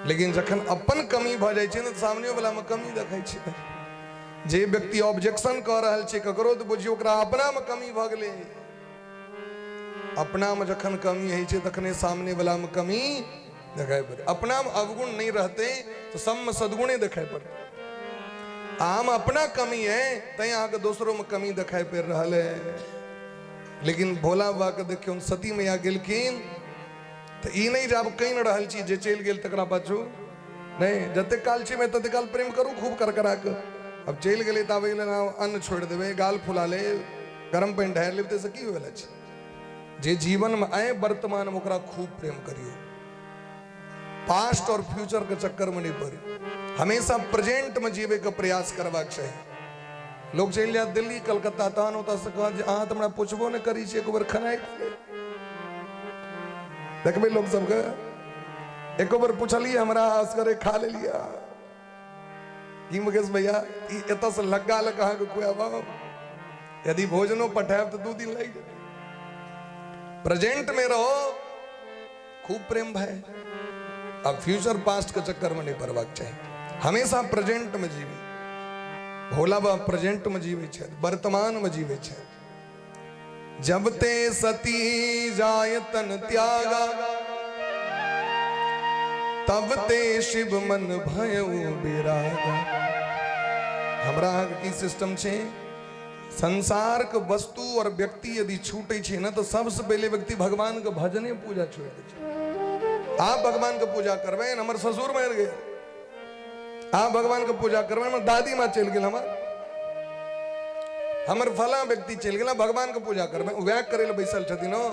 लेकिन जखन अपन कमी भऽ जाइ छै ने तऽ सामने वाला मे कमी देखै छै। जे व्यक्ति ऑब्जेक्शन कऽ रहल छै ककरो तऽ बुझियौ ओकरा अपना मे कमी भऽ गेलै। अपना मे जखन कमी होइ छै तखने सामने वाला मे कमी देखाइ पड़ै। अपना मे अवगुण नहि रहतै तऽ सबमे सद्गुणे देखाइ पड़तै। अहाँ मे अपना कमी है तैं अहाँके दोसरो मे कमी देखाइ पड़ि रहल है। लेकिन भोला बाबा के देखियौ, सती मैया गेलखिन तऽ ई नहि जे आब कहि रहल छी जे चलि गेल तकरा पाछू नहि, जतेक काल छी ततेक काल प्रेम करू खूब करकरा कऽ। आब चलि गेलै तऽ आब एहि लेल अन्न छोड़ि देबै, गाल फुला लेब, गरम पानि ढारि लेब, ताहिसँ की होइवला छै? जे जीवनमे आए वर्तमानमे ओकरा खूब प्रेम करियौ। पास्ट और फ्यूचर के चक्कर में नहीं पड़ी, हमेशा प्रेजेंट में जीवे के प्रयास करबाक चाही। लोग चलि जायत दिल्ली कलकत्ता तहन ओतऽ से कहत जे अहाँ तऽ हमरा पुछबो नहि करै छी, एको बेर खेनाइ देखबै लोक सबके एको बेर पुछलियै हमरा असगरे खा लेलियै की मुकेश भैया ई एतऽ से लग्गा लग अहाँके खुआब, यदि भोजनो पठायब तऽ 2 दिन लागि जेतै। प्रेजेंट में रहो, खूब प्रेम भाई। अब फ्यूचर पास्ट के चक्कर में नहीं पड़बाक चाही, हमेशा प्रेजेंट में जीवी। भोला बाबा प्रेजेंट में जीवे छथि, वर्तमान में जीवे छथि। जब ते सती जाय तन त्यागा, तब ते शिव मन भयउ विरागा। हमरा अहाँके की सिस्टम छै? संसार के वस्तु और व्यक्ति यदि छूटे छै ने तो सबसे पहले व्यक्ति भगवान के भजने पूजा छोड़ दै छै। आप भगवान के पूजा करबै, हमर ससुर मरि गेल, आप भगवान के पूजा करबै, हमर दादी माँ चलि गेल, हमर हमर फला व्यक्ति चलि गेल, भगवान के पूजा करबै, वएह करै लए बैसल छथिन। हो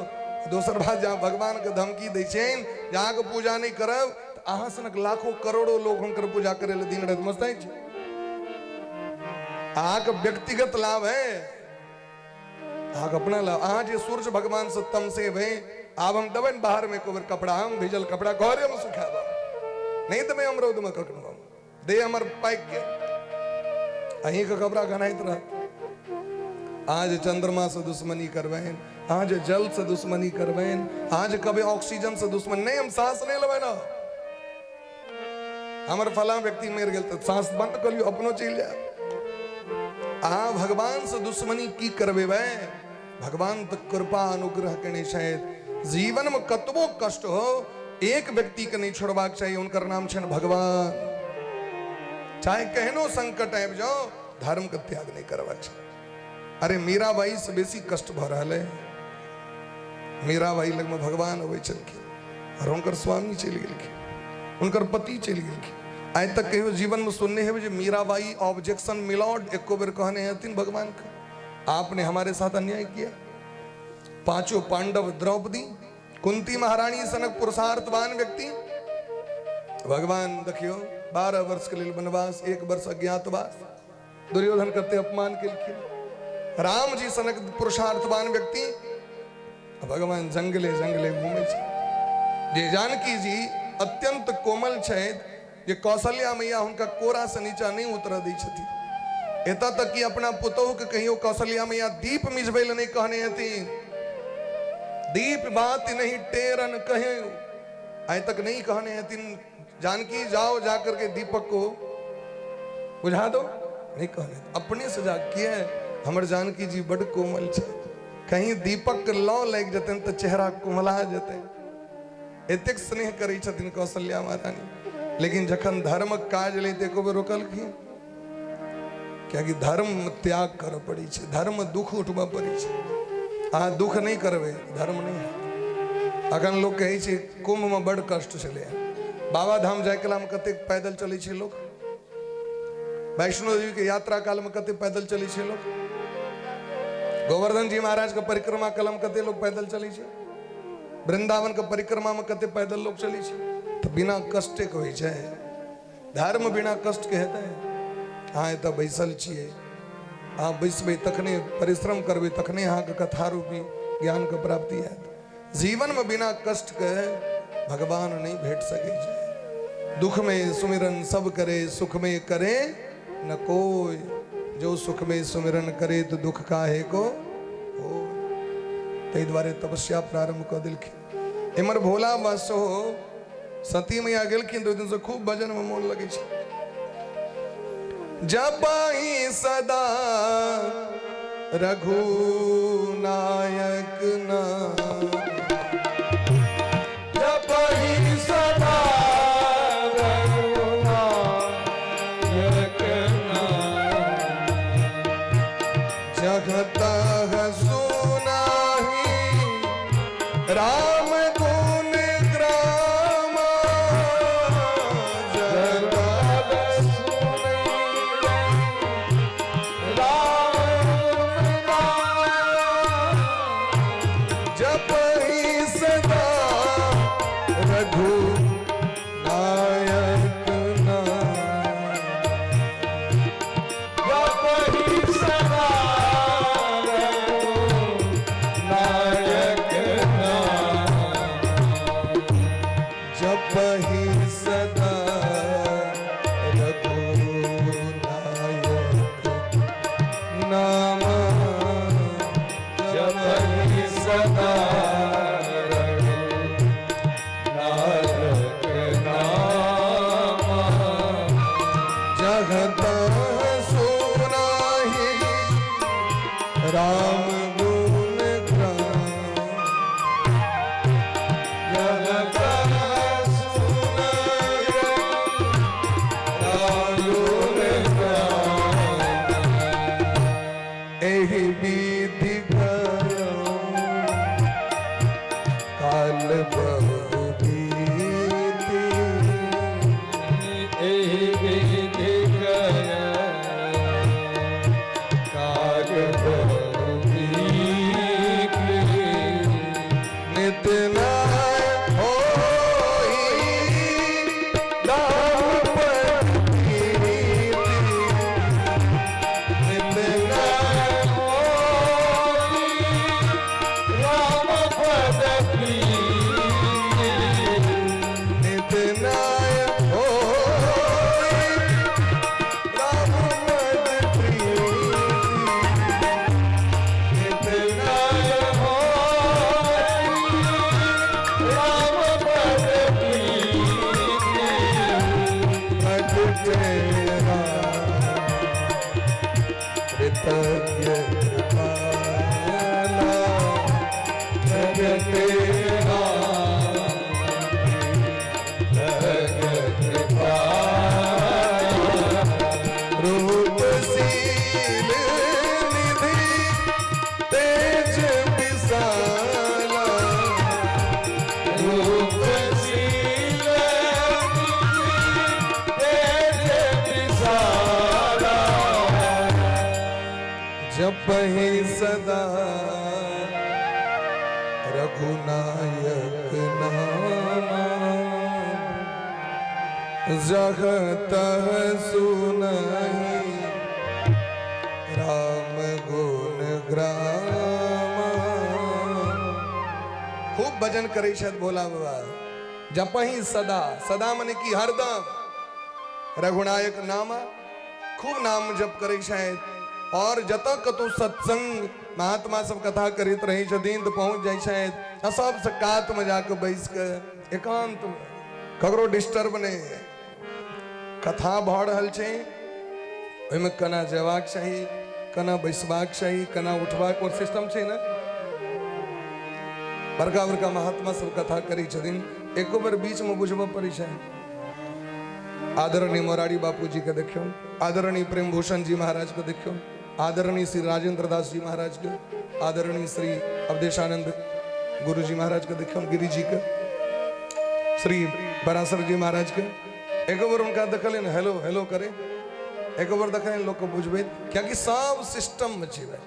दोसर बात, जहाँ भगवान के धमकी दै छनि जे अहाँके पूजा नहि करब तऽ अहाँ सनक लाखों करोड़ों लोग हुनकर पूजा करै लए दिन राति मस्त छै। अहाँके व्यक्तिगत लाभ है, अहाँके अपना लाभ। अहाँ जे सूर्य भगवान से तमसेबै, आब हम देबै ने बाहर में एको बेर कपड़ा, हम भीजल कपड़ा घरे में सुखायब, नहीं देबै हम रौद में कखनो, देह हमर पाकि गेल, अहींके कपड़ा गनाइत रहत। अहाँ जे चंद्रमा से दुश्मनी करबनि, अहाँ जे जल से दुश्मनी करबनि, अहाँ जे कभी ऑक्सीजन से दुश्मनी नहीं, हम सांस नहीं लेबै ना, हमर फला व्यक्ति मरि गेल तऽ सांस बंद कऽ लियौ, अपनो चलि जायब। अहाँ भगवान से दुश्मनी की करबेबै? भगवान तऽ कृपा अनुग्रह केने छथि। जीवन में कतबो कष्ट हो, एक व्यक्ति के नहीं छोड़बाक चाही, हुनकर नाम छनि भगवान। चाहे केहनो संकट आबि जाओ, धर्म के त्याग नहीं करबाक चाही। अरे मीराबाई से बेसी कष्ट भऽ रहल है। मीराबाई लगमे भगवान अबै छलखिन और हुनकर स्वामी चलि गेलखिन, हुनकर पति चलि गेलखिन। आइ तक कहियो जीवन में सुनने हेबै जे मीराबाई ऑब्जेक्शन मिलॉर्ड एको बेर कहने हेथिन भगवान के, आपने हमारे साथ अन्याय किया। पांचों पांडव, द्रौपदी, कुंती महारानी सनक पुरुषार्थवान व्यक्ति, भगवान देखियो 12 वर्ष के लेल वनवास, 1 वर्ष अज्ञातवास, दुर्योधन कते अपमान केलखिन। राम जी सनक पुरुषार्थवान व्यक्ति, भगवान जंगले जंगले घूमे छै। जे जानकी जी अत्यंत कोमल छथि, जे कौशल्या मैया हुनका कोरा से नीचा नहीं उतर दै छथिन, एतऽ तक कि अपना पुतोहु के कहियो कौशल्या मैया दीप मिझबै लए नहीं कहने हेथिन। दीप बात नहीं टेरन कहे, आइ तक नहीं कहने हेथिन जानकी जाओ जा करके दीपक को बुझा दो, नहीं कहने, अपने से जा किए। हमर जानकी जी बड कोमल छै, कहीं दीपक के लौ लागि जेतनि तऽ चेहरा कुमला जेतनि। एतेक स्नेह करै छथिन कौशल्या महारानी, लेकिन जखन धर्मक काज एलै तऽ एको बेर रोकलखिन? कियाकि धर्म त्याग करऽ पड़ै छै, धर्म दुख उठबऽ पड़ै छै। अहाँ दुख नहि करबै, धर्म नहि हैत। अखन लोक कहै छै कुंभमे बड्ड कष्ट छलै, बाबा धाम जाय कालमे कतेक पैदल चलै छै लोक, वैष्णो देवी के यात्रा कालमे कतेक पैदल चलै छै लोक, गोवर्धन जी महाराज के परिक्रमा कालमे कते लोक पैदल चलै छै, वृंदावन के परिक्रमा में कते पैदल लोग चलै छै। तऽ बिना कष्टे के होइ छै धर्म? बिना कष्ट के हेतै? अहाँ एतऽ बैसल छियै, अहाँ बैसबै तखने, परिश्रम करबै तखने अहाँके कथा रूपी ज्ञानके प्राप्ति हैत। जीवनमे बिना कष्टके भगवान नहि भेट सकै छै। दुख में सुमिरन सब करे, सुख में करे न कोई, जो सुख में सुमिरन करे तो दुख काहे को हो। ताहि दुआरे तपस्या प्रारंभ कऽ देलखिन। एम्हर भोला बाबा सेहो सती मैया गेलखिन तऽ ओहि दिनसँ खूब भजनमे मोन लगै छै। जपाई सदा रघुनायक नाम, जपहि सदा रघुनायक नाम, जगत सुनाही राम गुण ग्राम, जगत सुनहि राम गुण गाम, जपहि सदा रघु नायक नाम, जपहि सदा रघुनायक नाम, जपहि सदा रघुनायक नाम, जपहि सदा रघुनायक नाम, जगत सुनाही राम गुण ग्राम, जगत सुनहि राम गुण गाम, एहि विधि गयो काल बहु बीती, एहि विधि गयो काल बहु बीती, नित नाय होई राम पद प्रीति, नित नाय राम पद प्रीति, नित नाय होई राम पद प्रीति, नित नाय राम पद प्रीति, अटकेरा कृतज्ञ कृपाला, जगते राम कृपाला, रूप सील निधि तेज विशाला, रूप शील तेज विशाला, जपहि सदा रघुनायक नामा, जगत सुनहि राम गुण ग्राम। खूब भजन करै छथि भोला बाबा। जपहि सदा, सदा मने की हरदम, रघुनायक नामा, खूब नाम जप करै छथि। और जतऽ कतौ सत्संग महात्मा सब कथा करैत रहै छथिन तऽ पहुँच जाइ छथि आ सबसँ कातमे जाकऽ बैस कऽ एकांत, ककरो डिस्टर्ब नहि, कथा भऽ रहल छै ओहिमे केना जेबाक चाही, केना बैसबाक चाही, केना उठबाक, और सिस्टम छै ने। बड़का बड़का महात्मा सब कथा करै छथिन। एको बेर बीचमे बुझबऽ पड़ै छै। आदरणीय मोरारी बापू जी के देखियौ, आदरणीय प्रेमभूषण जी महाराज के देखियौ, आदरणीय श्री राजेंद्र दास जी महाराज के, आदरणीय श्री अवधेशानंद गुरु जी महाराज के देखियौ, गिरी जी के, श्री पराशर जी महाराज के। एको बेर हुनका देखलियनि हेलो हेलो करे, एको बेर देखलियनि लोकके बुझबै, कियाकि सब सिस्टममे छै भाइ।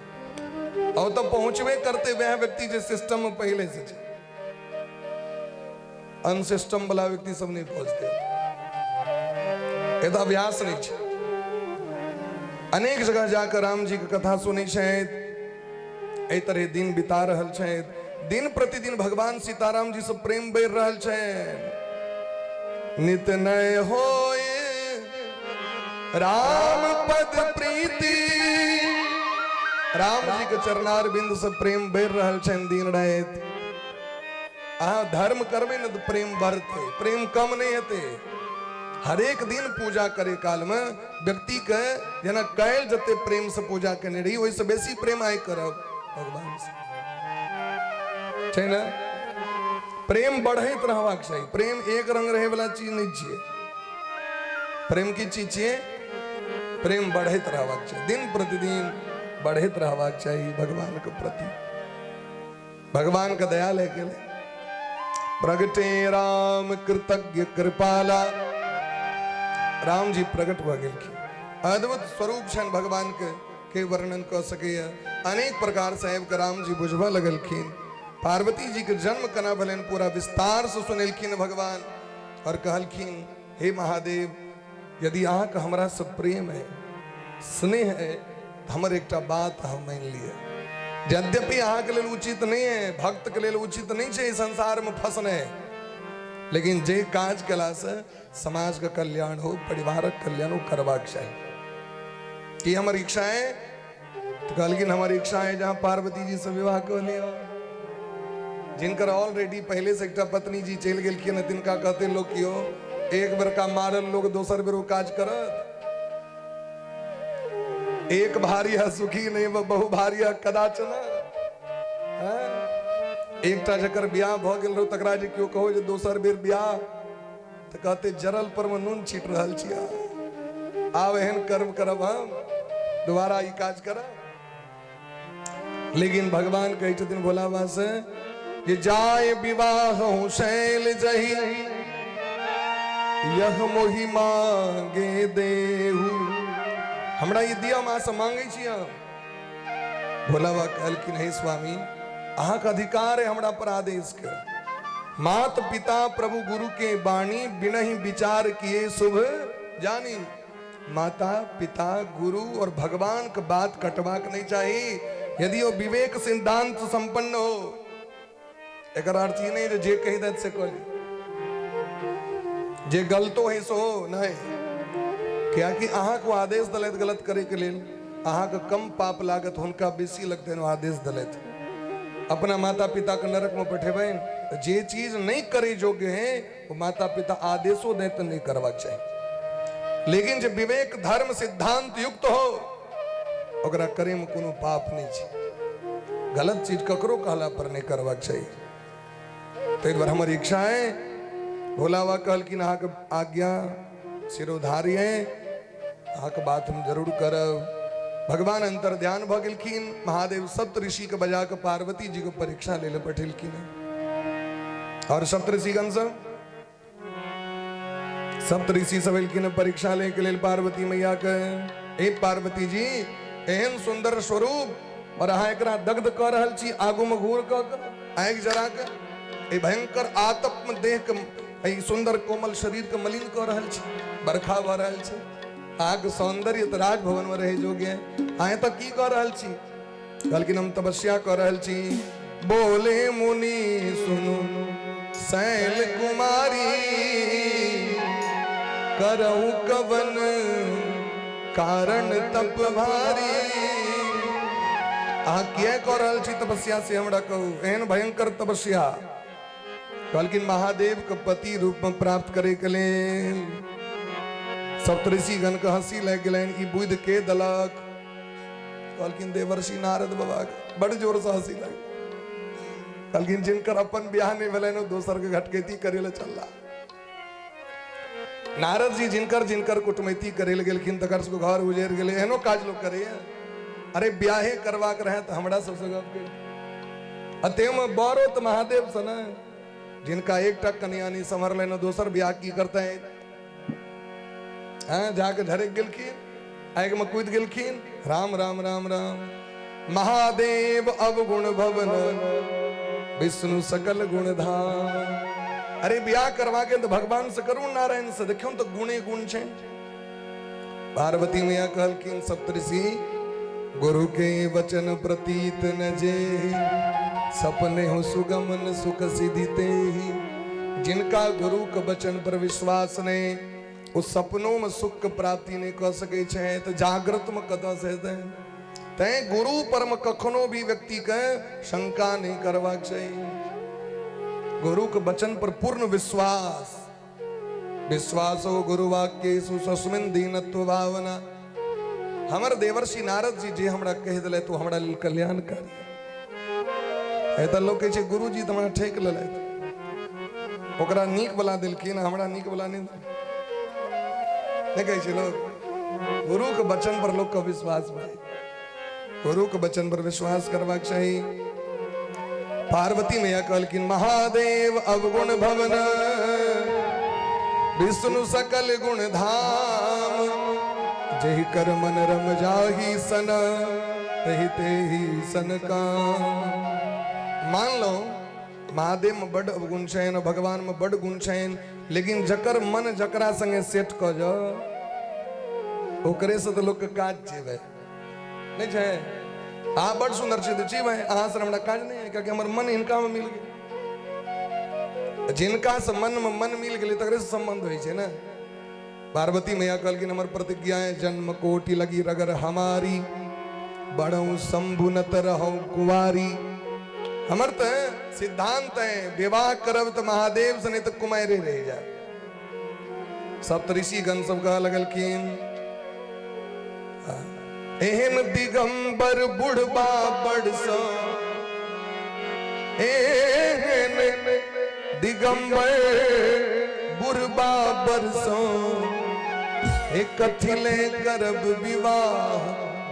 और तऽ पहुँचबे करते वएह व्यक्ति जे सिस्टममे पहिले से छै। अनसिस्टम वाला व्यक्ति सब नहीं पहुंचते, ये तो अभ्यास नहीं छै। अनेक जगह जाकर राम जी के कथा सुनै छथि, एहि तरह दिन बिता रहल छथि। दिन प्रतिदिन भगवान सीताराम जी से प्रेम बढ़ि रहल छनि। नित नय होए राम पद प्रीति, राम जी के चरणार बिंद से प्रेम बढ़ि रहल छनि दिन राति। अहाँ धर्म करबै ने तऽ प्रेम बढ़तै, प्रेम कम नहि हेतै। हरेक दिन पूजा करे काल में व्यक्ति के जेना काल्हि जते प्रेम से पूजा केने रही ओहिसँ बेसी प्रेम आइ करब भगवान से, छै ने? प्रेम बढ़ैत रहबाक चाही। प्रेम एक रंग रहै वाला चीज नहि छियै। प्रेम की चीज छियै? प्रेम बढ़ैत रहबाक चाही, दिन प्रतिदिन बढ़ैत रहबाक चाही भगवान के प्रति। भगवान के दया ले गेलै। प्रगटे राम कृतज्ञ कृपाला, राम जी प्रकट भऽ गेलखिन। अद्भुत स्वरूप छनि भगवान के, के वर्णन कऽ सकैए? अनेक प्रकार से आबि कऽ राम जी बुझबऽ लगलखिन। पार्वती जी के जन्म केना भेलनि पूरा विस्तार से सुनेलखिन भगवान, और कहलखिन हे महादेव, यदि अहाँके हमरा से प्रेम है, स्नेह है, तऽ हमर एकटा बात अहाँ मानि लिअ। यद्यपि अहाँके लेल उचित नहि है, भक्तके लेल उचित नहि छै संसारमे फंसने, लेकिन जे काज केलासँ समाजके कल्याण हो, परिवारक कल्याण हो, करबाक चाही। की हमर इच्छा है? तऽ कहलखिन हमर इच्छा है जहाँ पार्वती जी से विवाह कऽ लिअ। जिनकर ऑलरेडी पहले से एकटा पत्नी जी चलि गेलखिन, तिनका कहते लोक कियो एक बेर का मारल लोग दोसर बेर ओ काज करत? एक भारी है सुखी नहीं बहु भारी है कदाचन। एकटा जकर बियाह भऽ गेल रहो तकरा जे केओ कहो जे दोसर बेर बियाह, तऽ कहते जरल पर मे नून छीट रहल छी, आब एहन कर्म करब हम, दोबारा ई काज करब? लेकिन भगवान कहै छथिन भोला बाबा से जे जाय विवाह हूँ शैल जही, यह मोहि मांगे देहू। हमरा ई दिया, माँ से मांगे छी हम। भोला बाबा कहलखिन हे स्वामी, अहाँके अधिकार है हमरा पर आदेश के। मात पिता प्रभु गुरु के वाणी बिनहि विचार किए शुभ जानी। माता पिता गुरु और भगवान के बात कटबाक नहीं चाही यदि वो विवेक सिद्धांत संपन्न हो। एकर अर्थ ई नहीं जे कही देत से करी, जे गलतो है सो नहीं, कियाकि अहाँ को आदेश दलैत गलत करे के लेल अहाँ के कम पाप लागत, हुनका बेसी लगतनि ओ आदेश दलैत। अपना माता पिता के नरक में पठेबनि? जे चीज नहीं करे योग्य है वो माता पिता आदेशो दे तो नहीं करबाक चाही, लेकिन जे विवेक धर्म सिद्धांत युक्त हो ओकरा करे में कोनो पाप नहीं छै। गलत चीज ककरो कहला पर नहीं करबाक चाही। ताहि दुआरे हमर इच्छा है। भोला बाबा कहलखिन अहाँके आज्ञा सिरोधार्य है, अहाँके बात हम जरूर करब। भगवान अंतर ध्यान भऽ गेलखिन। महादेव सप्त ऋषि के बजा के पार्वती जी के परीक्षा ले पठेलखिन। और सप्त ऋषिगण सब, सप्त ऋषि सब एलखिन परीक्षा ले के लेल पार्वती मैया के। हे पार्वती जी, एहन सुंदर स्वरूप और अहाँ एकरा दग्ध कऽ रहल छी आगू में घूर कऽ के, आगि जरा के, एहि भयंकर आतप में देह के, एहि सुंदर कोमल शरीर के मलिन कऽ रहल छी, बरखा भऽ रहल छै। अहाँके सौंदर्य तऽ राजभवन में रहै योग्य है, अहाँ तऽ की कऽ रहल छी? कहलखिन हम तपस्या कऽ रहल छी। बोले मुनि सुनु शैल कुमारी, करहु कवन कारण तप भारी। अहाँ किया कऽ रहल छी तपस्या से हमरा कहू, एहन भयंकर तपस्या? कहलखिन महादेव के पति रूप में प्राप्त करे के लेल। सप्तऋषिगण के हंसी लागि गेलनि, ई बुद्धि के देलक? कहलखिन देवर्षि नारद बाबा के। बड़ जोर से हंसी लागि। कहलखिन जिनकर अपन बियाह नहि भेलनि ओ दोसर के घटकैती करे लए चलला। नारद जी जिनकर जिनकर कुटमैती करे लए गेलखिन तकर सबके घर उजड़ि गेलै। एहनो काज लोक करैया? अरे ब्याहे करबाक रहै तऽ हमरा सबसँ गप केलखिन। आ ताहिमे बरो तऽ महादेव से ने, जिनका एकटा कनिया नहि सम्हरलनि दोसर ब्याह की करतै? हैं, जाके झरकि गेलखिन, आगिमे कूदि गेलखिन। राम राम राम राम। महादेव अवगुण भवन विष्णु सकल गुण धाम। अरे ब्याह करवा के तो भगवान से करू, नारायण से। देखियौ तो गुणे गुण छै। पार्वती मैया कहलखिन सप्तऋषि गुरु के वचन प्रतीत न जे सपने हो सुगमन सुख सिद्धि ते ही। जिनका गुरु के वचन पर विश्वास नहीं ओ सपनों में सुख के प्राप्ति नहीं कर सके छै, तो जागृत में कतऽ से हेतै? तैं गुरु पर में कखनो भी व्यक्ति के शंका नहीं करबाक चाही। गुरु के वचन पर पूर्ण विश्वास। विश्वासो गुरु वाक्येषु स्वस्मिन दीनत्व भावना। हमर देवर्षि नारद जी जे हमरा कहि दिले तो हमरा लेल कल्याणकारी है। तऽ लोक कहै छै गुरुजी तऽ हमरा ठकि लेलथि, ओकरा नीक वाला देलखिन, हमरा नीक वाला नहि देलखिन। नहि कहै छै लोक? गुरु के वचन पर लोक के विश्वास भाई, गुरु के वचन पर विश्वास करबाक चाही। पार्वती मैया कहलखिन महादेव अवगुण भवन विष्णु सकल गुण धाम, जेहि कर मन रम जाही सन तहि तेहि सन काम। मान लो महादेव में बड अवगुण छनि, भगवान में बड गुण छनि, लेकिन जकर मन जकरा संगे सेट कऽ जाओ ओकरे से तऽ लोक के काज छै भाई, नहि छै? अहाँ बड सुंदर छी तऽ छी भाई, अहाँ से हमरा काज नहि है, कियाकि हमर मन हिनका में मिल गेल। जिनका से मन में मन मिल गेलै तकरे से संबंध होइ छै ने। पार्वती मैया कहलखिन हमर प्रतिज्ञा है जन्म कोटि लगी रगर हमारी, बड़ऊ शंभु नत रहूं कुवारी। हमर तऽ सिद्धांत है विवाह करब तऽ महादेव से, नहीं तऽ कुमारे रह जाए। सप्तऋषि गण सब कह लगलखिन एहन दिगंबर बुढ़बा बड़ सा, एहन दिगंबर बुढ़बा बरसो, हे कथिले करब विवाह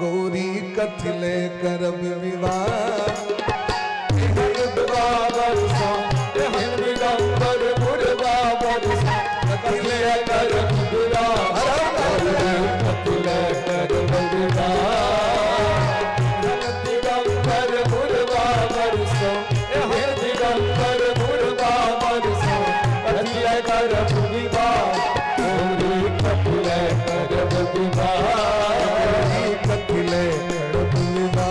गौरी, कथिले करब विवाह। बुढ़बा बरसो, एहन दिगंबर बुढ़बा बरसो, कथिले करब विवाह गौरी, कथिले करब विवाह। एहन दिगंबर बुढ़बा बरसो, एहन दिगंबर बुढ़बा बरसो, कथिले करब विवाह गौरी, कथिले करब विवाह। गौरी कथिले करब विवाह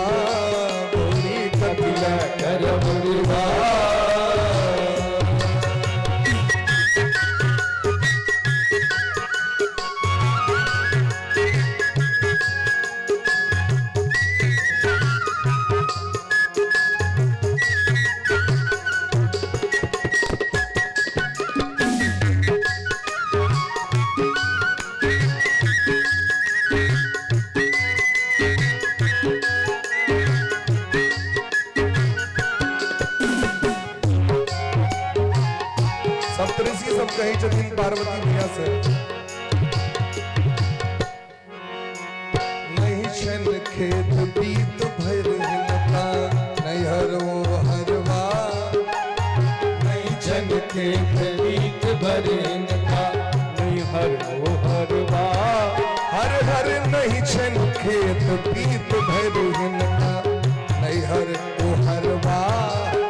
गौरी, कथिले करब विवाह। सप्तऋषि सब कहै छथिन पार्वती मैया से, नहीं छन खेत पीत भर हिनका नैहर ओ हरवा, नहीं छन खेत पीत भर हिनका नैहर ओ हरवा। हर हर नहीं छन खेत पीत भर हिनका नैहर ओ हरवा,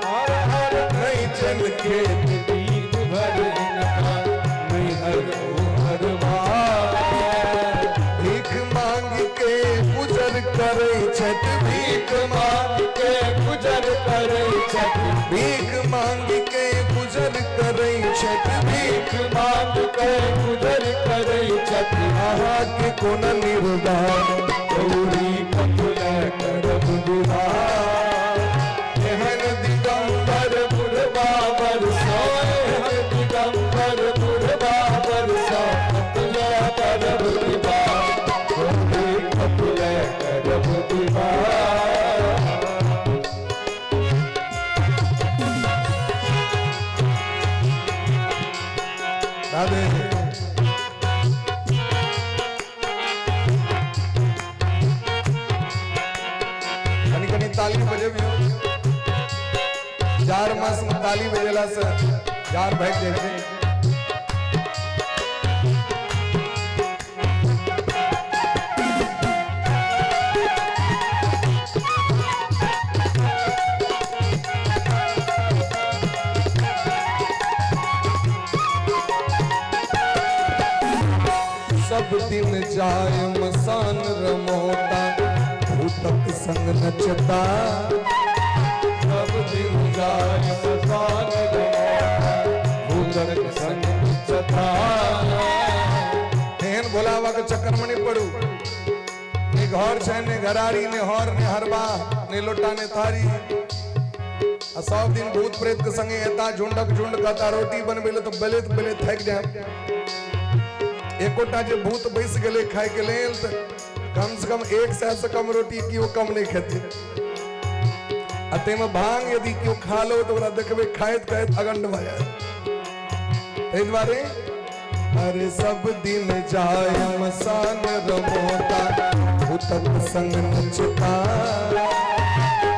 हर हर नहीं छन खेत पीत भर हिनका नैहर ओ हरवा। भीख मांग के गुजर करै छथि, भीख मांग के गुजर करै छथि, भीख मांग के गुजर करै छथि, भीख मांग के गुजर करै छथि, अहाँके कोना निर्वाह गौरी कथिले करब विवाह। एहन दिगंबर दिगंबर बुढ़बा बरसो, एहन दिगंबर बुढ़बा बरसो, कथिले करब विवाह गौरी, कथिले करब विवाह। ताली बजेबियौ। जाड़ मास में ताली बजेला से जाड़ भागि जाइ छै। सब दिन जाय मसान रमोता, भूतक संग नचता। सब दिन जाय मसान रमोता, भूतक संग नचता। एहन भोला बाबा के चक्कर में नहीं पड़ू। ने घर छै, ने घरारी, ने हर, ने हरबा, ने लोटा, ने थारी। आ सब दिन भूत प्रेत के संगे एता झुंडक झुंड कहता रोटी बनबे ले तो बेलैत बेलैत थाकि जायब। एकोटा जे भूत बैस गेलै खाय के लेल तऽ कम से कम 100 से कम रोटी केओ कम नहीं खेतै। आ ताहिमे भांग यदि केओ खा लो तऽ ओकरा देखबै खाइत खाइत अगंड भऽ जायत। ताहि दुआरे अरे सब दिन जाय मसान रमोता, भूतक संग नचता।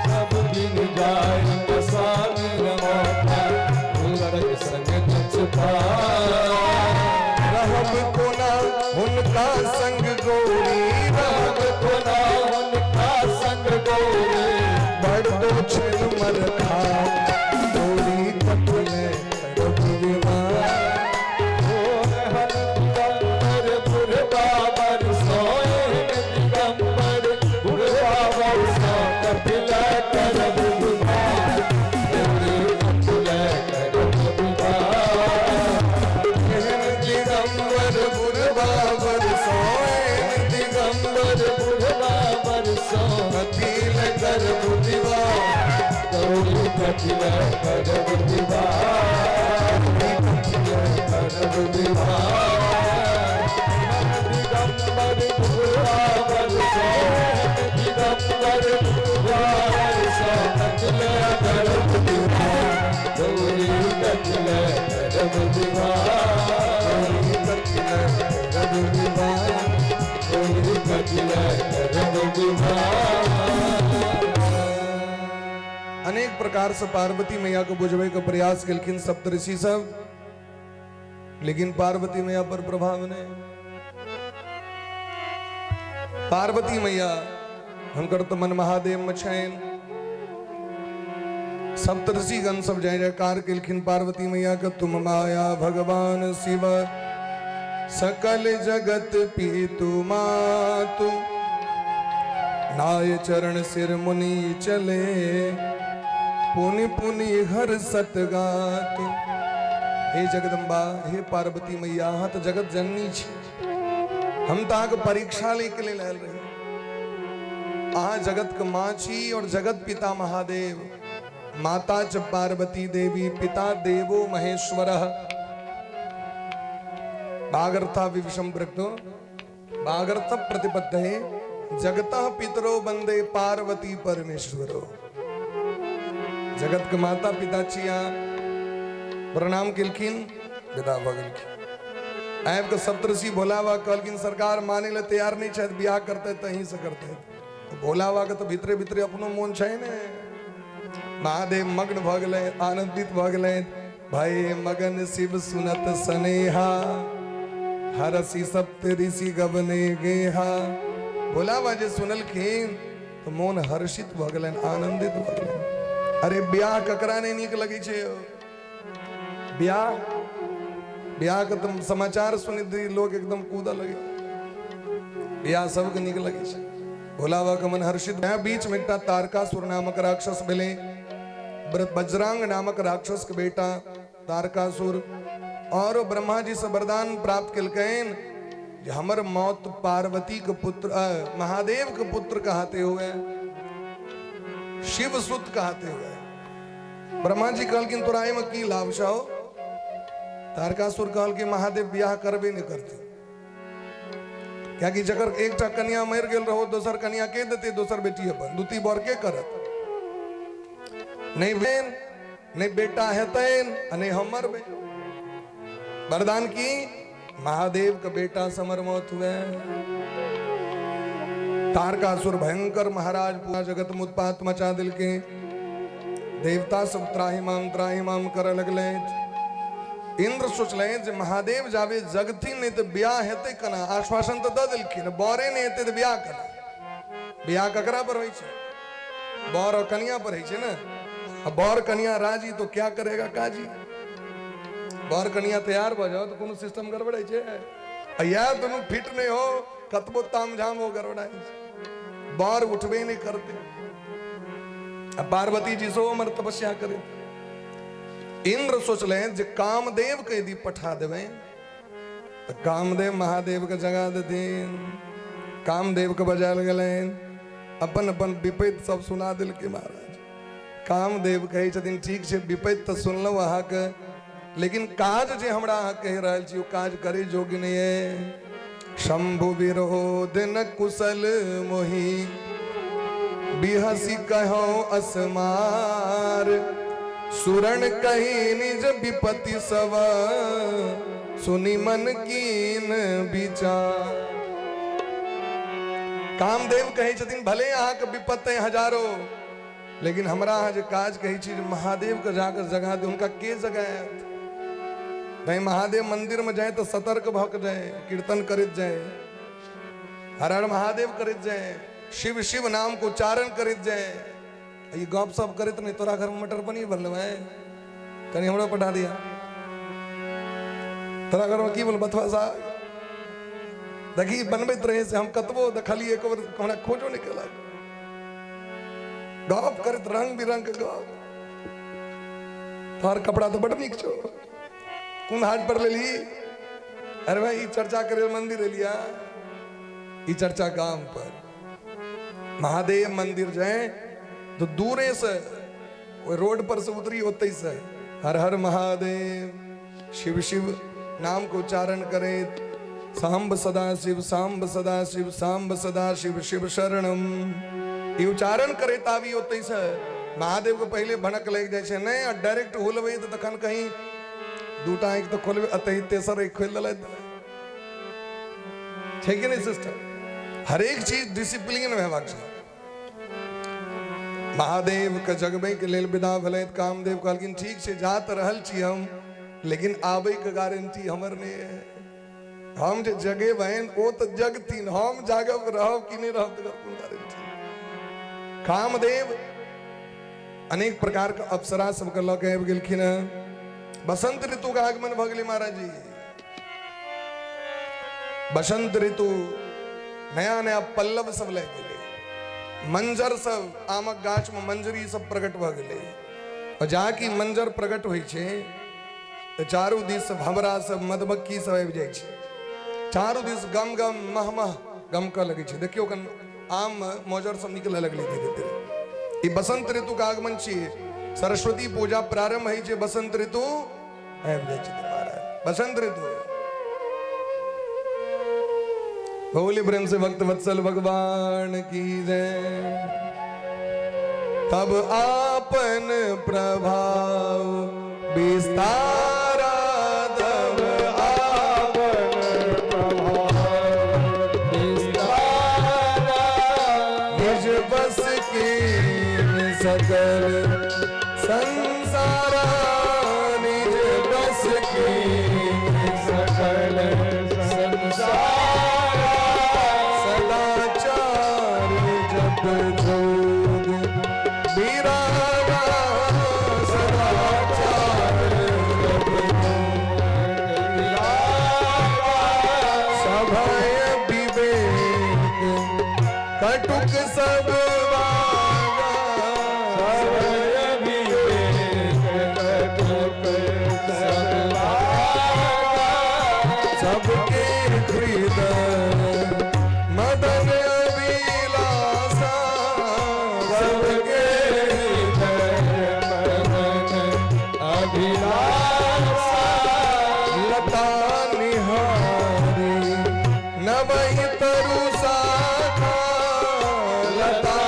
सब दिन जाय मसान रमोता, भूतक संग नचता। रहब कोना हुनका संग गौरी, रहब कोना हुनका संग गौरी। बड़ दोछन मरखा, गौरी कटले करब विवाह। एहन दिगंबर बुढ़बा बरसो, एहन दिगंबर बुढ़बा बरसो, कपिल करब विवाह, गौरी कपिल करब विवाह। एहन दिगंबर बुढ़बा बरसो, एहन दिगंबर बुढ़बा बरसो, कथिल करब विवाह। गौरी कपिल करब विवाह, करब विवाह। दिगंबर बुढ़बा बरसो, दिगंबर बुढ़बा बरसो, कपिल करब विवाह, गौरी कपिल करब विवाह। गौरी कथिल करब विवाह। गौरी कपिल करब विवाह। अनेक प्रकार से पार्वती मैया को बुझबै के प्रयास केलखिन सप्तऋषि सब, लेकिन पार्वती मैया पर प्रभाव नहीं। पार्वती मैया हुनकर तो मन महादेव में छनि। सप्तऋषि गण सब जय जयकार केलखिन पार्वती मैया के। तुम माया भगवान शिव, सकल जगत पीतु मातु, नाय चरण सिर मुनि चले, पुनि पुनि हर सत गात। हे जगदम्बा, हे पार्वती मैया, अहाँ तऽ जगत जननी छी। हम तऽ अहाँके परीक्षा लै के लेल आयल रही। अहाँ जगत के माँ छी और जगत पिता महादेव। माता च पार्वती देवी, पिता देवो महेश्वरः। बागर्था विषम प्रक्तो बागर्थ प्रतिपद्धये, जगतः पितरो वंदे पार्वती परमेश्वरो। जगत के माता पिता छी अहाँ। प्रणाम केलखिन, विदा भऽ गेलखिन। आबि कऽ सप्तऋषि भोला बाबा कहलखिन, सरकार मानै लए तैयार नहि छथि, बियाह करतै तऽ अहीं से करतै। तऽ भोला बाबा के तऽ भीतरे भीतरे अपनो मोन छै ने। महादेव मग्न भऽ गेलै, आनंदित भऽ गेलै। भय मगन शिव सुनत स्नेहा, हरसि सप्त ऋषि गबने गेहा। भोला बाबा जे सुनलखिन तऽ मोन हर्षित भऽ गेलनि, आनंदित भऽ गेलनि। अरे बियाह ककरा नहि नीक लगै छै? बियाह, बियाह के तऽ समाचार सुनि लोग एकदम कूदऽ लगे। बियाह सबके नीक लगै छै। भोला बाबा के मन हर्षित। बीच में एकटा तारकासुर नामक राक्षस भेलै। बजरांग नामक राक्षस के बेटा तारकासुर, और ब्रह्मा जी से वरदान प्राप्त केलकनि जे हमर मौत पार्वती के पुत्र महादेव के पुत्र कहते हुए, शिव सुत कहते हुए। ब्रह्मा जी कहलखिन, तोरा एहिमे की लाभ छौ? तारकासुर कहलखिन, महादेव बियाह करबे नहि करते, कियाकि जकर एकटा कन्या मरि गेल रहो, दोसर कन्या के देते? दोसर बेटी अपन दूती बर के करत? नहीं बहन, नहीं बेटा हेतनि आ नहीं हम मरबै। वरदान की महादेव के बेटा समर मौत हुए। तारकासुर भयंकर महाराज पूरा जगत में उत्पात मचा देलकै। देवता सब त्राहिमाम त्राहिमाम करऽ लगलै। इंद्र सोचलनि जे महादेव जाबे जगथिन नहि तऽ बियाह हेतै केना? आश्वासन तऽ दऽ देलखिन, बरे नहि हेतै तऽ बियाह केना? बियाह ककरा पर होइ छै? बर और कनिया पर होइ छै ने। आ बर कनिया राजी तो क्या करेगा काजी? बर कनिया तैयार भऽ जाओ तऽ कोनो सिस्टम गड़बड़ाइ छै? आ इएह दुनू फिट नहि हो, कतबो तामझाम हो, गड़बड़ाइ छै। बर उठबे नहि करतै। आ पार्वती जी सेहो हमर तपस्या करे। इंद्र सोचलनि जे कामदेव के यदि पठा देबै तऽ कामदेव महादेव के जगा देथिन। कामदेव के बजायल गेलनि, अपन अपन विपैत सब सुना देलकै महाराज। कामदेव कहै छथिन ठीक छै, विपैत तऽ सुनलहुँ अहाँके, लेकिन काज जे हमरा अहाँ कहि रहल छी ओ काज करै योग्य नहि अइ। शंभु विरोध न कुशल मोहि बिहसी कहो असमार, सुरण कही निज विपति सब सुनि मन कीन विचार। कामदेव कहै छथिन भले अहाँके विपत्ति अइ हजारो, लेकिन हमरा अहाँ जे काज कहै छी जे महादेवके जाकऽ जगा दे, हुनका के जगायत? भाई महादेव मंदिर में जाए तो सतर्क भऽ के जाए, कीर्तन करैत जाए, हर हर महादेव करैत जाए, शिव शिव नाम के उच्चारण करैत जाए। ई गप सप करैत नहि, तोरा घर में मटर पनीर बनल है, कनि हमरो पठा दिया, तोरा घर में की बोल बथुआ साग, देखी बनबैत रहे से हम कतबो देखलियै एक बेर हमरा खोजो नहि केलक। गप करैत रंग बिरंग के गप, तोहर कपड़ा तऽ बड नीक छौ, कोन हाट पर लेलही? अरे भाई ई चर्चा करे मंदिर एलिया, ई चर्चा गाम पर। महादेव मंदिर जाए तो दूरे से ओहि रोड पर से उतरी ओतै से हर हर महादेव शिव शिव नाम के उच्चारण करैत सांब सदा शिव सांब सदा शिव सांब सदा शिव शिव शरणम ई उच्चारण करैत आबी ओतै से महादेव के पहिले भनक लागि जाइ छै। नहि आ डायरेक्ट हुलबै तऽ तखन कहीं दूटा आँखि तऽ खोलबै, अतही तेसर आँखि खोलि देलथि छै कि नहि? सिस्टम हरेक चीज डिसिप्लिन में हेबाक चाही। महादेव के जगबै के लेल विदा भेलथि। कामदेव कहलखिन ठीक छै, जा तऽ रहल छी हम, लेकिन आबै के गारंटी हमर नहि है। हम जे जगेबनि ओ तऽ जगथिन, हम जागब रहब कि नहि रहब तकर कोन गारंटी। कामदेव अनेक प्रकार के अप्सरा सबके लऽ के आबि गेलखिन हँ। बसंत ऋतु के आगमन भऽ गेलै महाराज जी। बसंत ऋतु नया नया पल्लव सब लागि गेलै, मंजर सब आमक गाछ में मंजरी सब प्रकट भऽ गेलै। और जा कि मंजर प्रकट होइ छै तऽ चारू दिस भमरा सब मधुमक्खी सब आबि जाइ छै, चारू दिस गम गम मह मह गमकऽ लगै छै। देखियौ कन आम में मौजर सब निकलऽ लगलै धीरे धीरे। ई बसंत ऋतु के आगमन छियै। सरस्वती पूजा प्रारंभ होइ छै, बसंत ऋतु आबि जाइ छै महाराज। बसंत ऋतु बोली प्रेम से भक्त वत्सल भगवान की जय। तब आपन प्रभाव विस्तारा, तब आपन प्रभाव विस्तारा, निज बस की सकल संसारा, निज बस की सकल संसारा, सदाचार जप जोग बिरागा, सदाचार जप जोग बिरागा, सभय विवेक कटुक सब बागा, सभय विवेक कटुक सब बागा, सबके हृदय मदन अभिलाषा, सबके हृदय मदन अभिलाषा, लता निहारी नवहि तरु शाखा, लता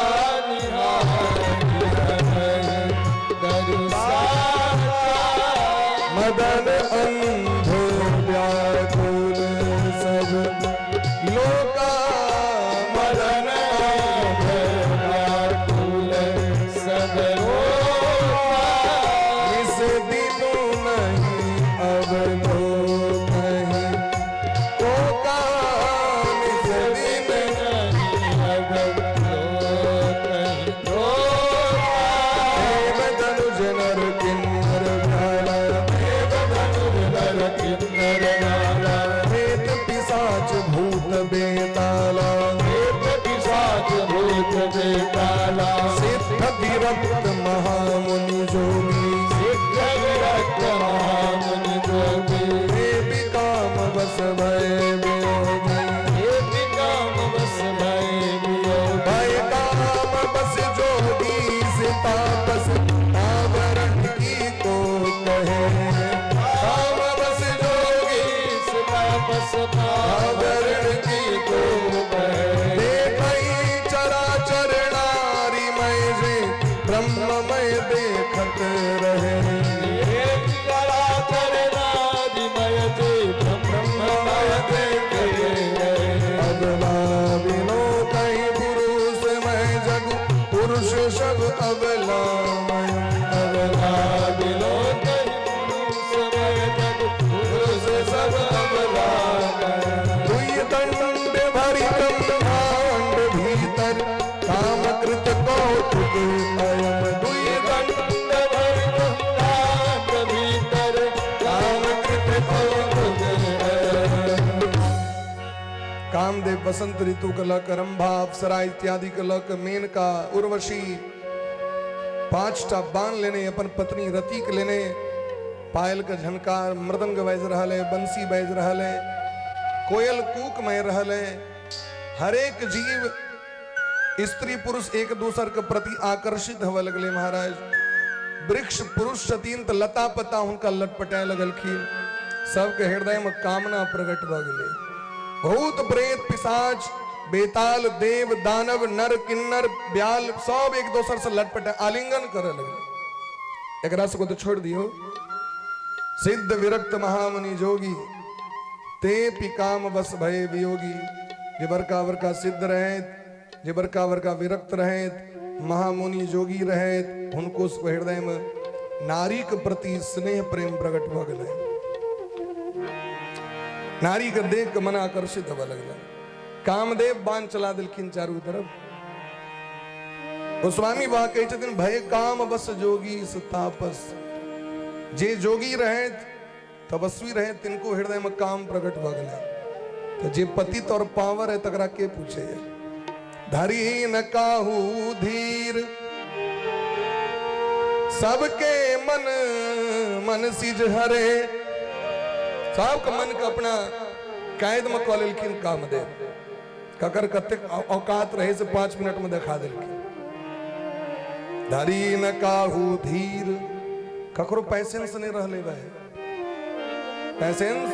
भूत बेताला। सिद्ध विरक्त महामुनि जोगी, सिद्ध विरक्त महामुनि जोगी, देवी काम बस भय वियोगी, देवी काम बस भय वियोगी। भय काम बस जोगी सीतापस, आवरण की को कहे। काम बस जोगी सीतापस आवरण की को कहे। देखई चराचर नारी मय जे, ब्रह्ममय देखत रहे। एक चराचर नारिमय जे, ब्रह्ममय देखत रहे। अबला बिनो कहीं पुरुष मय जगु, पुरुष सब अबलामय। अबला बिलो कहि पुरुषमय जग, पुरुष सब अबलामय। दुई दंड भरि ब्रह्मांड भीतर, काम कृत कौतुक अयम। दुई दंड दंड भरि ब्रह्मांड भीतर, काम कृत कौतुक अयम। कामदेव बसंत ऋतु के लक, रंभा अप्सरा इत्यादि के लक, मेनका उर्वशी 5टा बाण लेने, अपन पत्नी रति के लेने, पायल के झनकार, मृदंग बाजि रहल है, बंसी बाजि रहल है, कोयल कूक मारि रहल है। हरेक जीव स्त्री पुरुष एक दूसर के प्रति आकर्षित होवे लगले महाराज। वृक्ष पुरुष छथिन तऽ लता पता हुनका लटपटाए लगलखिन। सबके हृदय में कामना प्रकट भऽ गेलै। भूत प्रेत पिशाच बेताल देव दानव नर किन्नर ब्याल सब एक दोसर से लटपटा आलिंगन करे लगले। एकरा सबके तो छोड़ दियो। सिद्ध विरक्त महामुनि जोगी, ते पि काम बस भय वियोगी। जे बड़का बड़का सिद्ध रहत, जे बड़का बड़का विरक्त रहत, महामुनि जोगी रहत, हुनको सबके हृदय में नारी के प्रति स्नेह प्रेम प्रकट भऽ गेलै। नारी के देख के मन आकर्षित होबय लगलै। कामदेव बाण चला देलखिन चारू तरफ। गोस्वामी बाबा कहै छथिन, भय काम बस जोगी तापस। जे जोगी रहत, तपस्वी रहत, तिनको हृदय में काम प्रकट भऽ गेलै। तऽ जे पतित और पावर है तकरा के पूछे। धरी न काहू धीर, सबके मन मन सिज हरे। सबके मन के अपना कैद में कऽ लेलखिन कामदेव। ककर कतेक औकात रहे से 5 मिनट में देखा देलखिन। धरी न काहू धीर, ककरो पैसेंस नहीं रहले भाई, पैसेंस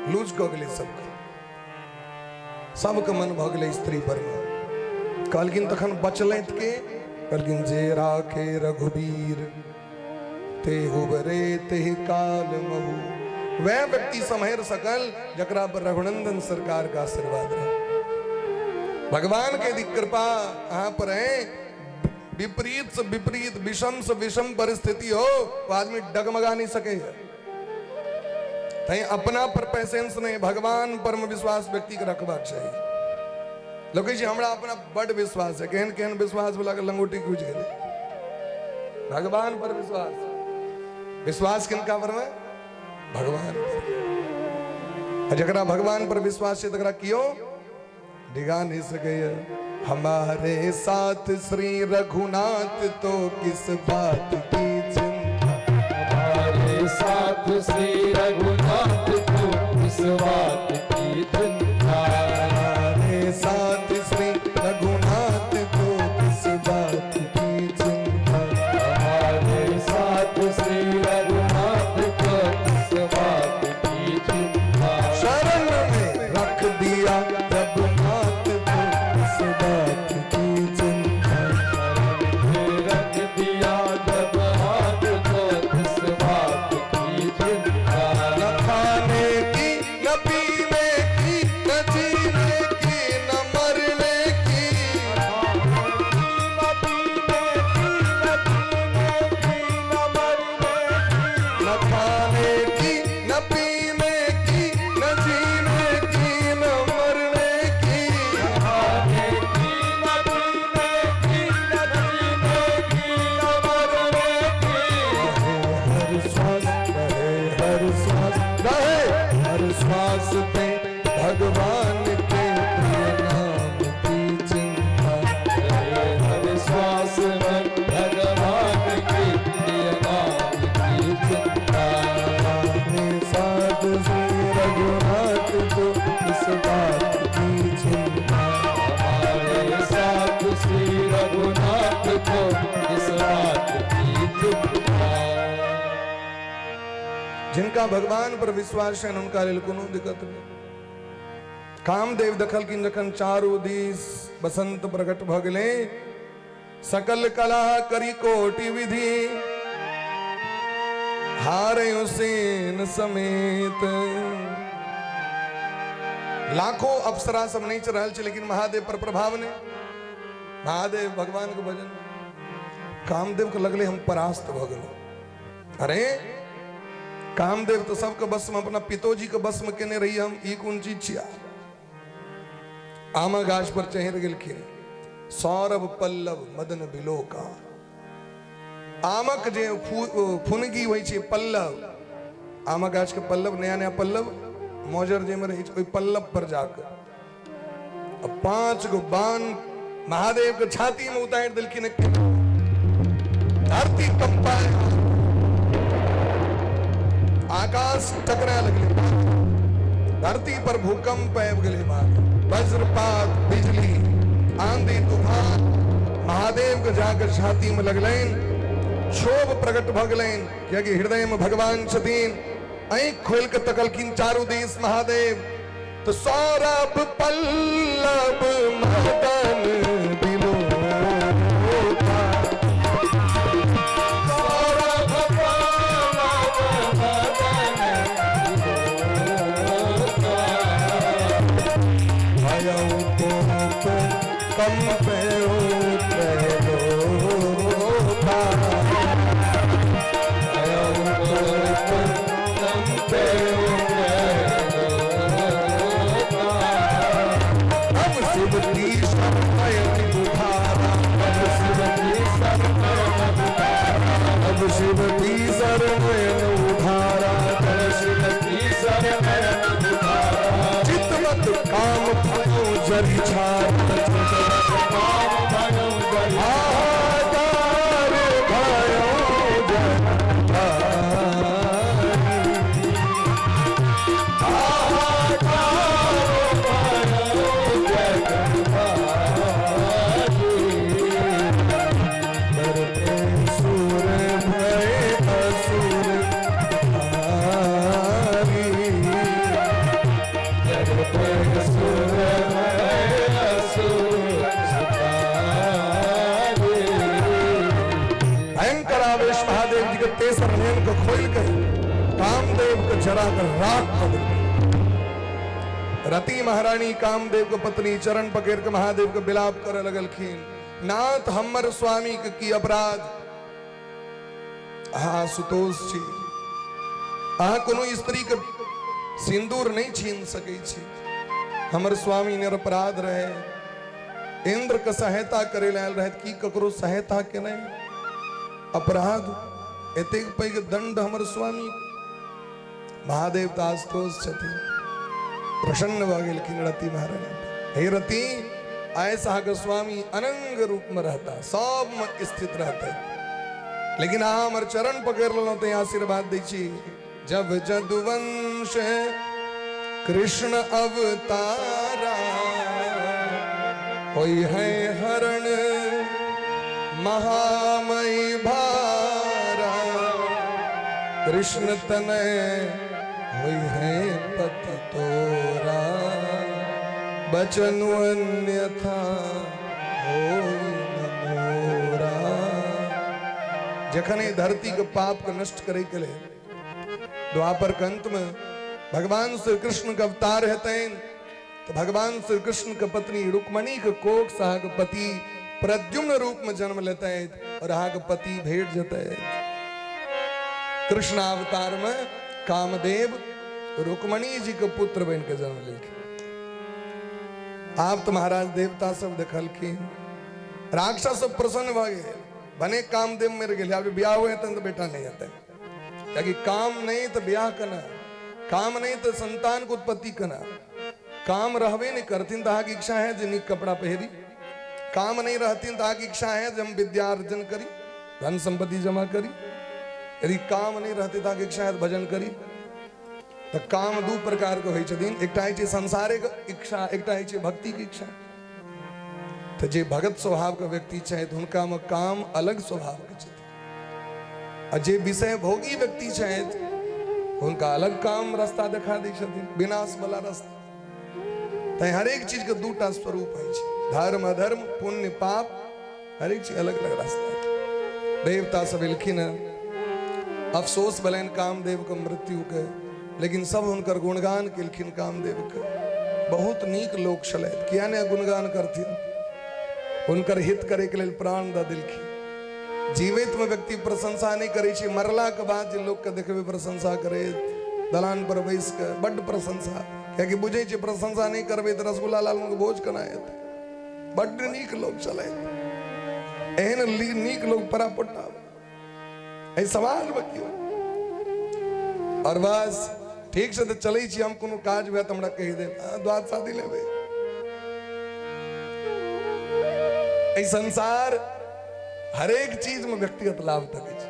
लूज कऽ गेलै सबके। सबके मन भऽ गेलै स्त्री पर में। कहलखिन तखन बचलैत के? कहलखिन जे राखे रघुबीर, ते उबरे ते काल महु। वह व्यक्ति सम्हर सकल जकरा पर रघुनंदन सरकार का आशीर्वाद रहे। भगवान के यदि कृपा अहाँ पर है, विपरीत से विपरीत, विषम से विषम परिस्थिति हो तो आदमी डगमगा नहीं सके। तैं अपना पर पैसेंस नहीं, भगवान पर में विश्वास व्यक्ति के रखबाक चाही। लोग कहै छै हमरा अपना बड विश्वास है, केहन केहन विश्वास वाला के लंगोटी खुजि गेलै। भगवान पर विश्वास, विश्वास किनका पर में? भगवान पर। आ जकरा भगवान पर विश्वास छै तकरा कियो डिगा नहीं सकैया। हमारे साथ श्री रघुनाथ तो किस बात की चिंता, हमारे साथ श्री रघुनाथ तो किस बात की चिंता, हमारे साथ श्री रघुनाथ तो किस बात की चिंता, हमारे साथ श्री रघुनाथ तो किस बात की चिंता, शरण में रख दिया रघुनाथ तो किस बात की चिंता, रख दिया जब हाथ तो किस बात की चिंता, न खाने की न पीने की जिनका भगवान पर विश्वास छनि हुनका लेल कोनो दिक्कत नहि। कामदेव देखलखिन जखन चारू दिस बसंत प्रकट भऽ गेलै, सकल कला करी कोटि विधि हारे सेन समेत। लाखों अप्सरा सब नाचि रहल छै, लेकिन महादेव पर प्रभाव नहि। महादेव भगवान के भजन। कामदेव के लगले हम परास्त भऽ गेलहुँ। अरे कामदेव तो सबके बस में, अपना पितोजी के बस में केने रही हम, ई कोन चीज छिया। आमा गाछ पर चढ़ि गेलखिन। सौरभ पल्लव मदन बिलोका, आमक जे फुनगी होइ छै पल्लव, आमक गाछ के पल्लव, नया नया पल्लव मोजर जाहिमे रहै छै, ओहि पल्लव पर जाके 5 गो बाण महादेव के छाती में उतारि देलखिन। धरती कंपाए, आकाश टकरा लगले, धरती पर भूकंप आबि गेलै, वज्रपात, बिजली, आंधी, तूफान महादेव के जाकर छाती में लगलनि। क्षोभ प्रकट भऽ गेलनि, कियाकि हृदय में भगवान छथिन। आँखि खोलि कऽ तकलखिन चारू दिस महादेव, तो सौरभ पल्लव मदन बिलोका, सौरभ पल्लव मदन बिलोका, भयउ कोप कंपे त्रैलोका, भयउ कोप कंपे त्रैलोका। अब शिव की शरण बुधारा, अब शिव की शरण बुधारा, अब शिव की शरण उधारा, अब शिव की शरण बुधारा। चित मत काम भयो जरि छार, काम भयो जरि हाहाकार भयो जग हाहाकार भयो जगभारी। डरते सुर भय असुर हारी, डरते सुर भय असुर सुतारी। भयंकर आवेश महादेव जी के तेसर नयन को खोल के कामदेव को जरा कर राख कर देलकै। रति महारानी कामदेव के पत्नी चरण पकड़ के महादेव के विलाप करे लगलखिन, नाथ हमर स्वामी के की अपराध? अहाँ आशुतोष छी, अहाँ कोनो स्त्री के सिंदूर नहीं छीन सकै छी। हमर स्वामी निरपराध रहे, इंद्र के सहायता करे आयल रहे, की ककरो सहायता केनाइ अपराध? एतेक पैघ दंड हमर स्वामी। महादेव तऽ आशुतोष छथिन, प्रसन्न भऽ गेलखिन रति महारानी। हे रति, आइ से अहाँके स्वामी अनंग रूप में रहता, सब में स्थित रहते, लेकिन अहाँ हमर चरण पकड़ लेलहुँ तऽ आशीर्वाद दै छी। जब जदुवंश कृष्ण अवतारा, होई है हरण महामयी भारा, कृष्ण तनय होई है पति तोरा, बचन अन्यथा होई न मोरा। जखन ई धरती के पाप के नष्ट करे के लेल द्वापर के अंत में भगवान श्री कृष्ण के अवतार हेतनि, तो भगवान श्री कृष्ण के पत्नी रुक्मणी के कोख से अहाँके पति प्रद्युम्न रूप में जन्म लेतै और अहाँके पति भेट जेतै। कृष्ण अवतार में कामदेव रुक्मणी जी के पुत्र बन के जन्म लेलखिन। आब तो महाराज देवता सब देखलखिन, राक्षस सब प्रसन्न भऽ गेल, भने कामदेव मरि गेल, आब बियाह हुए तहन तऽ बेटा नहि हेतै, कियाकि काम नहि तऽ बियाह केना, काम नहि तऽ संतान के उत्पत्ति केना। काम रहबे नहि करथिन तऽ अहाँके इच्छा है जे नीक कपड़ा पहिरी, काम नहि रहथिन तऽ अहाँके इच्छा है जे हम विद्या अर्जन करी, धन संपत्ति जमा करी, यदि काम नहि रहतै तऽ अहाँके इच्छा है भजन करी। तऽ काम दू प्रकार के होइ छथिन, एकटा होइ छै संसारिक इच्छा, एकटा होइ छै भक्ति के इच्छा। तऽ जे भगत स्वभाव के व्यक्ति छथि हुनका में काम अलग स्वभाव के छथिन, आ जे विषय भोगी व्यक्ति छथि हुनका अलग काम रास्ता देखा दै छथिन, विनाश वाला रास्ता। तैं हरेक चीज के दूटा स्वरूप होइ छै, धर्म अधर्म, पुण्य पाप, हरेक चीज अलग अलग रास्ता है। देवता सब एलखिन हँ, अफसोस भेलनि कामदेव के मृत्यु के, लेकिन सब हुनकर गुणगान केलखिन कामदेव के। बहुत नीक लोक छलथि, किया नहि गुणगान करथिन, हुनकर हित करे के लेल प्राण दऽ देलखिन। जीवित में व्यक्ति प्रशंसा नहीं करे छै, मरला के बाद जे लोक के देखबे प्रशंसा करैत दलान पर बैस के बड्ड प्रशंसा, कियाकि बुझै छै प्रशंसा नहीं करबै तऽ रसगुल्ला लालमोहन के भोज केना हेतै। बड्ड नीक लोक छलथि, एहन नीक लोक परापट्टा एहि समाजमे केओ। और बस ठीक छै तऽ चलै छी हम, कोनो काज हुए तऽ हमरा कहि देब, द्वार शादी लेबै। एहि संसार हरेक चीज में व्यक्तिगत लाभ तकै छै।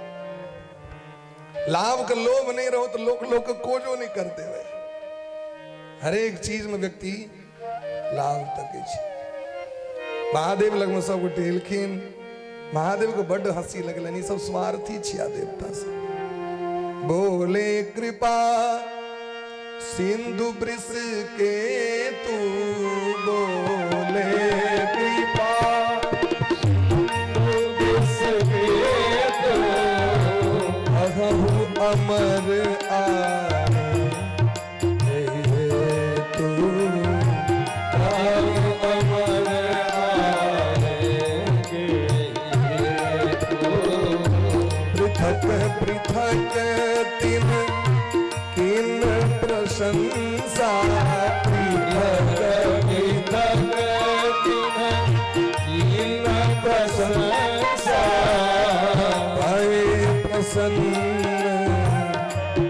लाभ के लोभ नहीं रहो तो लोग लोग के कोजो नहीं कर देवे। हरेक चीज में व्यक्ति लाभ तकै छै। महादेव लगमे सब गोटे एलखिन, महादेव के बड्ड हंसी लगलनि, ई सब स्वार्थी छिया देवता सब। बोले कृपा सिंधु वृष के तू, बोले कृपा सिंधु वृष के तू, अहु अमर आए तू, अहु अमर आए तू। पृथक पृथक तिन किन प्रशंसा, पृथक पृथक तिन किन प्रशंसा, भय प्रसन्न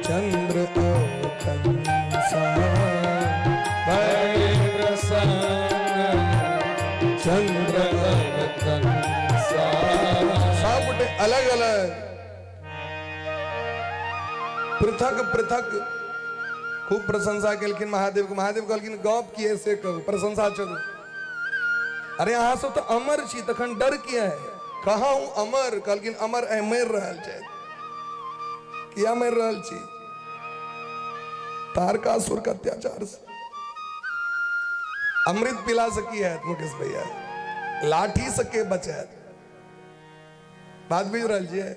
चंद्र अवतंसा, भय प्रसन्न चंद्र अवतंसा। सब गोटे अलग अलग पृथक पृथक खूब प्रशंसा केलखिन महादेव के। महादेव कहलखिन गप किए से कहू, प्रशंसा चलू। अरे अहाँ सब तऽ अमर छी, तखन डर किया है? कहाँ हूँ अमर? कहलखिन अमर ऐ मरि रहल छथि। किया मरि रहल छी? तारकासुर के अत्याचार से। अमृत पीला से की हैत मुकेश भैया? लाठी से के बचायत? बात बुझि रहल छियै?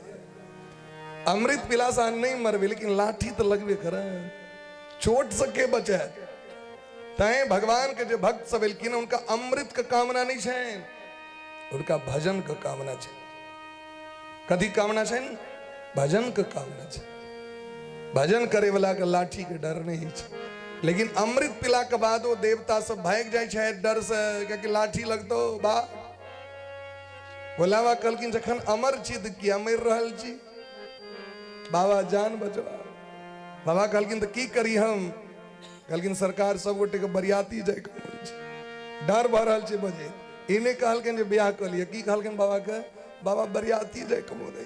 अमृत पीला से अहाँ नहि मरबै, लेकिन लाठी तऽ लगबे करत, चोट से के बचायत? तैं भगवान के जे भक्त सब एलखिन हुनका अमृत के कामना नहि छनि, हुनका भजन के कामना छै। कथी कामना छनि? भजन के कामना छै। भजन करे वाला के लाठी के डर नहीं छै। लेकिन अमृत पीला के बाद ओ देवता सब भागि जाइ छै डर से, कियाकि लाठी लगतो। बा भोला बाबा कहलखिन जखन अमर छी तऽ किया मरि रहल छी? बाबा जान बचबा। बाबा कहलखिन तऽ की करी हम? कहलखिन सरकार सब गोटे के बरियाती जाय के मोन छै, डर भऽ रहल छै बजैत। ई नहि कहलखिन जे बियाह कऽ लिअ, की कहलखिन बाबा के? बाबा बरियाती जाय के मोन है।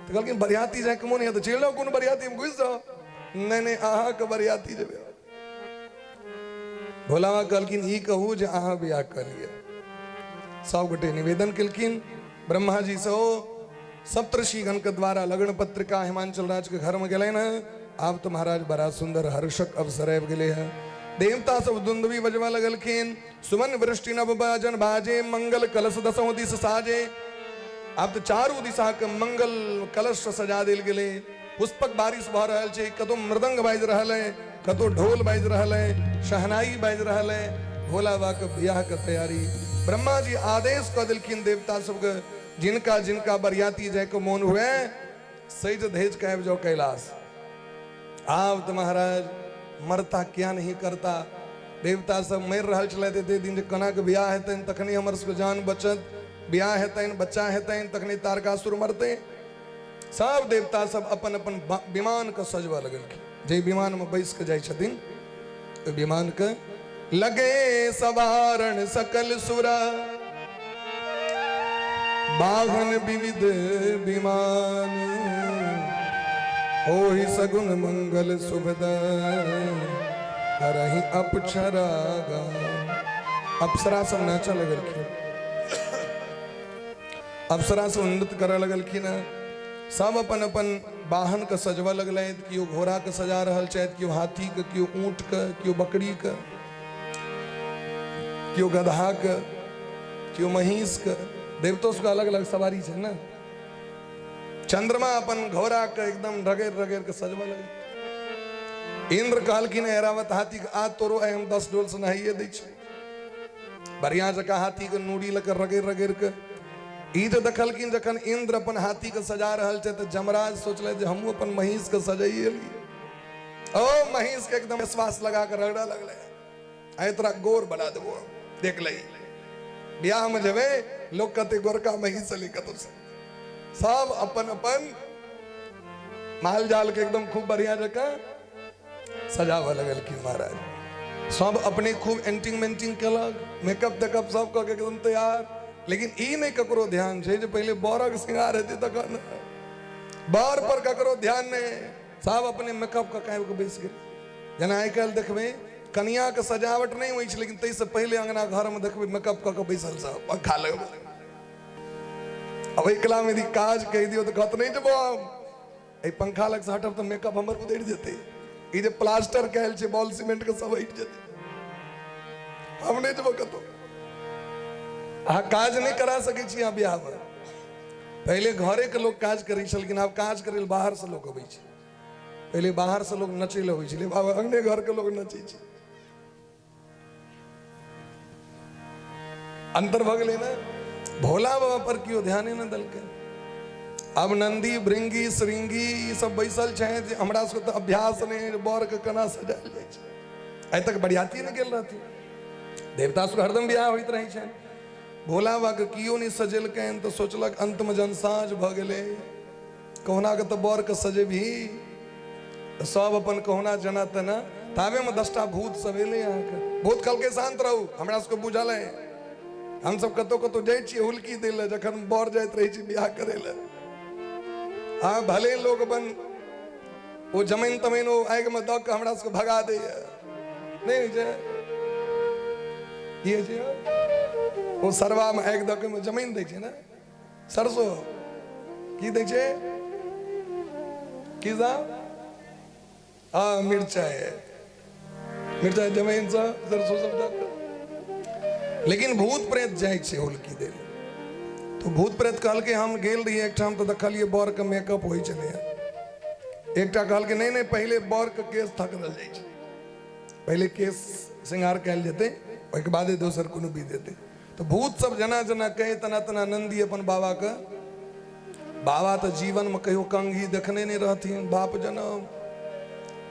तऽ कहलखिन बरियाती जाय के मोन है तऽ चलि जाउ कोनो बरियाती में घुसि जाउ। नहि नहि, अहाँके बरियाती जेबै। भोला बाबा कहलखिन ई कहू जे अहाँ बियाह कऽ लिअ। सब गोटे निवेदन केलखिन ब्रह्मा जी से, ओ सप्तऋषिगण के द्वारा लगन पत्रिका हिमांचल राज के घर में गेलनि हैं। आब तो महाराज बड़ा सुंदर हर्षक अवसर आबि गेलै हैं। देवता सब दुंदुबी बजबा लगलखिन, सुमन वृष्टि नव बाजन बाजे, मंगल कलश दसों दिश साजे। आब तो चारू दिशा के मंगल कलश सजा देल गेलै, पुष्पक बारिश भऽ रहल छै, कतौ मृदंग बाजि रहल है, कतौ ढोल बाजि रहल है, शहनाई बाजि रहल है। भोला बाबा के बियाह के तैयारी। ब्रह्मा जी आदेश कऽ देलखिन देवता सबके, जिनका जिनका बरियाती जाय के मोन हुए सज धज के आबि जाओ कैलाश। आब तऽ महाराज मरता क्या नहीं करता। देवता सब मरि रहल छलथि एते दिन जे कोना के बियाह हेतनि तखनी हमर सबके जान बचत, बियाह हेतनि बच्चा हेतनि तखनी तारकासुर मरतै। सब देवता सब अपन अपन विमान के सजबऽ लगलखिन। जे विमान में बैस के जाइ छथिन ओहि विमान के लगे सवारण सकल सुरा, बाहन विविध विमान, ओहि सगुन मंगल शुभद करहि अपछरा गान। अप्सरा सब नाचऽ लगलखिन, अप्सरा सब नृत्य करऽ लगलखिन। सब अपन अपन वाहनके सजबऽ लगलथि। केओ घोड़ाके सजा रहल छथि, केओ हाथीके, केओ ऊँटके, केओ बकरीके, केओ गदहाके, केओ महीँसके। देवतो सबके अलग अलग सवारी छै ने। चंद्रमा अपन घोड़ाके एकदम रगड़ि रगड़ि के सजबऽ लगल। इंद्र कहलखिन ऐरावत हाथी के, आ तोरो आइ हम 10 डोल से नहाइए दै छी। बढ़िया जकाँ हाथी के नूरी लऽ कऽ रगड़ि रगड़ि के ई जे देखलखिन, जखन इंद्र अपन हाथी के सजा रहल छै तऽ जमराज सोचलथि जे हमहूँ अपन महींस के सजाइए ली। ओ महींस के एकदम श्वास लगा के रगड़ऽ लगलै, आइ तोरा गोर बना देबो, देख ले बियाह में जेबै लोग कहते गोरका महींस अली कतौ से। सब अपन अपन माल जाल के एकदम खूब बढ़िया जकाँ सजाबऽ लगलखिन महाराज। सब अपने खूब एंटिंग मेंटिंग केलक, मेकअप तेकअप सब कऽ के एकदम तैयार। लेकिन ई नहि ककरो ध्यान छै जे पहिले बरक श्रृंगार हेतै तखन, बर पर ककरो ध्यान नहि, सब अपने मेकअप कऽ के आबि कऽ बैस गेल। जेना आइ काल्हि देखबै कनियाके सजावट नहि होइ छै, लेकिन ताहिसँ पहिले अंगना घरमे देखबै मेकअप कऽ के बैसल सब पंखा लगबै। अब एकलामे यदि काज कहि दियौ तऽ कहत नहि जेबो हम, एहि पंखा लगसँ हटब तऽ मेकअप हमर उधरि जेतै, ई जे प्लास्टर कयल छै बॉल सीमेंट के सब हटि जेतै, हम नहि जेबो कतौ। अहाँ काज नहि करा सकै छी अहाँ बियाहमे। पहिले घरे के लोक काज करै छलखिन, आब काज करै लए बाहरसँ लोक अबै छै। पहिले बाहरसँ लोक नचै लए अबै छलै, आब अंगने घरके लोक नचै छै। अंतर भऽ गेलै ने। भोला बाबा पर केओ ध्याने नहि देलकै। आब नंदी भृंगी श्रृंगी ई सब बैसल छै जे हमरा सबके तऽ अभ्यास नहि है बर के केना सजायल जाइ छै। आइ तक बरियाती नहि गेल रहथिन, देवता सबके हरदम बियाह होइत रहै छनि। भोला बाबा के केओ नहि सजेलकनि तऽ सोचलक अंतमे जहन साँझ भऽ गेलै कहुना के तऽ बर के सजेबही, तऽ सब अपन कहुना जेना तेना। ताबेमे 10टा भूत सब एलै अहाँके। भूत कहलकै शान्त रहू, हमरा सबके बुझल है, हमसब कतहु कतहु जाइ छियै हुलकी दै लए जखन बर जाइत रहै छै बियाह करै लए। हँ भले लोक अपन ओ जमीन तमीन ओ आगिमे दऽ कऽ हमरा सबके भगा दैया, नहि होइ छै की होइ छै ओ सरवामे आगि दऽ कऽ जमीन दै छै ने, सरसो की दै छै की साहब? हँ मिरचाइ, मिरचाइ जमीन से सरसो सब दऽ कऽ। लेकिन भूत प्रेत जाइ छै हुलकी दै लए। तऽ भूत प्रेत कहलकै हम गेल रहियै एकठाम तऽ देखलियै बरके मेकअप होइ छलैए। एकटा कहलकै नहि नहि पहिले बरके केश थकरल जाइ छै, पहिले केश श्रृंगार कयल जेतै ओहिके बादे दोसर कोनो विध हेतै। तऽ भूत सब जेना जेना कहै तेना तेना नन्दी अपन बाबाके, बाबा तऽ जीवनमे कहियो कंघी देखने नहि रहथिन बाप जनम।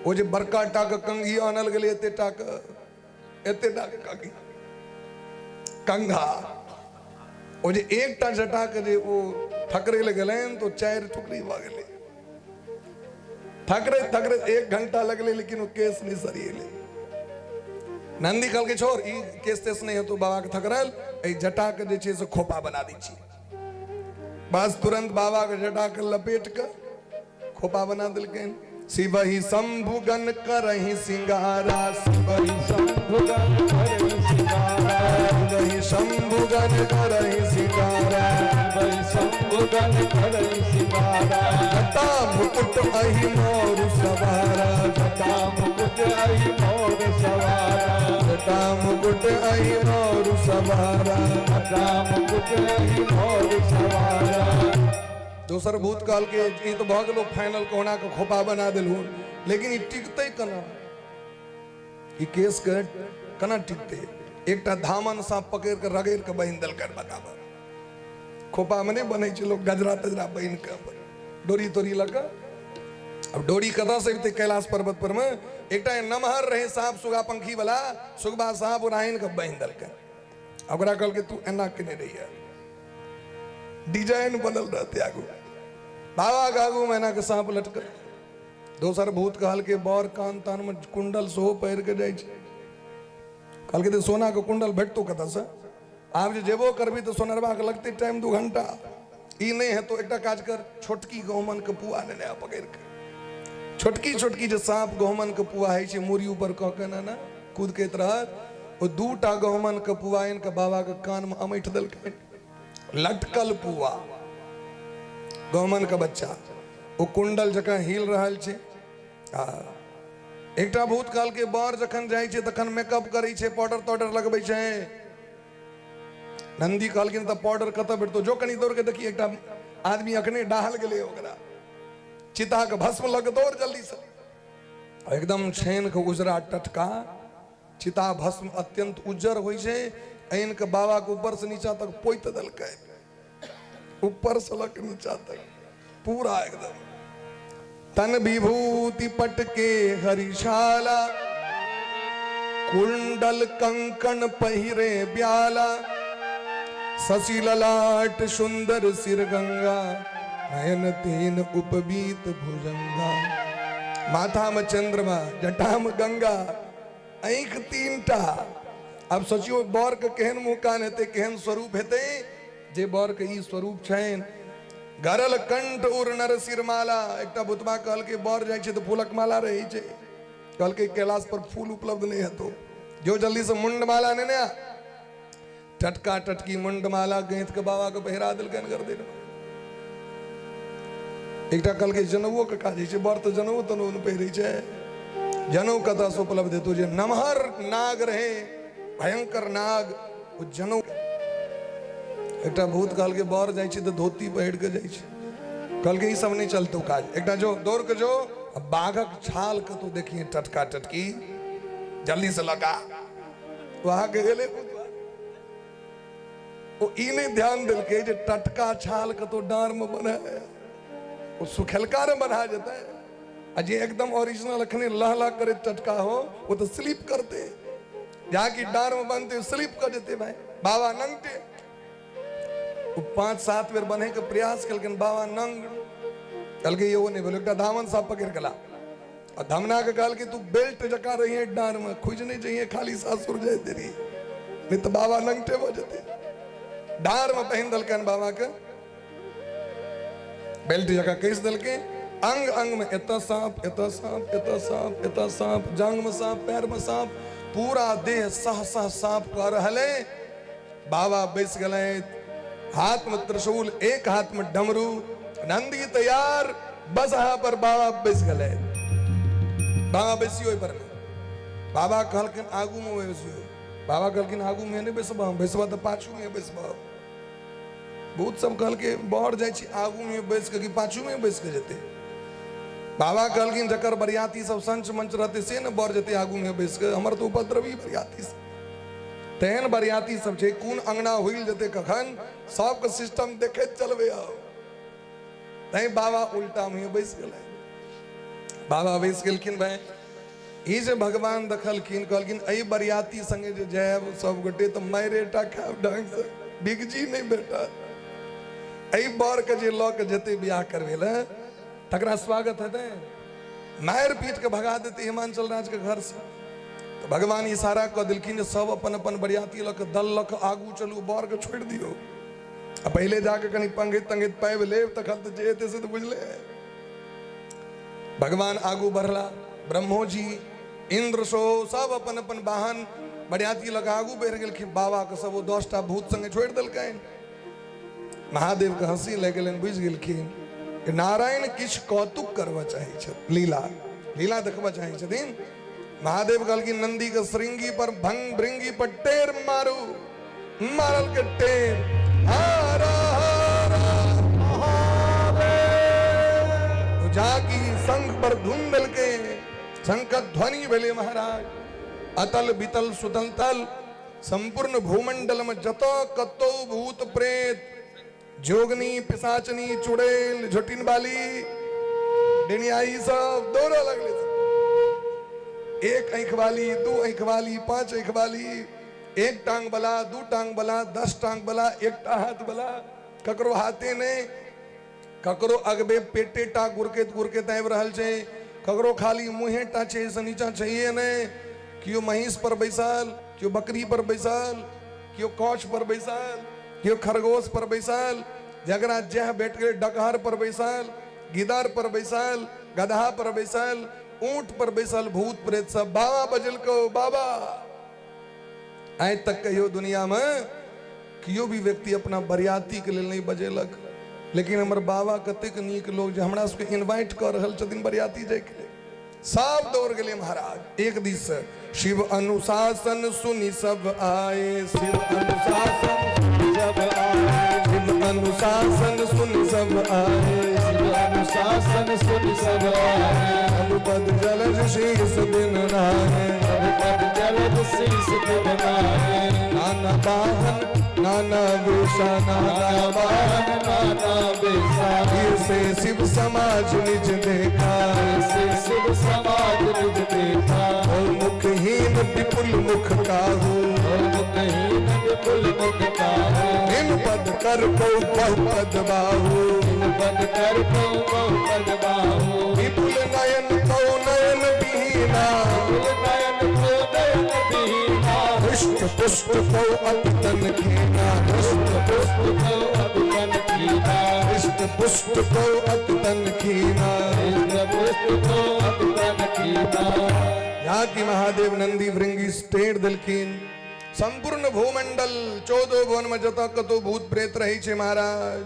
ओ जे बड़का टाके कंघी आनल गेलै एते टाके, एते टाके कंघी कंघा, ओ जे एकटा जटाके जे ओ थकरै लए गेलनि तऽ ओ 4 टुकड़ी भऽ गेलै। थकरैत थकरैत 1 घंटा लगलै, लेकिन ओ केस नहि सरिएलै। नंदी कहलकै छोड़ ई केस तेस नहि हेतौ बाबाके थकरल, एहि जटाके जे छै से खोपा बना दै छी। बस तुरंत बाबाके जटाके लपेट कऽ खोपा बना देलकनि। शिवहि शंभुगण करहि सिंगारा, शिवहि शंभुगण करहि सिंगारा, शिवहि शंभुगण करहि सिंगारा, शिवहि शंभुगण करहि सिंगारा। जटा मुकुट अहि मोर सवारा, जटा मुकुट अहि मोर सवारा, जटा मुकुट अहि मोर सवारा, जटा मुकुट अहि मोर सवारा। दोसर भूत कहलकै ई तऽ भऽ गेलो फाइनल, कहुना के खोपा बना देलहुँ, लेकिन ई टिकतै केना, ई केस के केना टिकतै? एकटा धामन साँप पकड़ि कऽ रगड़ि कऽ बान्हि देलकै बकाबर। खोपामे नहि बन्है छै लोक गजरा तजरा बान्हि कऽ अपन डोरी तोरी लऽ कऽ। आब डोरी कतऽसँ अबितै कैलाश पर्वत पर मे? एकटा नमहर रहै साँप सुगा पंखी वाला, सुगबा साँप ओकरा आनि कऽ बान्हि देलकै। ओकरा कहलकै तू एना केने रहिए, डिजाइन बनल रहतै आगू बाबा के आगू मे एना के साँप लटकल। दोसर भूत कहलकै बर कान तान मे कुंडल सेहो पहिर के जाइ छै। कहलकै तऽ सोना के कुंडल भेटतौ कतऽसँ? आब जे जेबो करबी तऽ सोनरबा के लगतै टाइम 2 घंटा, ई नहि हेतौ। एकटा काज कर, छोटकी गहुमन के पुआ लेने आ पकड़ि के, छोटकी छोटकी जे साँप गहुमन के पुआ होइ छै मूड़ी ऊपर कऽ के ने कुदकैत रहत, ओ 2टा गहुमन के पुआ आनि के बाबा के कान मे अमैठ देलकै, लटकल पुआ। गहुमन के बच्चा ओ कुंडल जकाँ हिल रहल छै। आ एकटा भूत कहलकै बर जखन जाइ छै तखन मेकअप करै छै, पाउडर ताउडर लगबै छै। नंदी कहलखिन तऽ पाउडर कतऽ भेटतौ, जो कनि दौड़ के देखी, एकटा आदमी अखने डाहल गेलै, ओकरा चिता के भस्म लग दौड़ जल्दी से। एकदम छानि के उजरा टटका चिता भस्म अत्यंत उज्जर होइ छै, आनि के बाबा के ऊपर से नीचा तक पोति देलकै, ऊपर से लऽ के नीचा तक पूरा एकदम। तन विभूति पटके हरिशाला, कुंडल कंकण पहिरे ब्याला, शशि ललाट सुंदर सिर गंगा, नयन तीन उपबीत भुजंगा। माथा में चंद्रमा, जटा में गंगा, आँखि तीन टा। आब सोचियो बर के केहन मुँह कान हेतै, केहन स्वरूप हेतै, जे बर के ई स्वरूप छनि। गरल कंठ उर नर सिरमाला। एकटा भूतबा कहलकै बर जाइ छै तऽ फूलक माला रहै छै, कहलकै कैलाश पर फूल उपलब्ध नहि हेतौ, जो जल्दी से मुंडमाला नेने आ। टटका टटकी मुंडमाला गैंथ के बाबा के पहिरा देलकनि गर्दन। एकटा कहलकै जनउओ के काज होइ छै, बर तऽ जनउ तनउ ने पहिरै छै, जनउ कतऽसँ उपलब्ध हेतौ? जे नमहर नाग रहे, भयंकर नाग, ओ जनउ। एकटा भूत कहलकै बर जाइ छै तऽ धोती पहिर के जाइ छै, कहलकै ई सब नहि चलतौ काज, एकटा जो दौड़ के जो बाघक छाल कतौ देखिए टटका टटकी, जल्दी से लगा। वहां के गेलै ओ ई नहि ध्यान देलकै जे टटका छाल कतौ डाँर मे बन्हा, ओ सुखेलका ने बन्हा जेतै, आ जे एकदम ओरिजिनल अखने लह लह करैत टटका हो ओ तऽ स्लिप करतै, जाकि डाँर मे बनतै स्लिप कर जेतै भाई। बाबा नंगटे ओ 5-7 बेर बन्है के प्रयास केलखिन, बाबा नंग। कहलकै एगो नहि भेल। एकटा धामन साहब पकड़ के ला आ धमना के कहलकै तू बेल्ट जकाँ रहिए डाँर में, खुज नहीं चाहिए, खाली सासुर जाए देरी, नहीं तो बाबा नंगटे भऽ जेतै। डाँर में पहिन देलकनि बाबा के, बेल्ट जकाँ कसि देलकै। अंग अंग में एतऽ साँप, एतऽ साँप, एतऽ साँप, एतऽ साँप, जांग में साँप, पैर में साँप, पूरा देह सह सह साँप कऽ रहल है। बाबा बैस गेलै, हाथ में त्रिशूल, एक हाथ में डमरू, नंदी तैयार, बस अहाँ पर बाबा बैस गेलै। बाबा बैसियो ओहि पर। बाबा कहलखिन आगू में बैसियो। बाबा कहलखिन आगू में नहि बैसब हम, बैसबा तऽ पाछू में बैसब। बहुत सब कहलकै बढ़ जाइ छी आगू में बैस के कि पाछू में बैस के जेतै। बाबा कहलखिन जकर बरियाती सब संच मंच रहतै से ने बढ़ जेतै आगू में बैस के, हमर तऽ उपद्रवी बरियाती सब, तेहन बरियाती सब छै कोन अंगना हुइल जेतै कखन, सबके सिस्टम देखैत चलबै आब। तैं बाबा उल्टा मुँहे बैस गेलै। बाबा बैस गेलखिन भाई। ई जे भगवान देखलखिन, कहलखिन एहि बरियाती संगे जे जायब सब गोटे तऽ मारिए टा खायब, ढंगसँ बिगजी नहि भेटत। एहि बरके जे लऽ के जेतै बियाह करबै लए तकरा स्वागत हेतै, मारि पीट के भगा देतै हिमांचल राजके घरसँ। तऽ भगवान इशारा कऽ देलखिन जे सब अपन अपन बरियाती लऽ कऽ दल लऽ कऽ आगू चलू, बरके छोड़ि दियौ, आ पहिले जाके कनि पंगैत तंगैत पाबि लेब, तखन तऽ जे हेतै से तऽ बुझले। भगवान आगू बढ़ला, ब्रह्मो जी इंद्र सो सब अपन अपन वाहन बरियाती लऽ कऽ आगू बढ़ि गेलखिन। बाबा के सब ओ 10 टा भूत संगे छोड़ि देलकनि। महादेव के हंसी लागि गेलनि, बुझि गेलखिन कि नारायण किछु कौतुक करबऽ चाहै छथि, लीला लीला देखबऽ चाहै छथिन। महादेव कहलखिन नंदी के श्रृंगी पर भंग भृंगी पर टेर मारू, मारल के टेर, हर हर महादेव। जाकी शंख पर धुन देलकै, शंख ध्वनि भेलै महाराज। अतल बितल सुतल तल संपूर्ण भूमंडल में जत कतौ भूत प्रेत जोगनी पिसाचनी चुड़ैल झोटिन बाली डेनियाई सब दौड़ऽ लगले। एक आँखि वाली, 2 आँखि वाली, 5 आँखि वाली, 1 टांग वाला, 2 टांग वाला, 10 टांग वाला, एकटा हाथ वाला, ककरो हाथे नहि, ककरो अगबे पेटे टा गुरकैत गुरकैत आबि रहल छै, ककरो खाली मुँहे टा छै, से नीचा छैहे नहि। केओ महींस पर बैसल, केओ बकरी पर बैसल, केओ कौछ पर बैसल, केओ खरगोश पर बैसल, जकरा जह भेट गेलै डकहर पर बैसल, गिदड़ पर बैसल, गदहा पर बैसल, ऊँट पर बैसल, भूत प्रेत सब। बाबा बजलको बाबा, आइ तक कहियो दुनिया में केओ भी व्यक्ति अपना बरियाती के लेल नहि बजेलक। लेकिन हमर बाबा कतेक नीक लोक जे हमरा सबके इन्वाइट कऽ रहल छथिन बरियाती जाइके लेल। सब दौड़ गेलै महाराज एक दिस से। शिव अनुशासन सुनि सब आए, शिव अनुशासन सब आए, शिव अनुशासन सुनि सब आए, शिव अनुशासन सुनि सब आए, अनुपद जलज शीस दिन नाहे, पद जलद शीस दिन नाहे, नाना बाहन नाना वेशा, नाना नाना बाहन नाना बेसा, से शिव समाज निज देखा, से शिव समाज निज देखा, ओ मुखहीन विपुल मुख काहू, मुखहीन विपुल मुख काहू, इन पद कर को बहु पद बाहू, पद कर को बहु पद बाहु, विपुल नयन को नयन बिहीना, विपुल नयन को नयन बिहीना, हृष्ट पुष्ट को अति तन खीना, हृष्ट पुष्ट को अति तन खीना, हृष्ट पुष्ट को अति तन खीना। हृष्ट पुष्ट को अति तन खीना। यहाँ की महादेव नंदी भृंगी स्टेट देलखिन। संपूर्ण भूमंडल 14 भुवन में जतऽ कतौ भूत प्रेत रहै छै महाराज,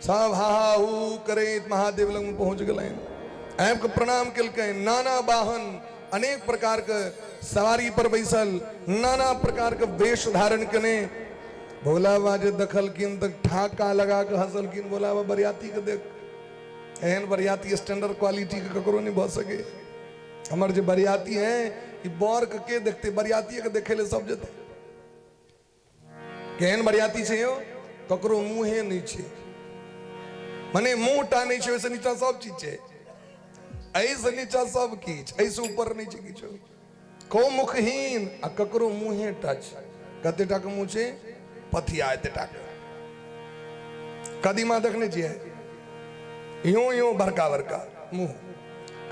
सब हा हा हू करैत महादेव लग में पहुंच गेलनि। आबि कऽ प्रणाम केलकनि। नाना वाहन अनेक प्रकार के सवारी पर बैसल, नाना प्रकार के वेश धारण केने भोला बाबा जे देखलखिन तऽ ठाका लगा कऽ हंसलखिन। भोला बाबा बरियाती के देख, एहन बरियाती स्टैंडर्ड क्वालिटी के ककरो नहि भऽ सकै। हमर जे बरियाती है ई बर के के देखते, बरियाती के देखे ले सब जेतै। केहन बरियाती छै यौ, ककरो मुँहे नहि छै, मने मुँह टा नहि छै, ओहिसँ नीचा सब चीज छै, एहिसँ नीचा सब किछु, एहिसँ ऊपर नहि छै किछु। को मुखहीन आ ककरो मुँहे टा छै। कते टा के मुँह छै? पथिया एते टा के। कदीमा देखने छियै? यूं यूं बड़का बड़का मुँह,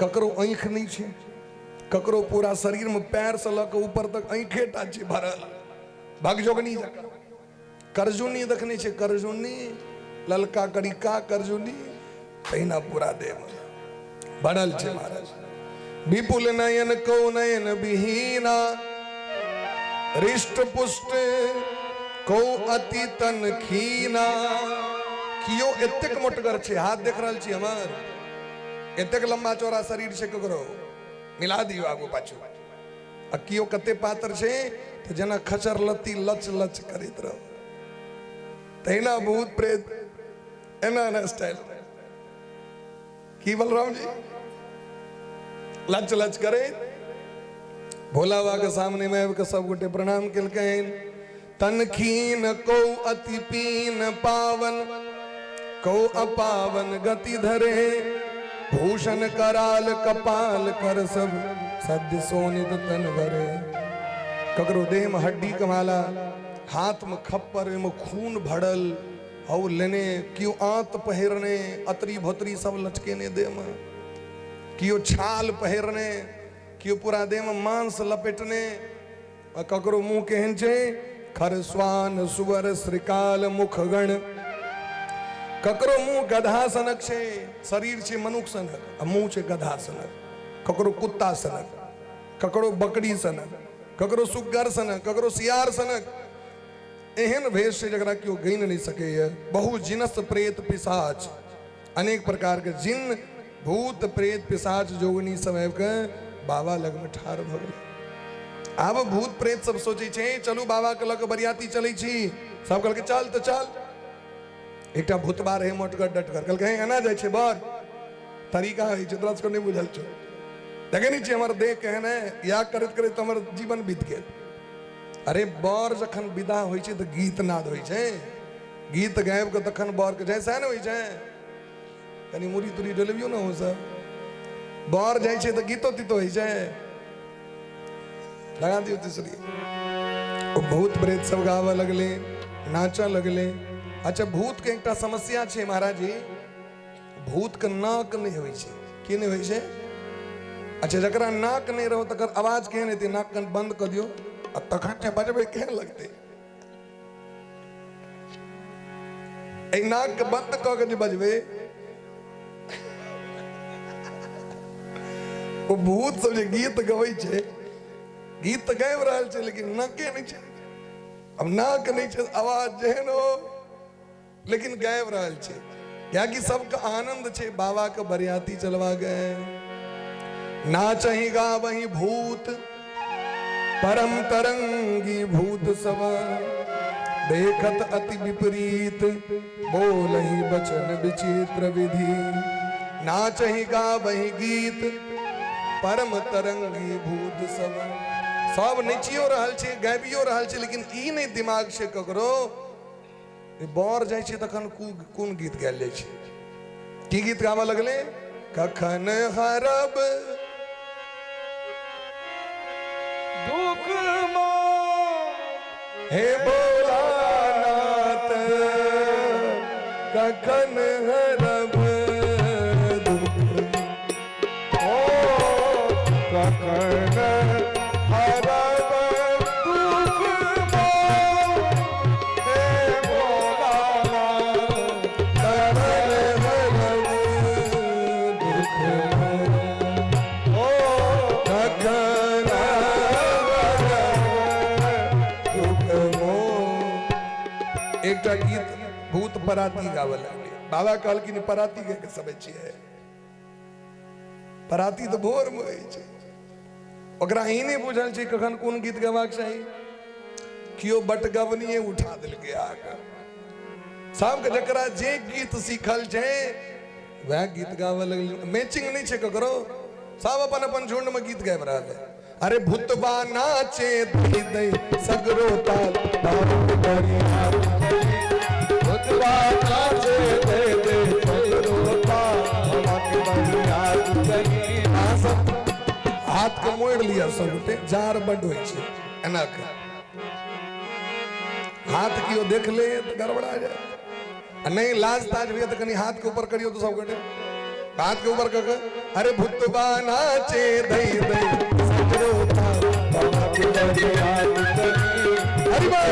ककरो आँखि नहि छै, ककरो पूरा शरीर में पैर से लऽ कऽ ऊपर तक आँखे टा छै भरल, भगजोगनी जकाँ। करजुनी देखने छियै? करजुनी ललका करिका करजुनी, तहिना पूरा देह में भरल छै महाराज। विपुल नयन को नयन विहीना, हृष्ट पुष्ट को अति तन खीना। कियो एतेक मोटगर छै, हाथ देख रहल छी हमर, एतेक लंबा चौड़ा शरीर छै ककरो, मिला दियौ आगू पाछू। आ कियो कते पातर छै तऽ जेना खचर लत्ती लच लच करैत रह, तहिना भूत प्रेत एना एना स्टाइल। की बलराम जी लच लच करैत भोला बाबा के सामने में आबि कऽ सब गोटे प्रणाम केलकनि। तनखीन को अति पीन पावन, को अपावन गति धरे, भूषण कराल कपाल कर सब, सद्य सोनित तन भरे। ककरो देह में हड्डी कमाला, हाथ में खप्पर, ओहिमे खून भरल और लेने, केओ आंत पहिरने, अतरी भोतरी सब लटकेने देह में, केओ छाल पहिरने, केओ पूरा देह में मांस लपेटने। आ ककरो मुँह केहन छै? खरस्वान सुवर श्रीकाल मुखगण। ककरो मुँह गधा सनक छै, शरीर छै मनुख सनक आ मुँह छै गधा सनक। ककरो कुत्ता सनक, ककरो बकरी सनक, ककरो सुग्गर सनक, ककरो सियार सनक। एहन भेष छै जकरा केओ गिन नहि सकैए। बहु जिनस प्रेत पिशाच, अनेक प्रकार के जिन भूत प्रेत पिशाच जोगनी सब आबि कऽ बाबा लगमे ठाढ़ भऽ गेलै। आब भूत प्रेत सब सोचै छै चलू बाबा के लऽ कऽ बरियाती चलै छी। सब कहलकै चल तऽ चल। एकटा भूतबा रहै मोटगर डटगर, कहलकै हे एना जाइ छै बर तरीका होइ छै, तोरा सबके नहि बुझल छौ, देखै नहि छियै हमर देह केहन है, इएह करैत करैत हमर जीवन बीत गेल। अरे बर जखन विदा होइ छै तऽ गीत नाद होइ छै, गीत गाबि कऽ तखन बर के जाइ, सएह ने होइ छै। कनि मुड़ी तुड़ी डोलबियौ ने अहूँ सब। बर जाइ छै तऽ गीतो तीतो होइ छै, लगा दियौ तीसरी। ओ भूत प्रेत सब गाबऽ लगलै, नाचऽ लगलै। अच्छा भूत के एकटा समस्या छै महाराज जी, भूत के नाक नहि होइ छै। की नहि होइ छै? अच्छा जकरा नाक नहि रहो तकर आवाज केहन हेतै? नाक कन बंद कऽ दियौ आ तखन जे बजबै केहन लगतै? एहि नाक के बंद कऽ के जे बजबै, ओ भूत सब जे गीत गबै छै, गीत तऽ गाबि रहल छै लेकिन नाके नहि छै। अब नाक नहि छै, आवाज जेहन हो लेकिन गाबि रहल छै। कियाकि सबके आनंद छै बाबा के बरियाती चलवा गए। नाचही गावही भूत परम तरंगी भूत सब, देखत अति विपरीत बोलही बचन विचित्र विधि। नाचही गावही गीत परम तरंगी भूत सब। सब नचियो रहल छै, गाबियो रहल छै, लेकिन ई नहि दिमाग छै ककरो बर जाइ छै तखन कोन गीत गायल जाइ छै। की गीत गाबऽ लगले? कखन हरब दुख हे भोलानाथ, कखन हरब दुख। ओ कखन हरब दुख हे भोलानाथ, कखन हरब दुख। ओ कखन हरब दुख मोह। एकटा गीत भूत पराती गाबऽ लगलै। बाबा कहलखिन पराती के समय छियै, पराती तऽ भोर मे होइ छै। ओकरा ई नहि बुझल छै कखन कोन गीत गबाक चाही। केओ बटगबनिये उठा देलकै आके, सबके जकरा जे गीत सीखल छै वएह गीत गाबऽ लगलै। मैचिंग नहि छै ककरो, सब अपन अपन झुंड में गीत गाबि रहल है। अरे भूतबा नाचे दई दई सगरो ताल बाबू बढ़िया। भूतबा नाचे दे दे सगरो ताल बाबू बढ़िया। अहाँ सब हाथ के मोड़ि लिअ सब गोटे, जार बड्ड होइ छै एना के हाथ केओ देख ले तऽ गड़बड़ा जायत। आ नहि लाज ताज होइए तऽ कनि हाथ के ऊपर करियौ तऽ सब गोटे हाथ के ऊपर कऽ के अरे भूतबा नाचे दई दई सगरो ताल बाबा के बढ़िया। हरि बोल।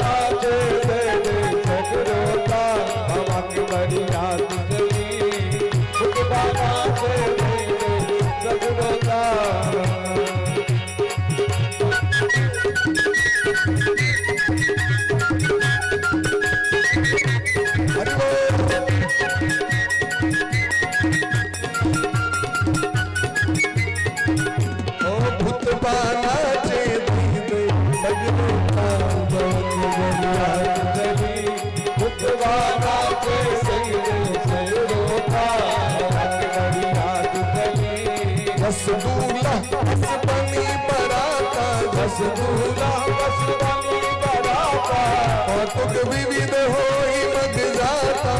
नाचे दे दे सगरो ताल बाबा के बढ़िया। भूतबा नाचे दे दे सगरो ताल। हरि बोल। ओ भूतबा नाचे दई दई सगरो ताल बाबा के बढ़िया। भूतबा नाचे दे दे सगरो ताल बाबा के बढ़िया। जस दूल्हा बस बनी बराता, जस दूल्हा बस बनी बराता, कौतुक विविध होई मग जाता।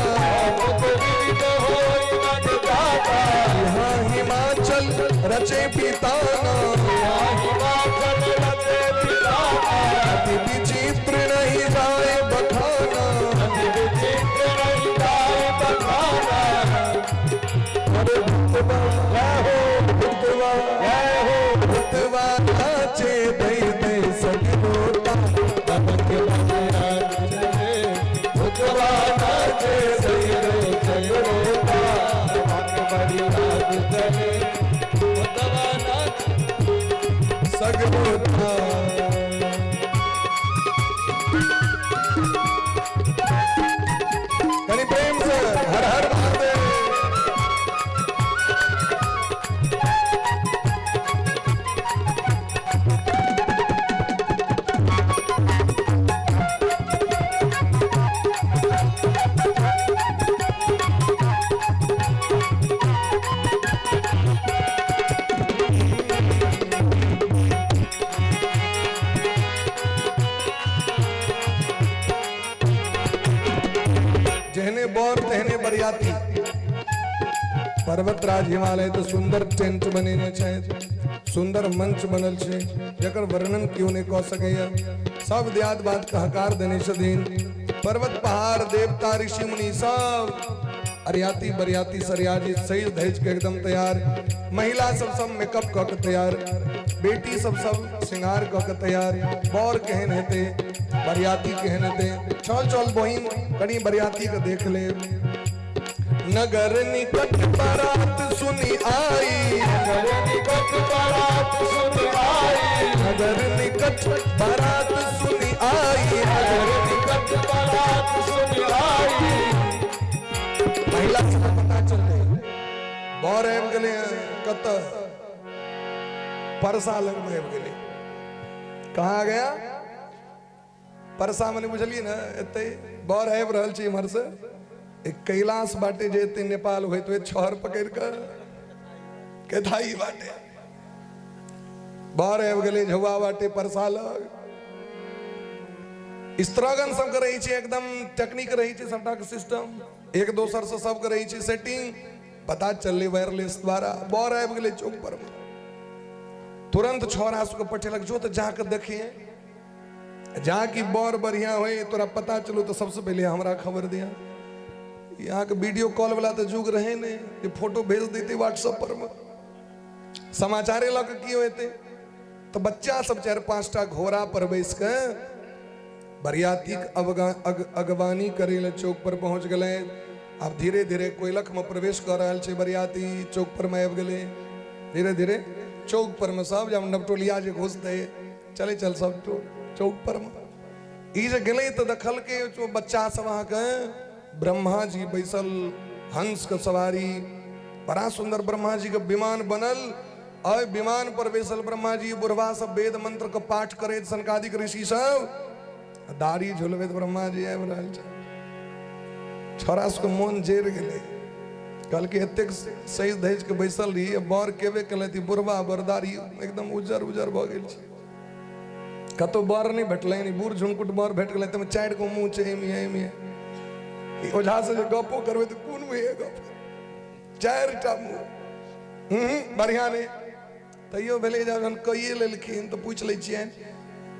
कौतुक विविध होई मग जाता। यहाँ हिमाचल रचे पिताना, यहाँ हिमाचल रचे पिताना। अति विचित्र नहीं जाए बखाना। अति विचित्र नहीं जाए बखाना। अरे भूतबा जय हो, भूतबा जय हो। भूतबा नाचे दई दई सगरो ताल बाबा के बढ़िया। भूतबा नाचे दे दे सगरो ताल बाबा के बढ़िया। भूतबा नाचे सगरो ताल। कनी प्रेम से हर हर महादेव। जेहने बर तेहने बरियाती। पर्वतराज हिमालय तो सुंदर टेंट बनेने छथि, सुंदर मंच बनल छै, जकर वर्णन केओ नहि कऽ सकैया। सब दियाद बाद के हकार देने छथिन। पर्वत पहाड़ देवता ऋषि मुनि सब अरियाती बरियाती सरियाजी सही धैज के एकदम तैयार। महिला सब सब मेकअप कऽ के तैयार, बेटी सब सब श्रृंगार कऽ के तैयार। बर केहन हेतै, बरियाती केहन हेतै। चल चल बहिन कनी बरियाती के देख ले। नगर निकट बारात सुनी आई, नगर निकट बारात सुनी आई। नगर निकट बारात सुनी आई। नगर निकट बारात सुनी आई। महिला सबके पता चललै, बर आबि गेलै कतऽ? परसा लगमे आबि गेलै। कहाँ गया? परसा मने बुझलियै ने, एतै बर आबि रहल छै इम्हरसँ। एक कैलाश बाटे जे एतै नेपाल होइत होइत छहर पकड़ि कऽ केथाई बाटे बर आबि गेलै झौआ बाटे परसा लग। स्त्रगण सबके रहै छै एकदम टेक्निक रहै छै सबटाके सिस्टम, एक दोसरसँ सबके रहै छै सेटिंग। पता चललै वायरलेस द्वारा बर आबि गेलै चौक पर। तुरंत छौड़ा सबके पठेलक, जो तऽ जाके देखिए, जा कि बर बढ़िया होय, तोरा पता चलो तो सबसे पहले हमरा खबर दिया। यहाँ के वीडियो कॉल वाला तो जुग रहे नहीं जे फोटो भेज देते व्हाट्सएप पर में, समाचारे लऽ के की होते। तो बच्चा सब 4-5 टा घोड़ा पर बैस के बरियातीक अगवानी करे ले चौक पर पहुंच गए। आब धीरे धीरे कोयलख में प्रवेश कर रहल छै बरियाती, चौक पर में आबि गेलै धीरे धीरे चौक पर में सब। जब नवटोलिया जे घुसतै, चले चल सब चौक पर में। ई जे गेलै तऽ देखलकै जो बच्चा सब अहाँके ब्रह्मा जी बैसल हंस के सवारी, बड़ा सुंदर ब्रह्मा जी के विमान बनल। अय विमान पर बैसल ब्रह्मा जी, बुढ़वा सब वेद मंत्र के पाठ करैत, सनकादिक ऋषि सब दाढ़ी झुलबैत ब्रह्मा जी आबि रहल छै। छोड़ा सबके मोन जरि गेलै, कहलकै एतेक सहि धजि के बैसल रही, बर केबे केलथि, बुढ़वा बर दाढ़ी एकदम उज्जर उज्जर भऽ गेल छै, कतौ बर नहि भेटलनि, बूढ़ झुनकुट बर भेट गेलै, ताहिमे 4 गो मुँह छै, एहिमे एहिमे। ई ओझा से जे गपो करबै तऽ कोन मुँहे गप, 4टा मुँह, बढ़िआँ नहि। तैयो भेलै जखन कहिए लेलखिन तऽ पूछि लै छियनि।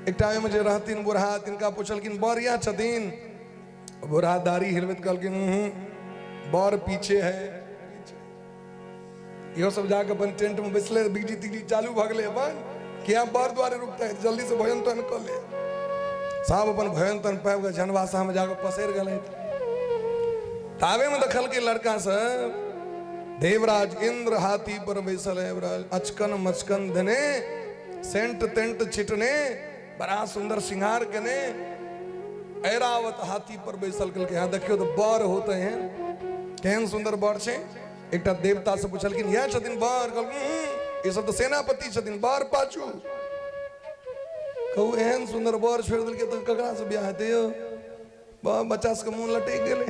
एकटा ओहिमे जे रहथिन बूढ़ा, तिनका पुछलखिन बर इएह छथिन? बूढ़ा दाढ़ी हिलबैत कहलखिन बर पीछे है। इहो सब जाके अपन टेंट में बैसले, बिगजी तिगजी चालू भऽ गेलै अपन, किया बर दुआरे रुकतै, जल्दी से भोजन तोजन कऽ ले। सब अपन भोजन तोजन पाबि कऽ झनवासा में जाके पसरि गेलै। ताबे में देखलकै लड़का सब देवराज इंद्र हाथी पर बैसल आबि रहल, अचकन मचकन देने, सेंट तेंट छिटने, बड़ा सुंदर श्रृंगार केने ऐरावत हाथी पर बैसल। कहलकै हाँ देखियौ तऽ बर होते हैं, केहन सुंदर बर छै। एकटा देवता से पुछलखिन इएह छथिन बर? कहलखिन ई सब तऽ सेनापति छथिन, बर पाछू। कहू एहन सुंदर बर छोड़ि देलकै तऽ ककरा से बियाह हेतै यौ? बच्चा सबके मोन लटकि गेलै।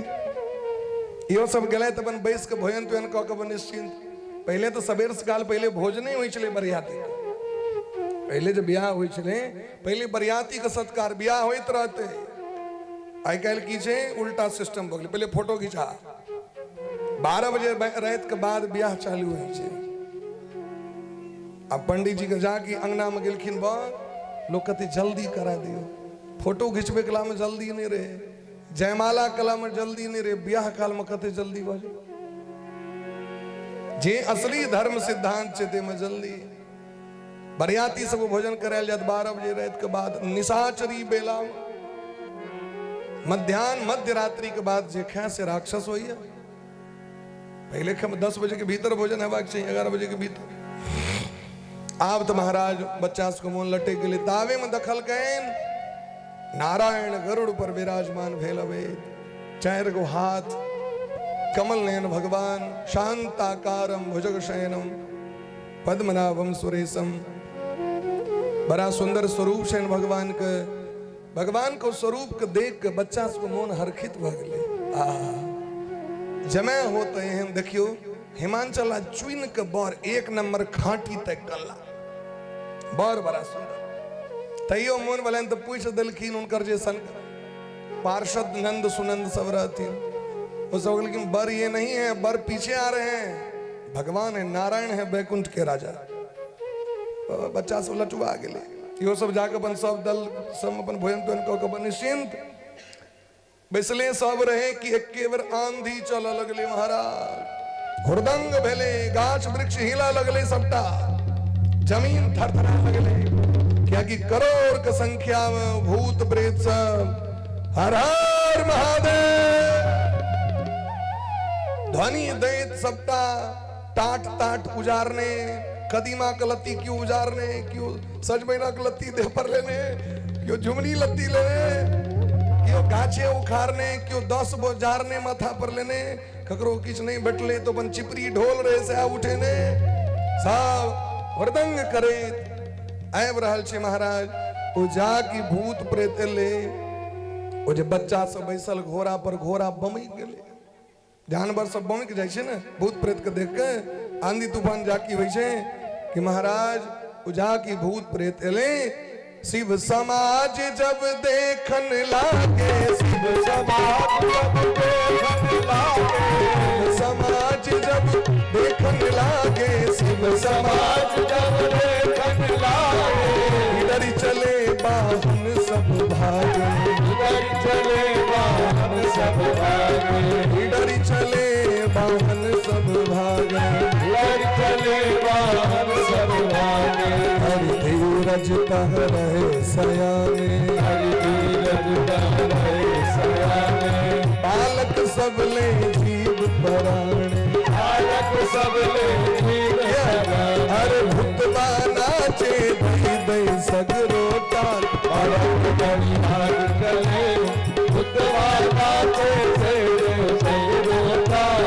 इहो सब गेलै तऽ अपन बैस कऽ भोजन तोजन कऽ कऽ अपन निश्चिन्त। पहिले तऽ सबेर सकाल पहिले भोजने होइ छलै बरियातीके। पहिले जे बियाह होइ छलै, पहिले बरियातीके सत्कार बियाह होइत रहतै। आइ काल्हि की छै, उल्टा सिस्टम भऽ गेलै। पहिले फोटो घिचा, 12 बजे रातिके बाद बियाह चालू होइ छै। आ पंडीजीके जाके अंगनामे गेलखिन बर, लोक कहतै जल्दी करा दियौ। फोटो घिचबै कलामे जल्दी नहि रहै, जयमाला कलामे जल्दी नहि रहै, बियाह कालमे कते जल्दी भऽ जाइ। जे असली धर्म सिद्धांत छै ताहिमे जल्दी। बरियाती सबके भोजन करायल जायत 12 बजे रातिके बाद, निशाचरी बेला, मध्यान्ह मध्य रात्रि के बाद जे खाए से राक्षस होइए। पहिले 10 बजे के भीतर भोजन हेबाक चाही, 11 बजे के भीतर। आब तऽ महाराज बच्चा सबके मोन लटकि गेलै। ताबेमे देखलकनि नारायण गरुड़ पर विराजमान भेल अबैत, 4 गो हाथ, कमल नयन भगवान, शांताकारम भुजग शयनम पद्मनाभम सुरेशम। बड़ा सुंदर स्वरूप छनि भगवान के। भगवान के स्वरूप के देख के बच्चा सबके मोन हरखित भऽ गेलै। आ जमे होते एहन देखियौ हिमांचल आ चुनि के बर 1 नंबर खाँटी तक गल्ला बर बड़ा सुंदर। तैयो मोन भेलनि तऽ पूछि देलखिन हुनकर जे सन पार्षद नंद सुनंद सब रहथिन, वो सब कहलखिन बर ये नहीं है, बर पीछे आ रहे हैं, भगवान है, नारायण है, वैकुंठ के राजा। बच्चा सब लटुआ गेलै। इहो सब जाके अपन सब दल सब अपन भोजन तोजन कऽ के अपन निश्चिंत बैसले सब रहे कि एके बेर आंधी चलऽ लगलै महाराज, हुरदंग भेलै, गाछ वृक्ष हिला लगलै, सबटा जमीन थरथरा लगलै, कियाकि करोड़ के संख्या में भूत प्रेत सब हर हर महादेव ध्वनि दैत सबटा टाट ताट उजारने, कदीमा के लत्ती क्यों उजारने, क्यों सजमैना के लत्ती देह पर लेने, क्यों झुमनी लत्ती लेने, केओ गाछे उखाड़ने, केओ 10 गो जारने माथा पर लेने, ककरो किछु नहि भेटलै तऽ अपन चिपरी ढोल रहे से उठेने सब हुड़दंग करैत आबि रहल छै महाराज। ओ जा कि भूत प्रेत एलै, ओ जे बच्चा सब बैसल घोड़ा पर, घोड़ा बमकि गेलै। जानवर सब बमकि जाइ छै ने भूत प्रेत के देख के, आंधी तूफान जाकी होइ छै कि महाराज ओ जाकी भूत प्रेत एलै। शिव समाज जब देखन लागे, शिव समाज जब देखन लागे, शिव समाज जब देखन लागे, शिव समाज जब देखन लागे, डरी चले बाहन सब भागे, डरी चले वाहन सब भागे, डरी चले बाहन सब भागे, डरी चले वाहन सब भागे। हरि धीरज तह रहे सयाने, हरि धीरज तह रहे सयाने, बालक सब ले जीव पराणे, बालक सब ले जीव पराणे। हर भूतवा नाचे दई दई सगरो ताल, बालक बलिहार चले भूतवा नाचे सेरे सगरो ताल।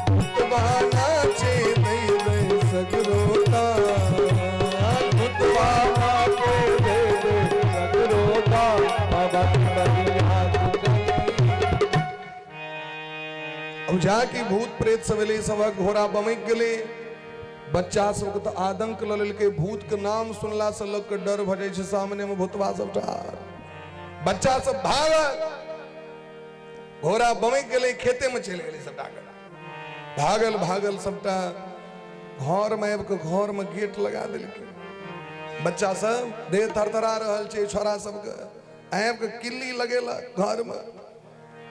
भूतवा नाचे दई दई सगरो ताल, भूतवा नाचे दे दे सगरो ताल, बाबा की बलिहार चले। अब जाके भूत प्रेत सब एलै, सबक घोड़ा बमकि गेलै। बच्चा सबके तऽ आदंक लऽ लेलकै, भूत के नाम सुनला से लोक के डर भऽ जाइ छै, सामने में भूतवा सब ठाढ़, बच्चा सब भागल, घोड़ा बमकि गेलै, खेते में चलि गेलै सबटा के। भागल भागल सबटा घर में आबि कऽ घर में गेट लगा देलकै। बच्चा सब देह थरथरा रहल छै, छोरा सबके आबि कऽ किल्ली लगेलक घर में।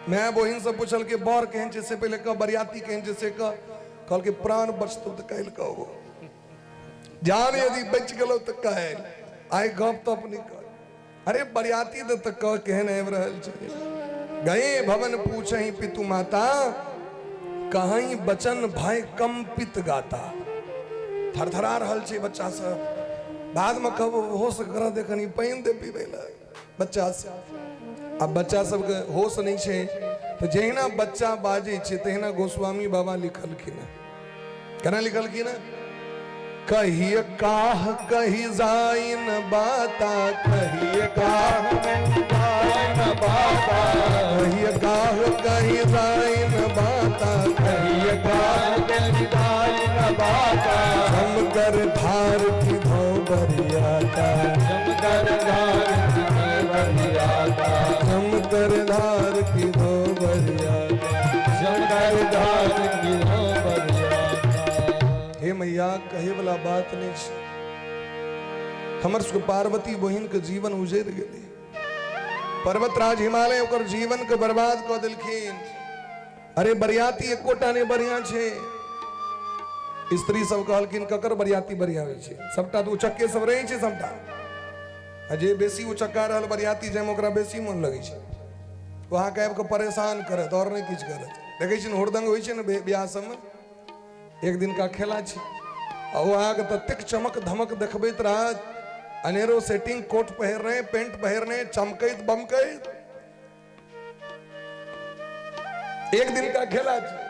माय बहिन सब पुछलकै बर केहन छै से पहिले कह, बरियाती केहन छै से कह। कहलकै प्राण बचतौ तऽ काल्हि कहबो, जान यदि बचि गेलौ तऽ काल्हि, आइ गप तप नहि कर। अरे बरियाती तऽ कह केहन आबि रहल छै। गए भवन पूछही पितु माता, कहीं बचन भय कंपित गाता। थरथरा रहल छै बच्चा सब। बाद में कहबो होश कर दे, कनी पानि दे पीबै लए बच्चा सब। आब बच्चा सबके होश नहि छै, तऽ जहिना बच्चा बाजै छै तहिना गोस्वामी बाबा लिखलखिन हँ। केना लिखलखिन हँ? कहिय काह कही जाइन बाता, कहिय काह जाइन बाता, कहिय काह कही जाइन बाता, कहिय काह कही जाइन बाता, हम कर धार की धो बरियाता, जमकर धार की बरियाता, हम कर धार की धो बरियाता, जमकर धार की धो बरियाता। हे मैया, कहे वाला बात नहीं छै, हमर सबके पार्वती बहिन के जीवन उजड़ गेलै। पर्वतराज हिमालय ओकर जीवन के बर्बाद कऽ देलखिन। अरे बरियाती एकोटा नहि बढ़िया छै। स्त्री सब कहलखिन ककर बरियाती बढ़िया होइ छै, सबटा तऽ उचक्के सब रहै छै सबटा, आ जे बेसी उचक्का रहल बरियाती जाहिमे ओकरा बेसी मोन लगै छै, ओ अहाँके आबि कऽ परेशान करत आओर नहि किछु करत। देखै छियै ने हुड़दंग होइ छै ने बियाह सबमे, एक दिन का खेला छै, आ ओ अहाँके ततेक चमक धमक देखबैत रहत, अनेरो सेटिंग कोट पहिरने पेंट पहिरने चमकैत बमकैत, एक दिन का खेला छै।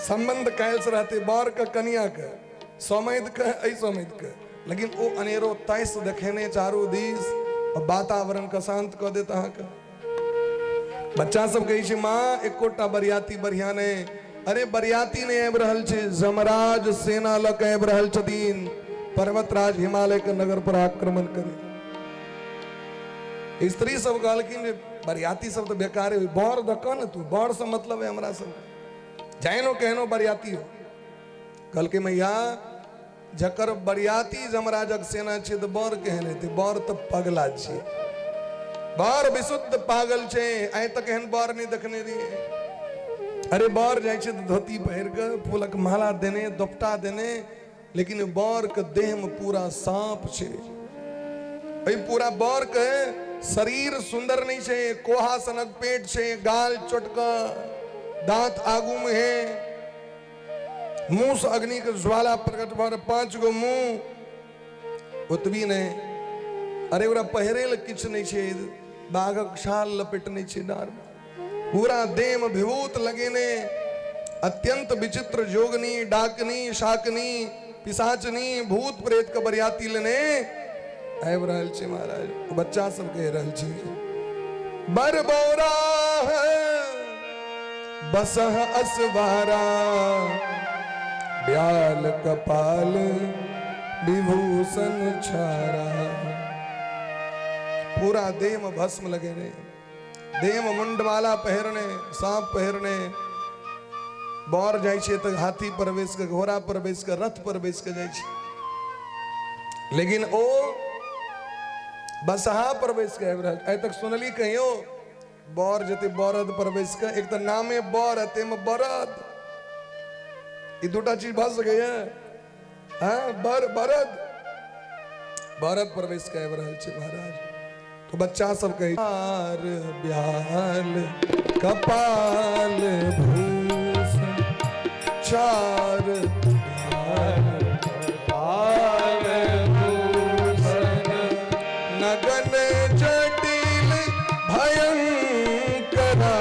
संबंध काल्हि से रहते बर के कनिया के, समैध के एहि समैध के, लेकिन ओ अनेरो तैस देखेने चारू दिस वातावरण के शांत कऽ देत अहाँके। बच्चा सब कहै छै माँ एकोटा बरियाती बढ़िया नहि। अरे बरियाती नहि आबि रहल छै, जमराज सेना लऽ के आबि रहल छथिन पर्वतराज हिमालय के नगर पर आक्रमण करे। स्त्री सब कहलखिन जे बरियाती सब तऽ बेकारे होइ, बर दऽ कह ने तू, बर से मतलब है हमरा सब, जहनो केहनो बरियाती हो। कहलकै मैया जकर बरियाती जमराजक सेना छै तऽ बर केहन हेतै, बर तऽ पगला छै, बर विशुद्ध पागल छै, आइ तक एहन बर नहि देखने रहियै। अरे बर जाइ छै तऽ धोती पहिर कऽ फूलक माला देने दोपटा देने लेकिन बर के देह में पूरा सांप छै। एहि पूरा बर के शरीर सुंदर नहीं छै, कोहा सनक पेट छै, गाल चोटका, दांत आगू में है, मुंह से अग्नि के ज्वाला प्रकट भर, 5 गो मुंह। ओतबी नहीं, अरे ओकरा पहिरे ल किछु नहीं छै, बाघक छाल लपेटने छै डार में, पूरा देह में विभूत लगेने, अत्यंत विचित्र जोगनी डाकनी शाकनी पिशाचनी भूत प्रेत के बरियाती लेने आबि रहल छै महाराज। बच्चा सब कहि रहल छै, बर बौरा बसह असवारा, ब्याल कपाल विभूषण छारा। पूरा देह में भस्म लगेने, देह में मुंडमाला पहिरने, सांप पहिरने, बर जाइ छै तऽ हाथी पर बैस कऽ, घोड़ा पर बैस कऽ, रथ पर बैस कऽ जाइ छै, लेकिन ओ बसहा पर बैस कऽ आबि रहल। आइ तक सुनली कहियो बर जेतै बरद पर बैस कऽ? एक तऽ नामे बर आ ताहिमे बरद, ई दूटा चीज भऽ सकैए? हँ, बर बरद, बरद पर बैस कऽ आबि रहल छै महाराज। तो बच्चा सब कहै, आर ब्याल कपाल भूषण चार कपाल भूषण, नगन जटिल भयंकरा,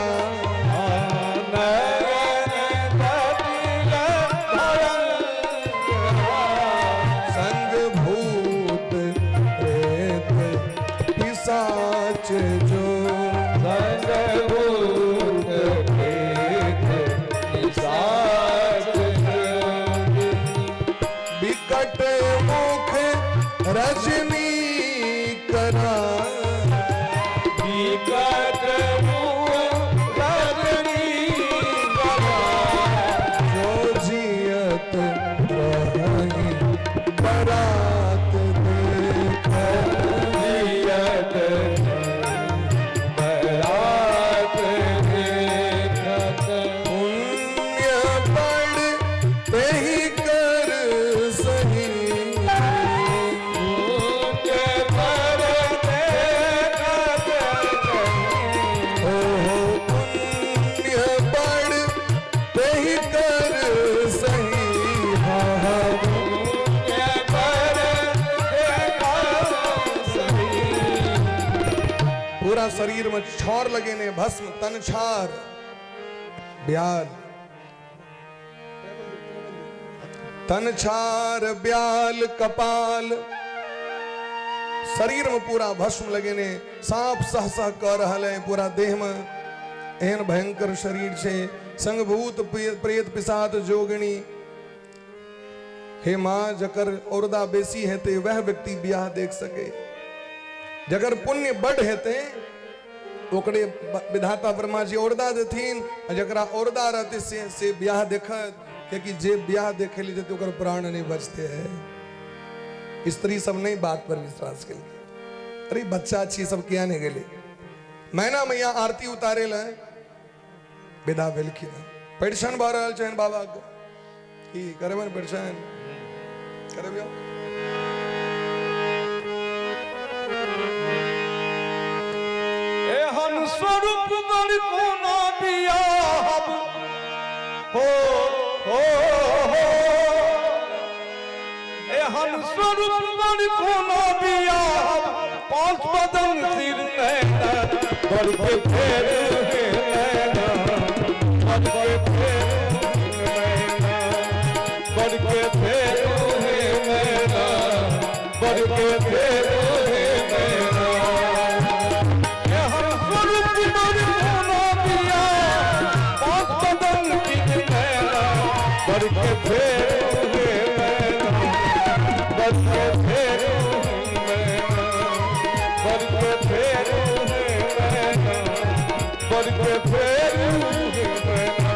नयन जटिल भयंकरा, संग भूत प्रेत पिशाच जो, संग भूत प्रेत पिशाच जोगिनी, विकट मुख रजनी करा, विकट मुख रजनी करा, जो जियत रही बरात देख, जियत बरात देखत, पुण्य बड़ तेहि कर सही, पुण्य पर देखत ओ पुण्य बड़ तेहि कर सही, हा हा पुण्य पर देखत सही। पूरा शरीर में छौर लगेने भस्म, तन छार ब्याल, तन छार ब्याल कपाल, शरीर में पूरा भस्म लगेने, सांप सह सह कर रहल है पूरा देह में, एहन भयंकर शरीर छै, संग भूत प्रेत पिशाच जोगिनी। हे माँ, जकर औरदा बेसी हेतै वह व्यक्ति बियाह देख सके, जकर पुण्य बड हेतै ओकरे विधाता ब्रह्मा जी औरदा देथिन, आ जकरा औरदा रहतै से बियाह देखत, कियाकि जे बियाह देखे ले जेतै ओकर प्राण नहीं बचते है। स्त्री सब नहीं बात पर विश्वास केलकै, अरे बच्चा छी सब किया नहीं गेले। मैना मैया आरती उतारे ले विदा भेलखिन, परिछन भऽ रहल छनि बाबा के, की करबै ने परिछन करबियौ? एहन स्वरूप बर कोना बियाहब, हो हो हो, एहन स्वरूप बर कोना बियाहब, पांच बदन सिर नैना, बर के फेर हे नैना, बर के फेर नैना, बर के फेर हे नैना, बर के फेर हे नैना। एहन स्वरूप बर कोना बियाह, पांच बदन सिर नैना, बर के फेर हे नैना, बर के फेर नैना, बर के फेर हे नैना, बर के फेर हे नैना।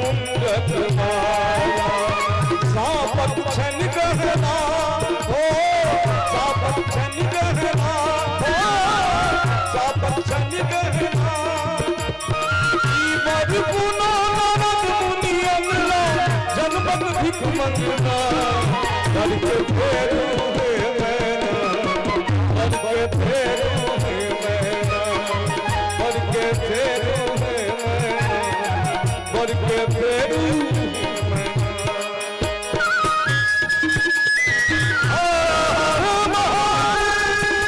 मुंडक माला सापक छन गहना हो सापक छन गहना हो सापक छन गहना ई बर पुना नारद मुनि अंगला जनमत भिख मंगना करके फेरू हे मैना करके फेरू हे मैना करके फेरू हे मैना करके फेरू हे मैना। हर महादेव।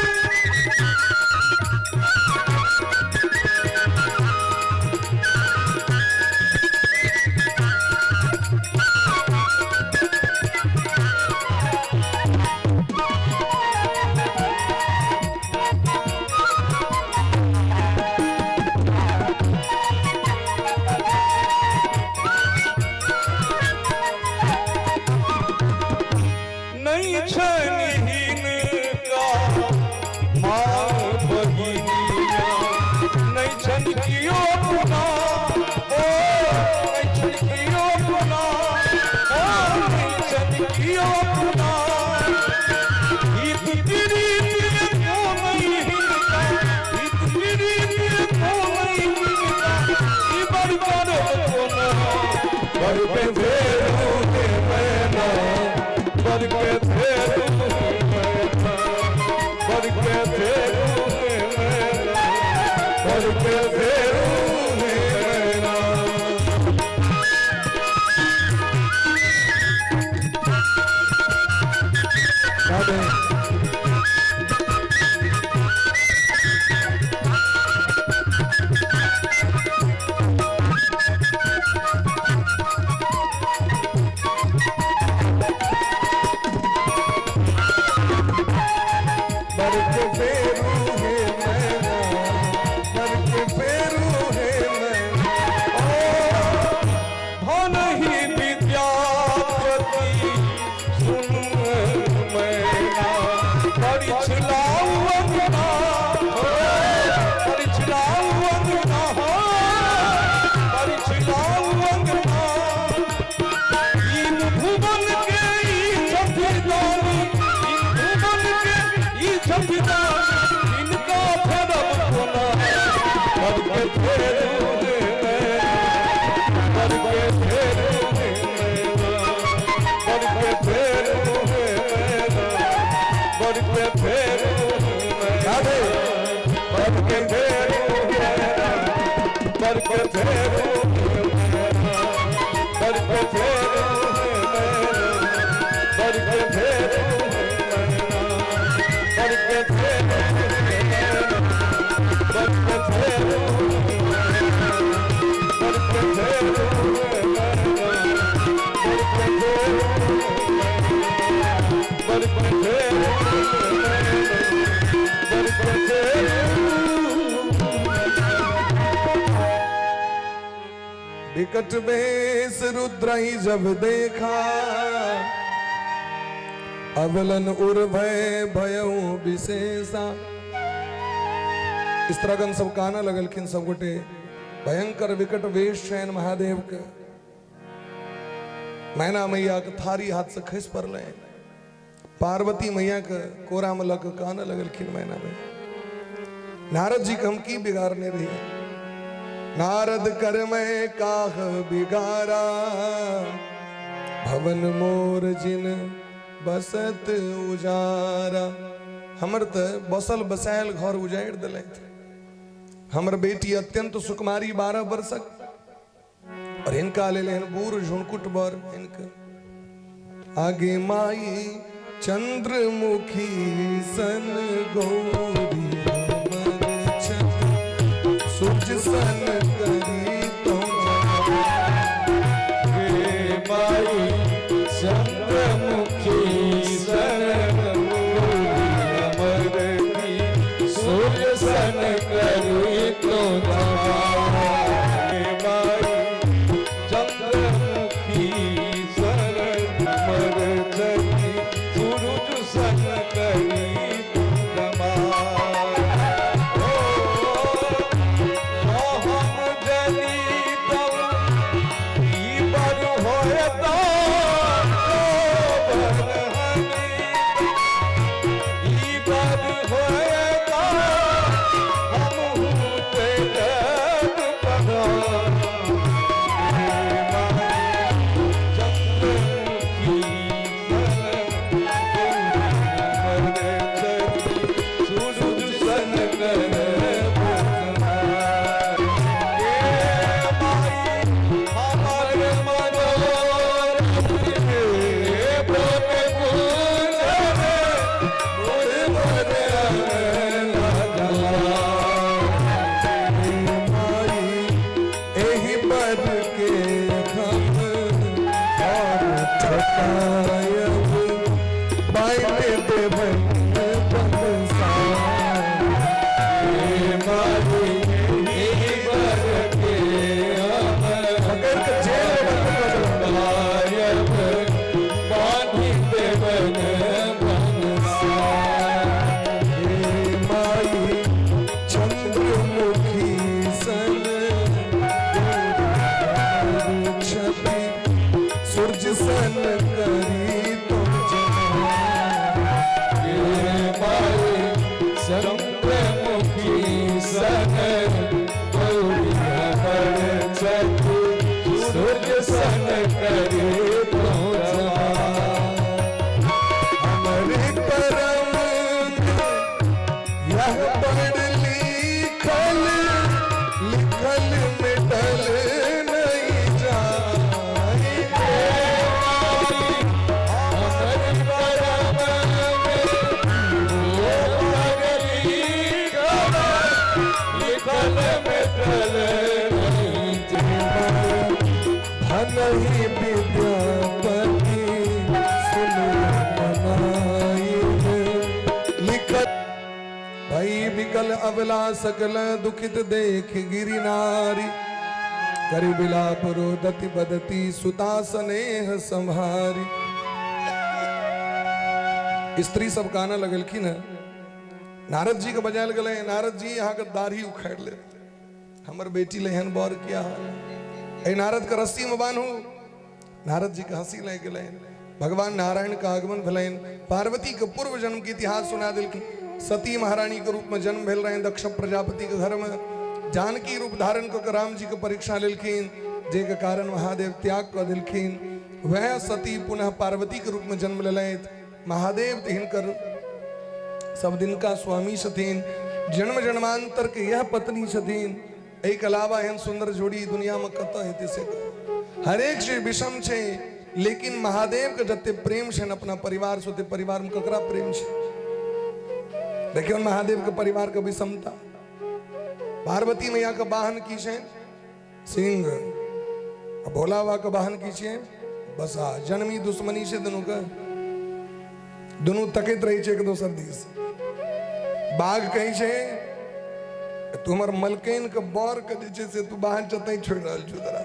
नहीं छनहीन का माँ बहिनिया नहीं छन कियो अपना ओ नहीं छन कियो अपना ओ नहीं छन कियो अपना हित प्रीत को नहीं हिनका हित प्रीत को नहीं हिनका ई बड़ करब कोना बर के फेरू हे मैना बर के फेरू हे मैना बर के फेरू हे मैना बर के फेरू हे मैना। राधे। बर के फेरू हे मैना, बर के फेरू हे मैना। धन ही विद्यापति सुन मैना परिछलाऊ अंगना परिछलाऊ अंगना परिछलाऊ अंगना इन भुवन के ई छथिदानी इन भुवन के ई छथिदानी इनका फरब कोना बर के फेरू हे मैना बर के फेरू हे मैना बर के फेरू हे मैना बर के फेरू हे मैना राधे। बर के फेरू हे मैना बर के फेरू हे मैना बर के फेरू हे मैना बर के फेरू हे मैना बर के फेरू हे मैना बर के फेरू हे मैना बर के फेरू हे मैना बर के फेरू हे मैना बर के फेरू हे मैना बर के फेरू। विकट बेस रुद्रही जब देखा, अवलन उर भय भयउ विशेषा। स्त्रगण सब काना लगलखिन सब गोटे, भयंकर विकट वेश छनि महादेव के। मैना मैया के थारी हाथ से खसि पड़लै, पार्वती मैया के कोरा में लऽ के कानऽ लगलखिन मैना मैया। नारद जी के हम की बिगाड़ने रहियै? नारद कर मैं काह बिगारा, भवन मोर जिन बसत उजारा। हमर तऽ बसल बसायल घर उजाड़ि देलथि। हमर बेटी अत्यंत सुकुमारी 12 वर्षक, और हिनका लेल एहन बूढ़ झुनकुट बर हिनके। आगे माई चंद्रमुखी सन गौरी हमर छत सूरज सन करी तो गे माई चंद्रमुखी सन गौरी अमर की सूर्य सन करी तो गे माई चंद्रमुखी सन अमर की सूरज सन करी तो सूर्य सन करी पहुँचवा। हमर करम यह पढ़ लिखल, लिखल मिटल नहीं जाए। हमर करम में ओ पर लिखल, लिखल मिटल नहीं जाए। भनहि विद्यापति सुन मनाई लिखल। भई बिकल अबला सकल दुखित देख गिरि नारी, करि बिलाप रोदति बदती सुता स्नेह संभारी। स्त्री सब कानऽ लगलखिन है। नारद जी के बजायल गेलै, नारद जी, अहाँके दाढ़ी उखाड़ि ले, हमर बेटी ले एहन बर किया हाल। एहि नारद के रस्सी में बान्हू। नारद जी के हंसी लागि गेलनि। भगवान नारायण के आगमन भेलनि। पार्वती के पूर्व जन्म के इतिहास सुना देलखिन। सती महारानी के रूप में जन्म भेल रहनि दक्ष प्रजापति के घर में। जानकी रूप धारण कऽ के राम जी के परीक्षा लेलखिन, जाहिके कारण महादेव त्याग कऽ देलखिन। वएह सती पुनः पार्वती के रूप में जन्म लेलथि। महादेव तऽ हिनकर सब दिनका स्वामी छथिन, जन्म जन्मांतर के यह पत्नी छथिन। एहिके अलावा एहन सुन्दर जोड़ी दुनियामे कतऽ हेतै से कहू। हरेक चीज विषम छै, लेकिन महादेवके जते प्रेम छनि अपना परिवार से, ओते परिवारमे ककरा प्रेम छै? देखियौ महादेवके परिवारके विषमता। पार्वती मैयाके वाहन की छै? सिंह। आ भोला बाबाके वाहन की छै? बसा। जन्मी दुश्मनी छै दुनूके, दुनू तकैत रहै छै एक दोसर दिस। बाघ कहै छै, तू हमर मलकैन के बर के जे छै से तू बाहर जतै छोड़ि रहल छौ तोरा,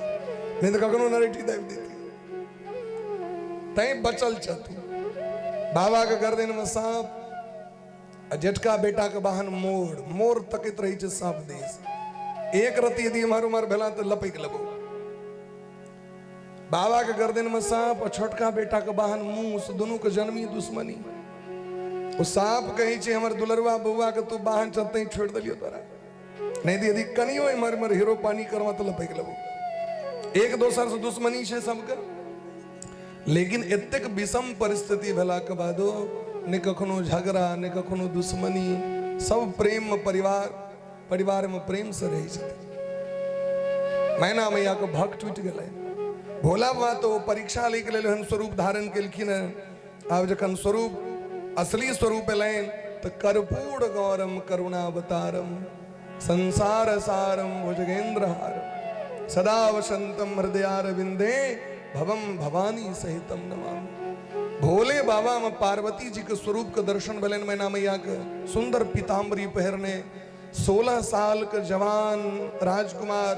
नहि तऽ कखनो नरेटी दाबि देती, तैं बचल छ तू। बाबा के गर्दन में सांप आ जेठका बेटा के वाहन मोर। मोर तकैत रहै छै सांप दिस, एक रति यदि इम्हर उम्हर भेला तऽ लपकि लेबो। बाबा के गर्दन में सांप आ छोटका बेटा के वाहन मूस, दुनू के जन्मी दुश्मनी। ओ सांप कहै छै, हमर दुलरुआ बौआ के तू वाहन चलते छोड़ि देलियो तोरा, नहि तऽ यदि कनियो इम्हर इम्हर हीरो पानी करबा तऽ लपकि लेबो। एक दोसर से दुश्मनी छै सबके, लेकिन एतेक विषम परिस्थिति भेलाके बादो नहि कखनो झगड़ा, नहि कखनो दुश्मनी। सब प्रेम में परिवार परिवार में प्रेम से रहै छथिन। मैना मैया के भक टूटि गेलै। भोला बाबा तो परीक्षा लैके लेल एहन स्वरूप धारण केलखिन हेँ। आब जखन स्वरूप असली स्वरूप एलनि तऽ कर्पूर गौरम करुणावतारम संसार सारम भुजगेंद्र हारम सदा वसंतम हृदयारविंदे भवम भवानी सहितम नमामि। भोले बाबा में पार्वती जी के स्वरूप के दर्शन भेलनि। मैना मैया के सुंदर पीताम्बरी पहिरने 16 साल के जवान राजकुमार,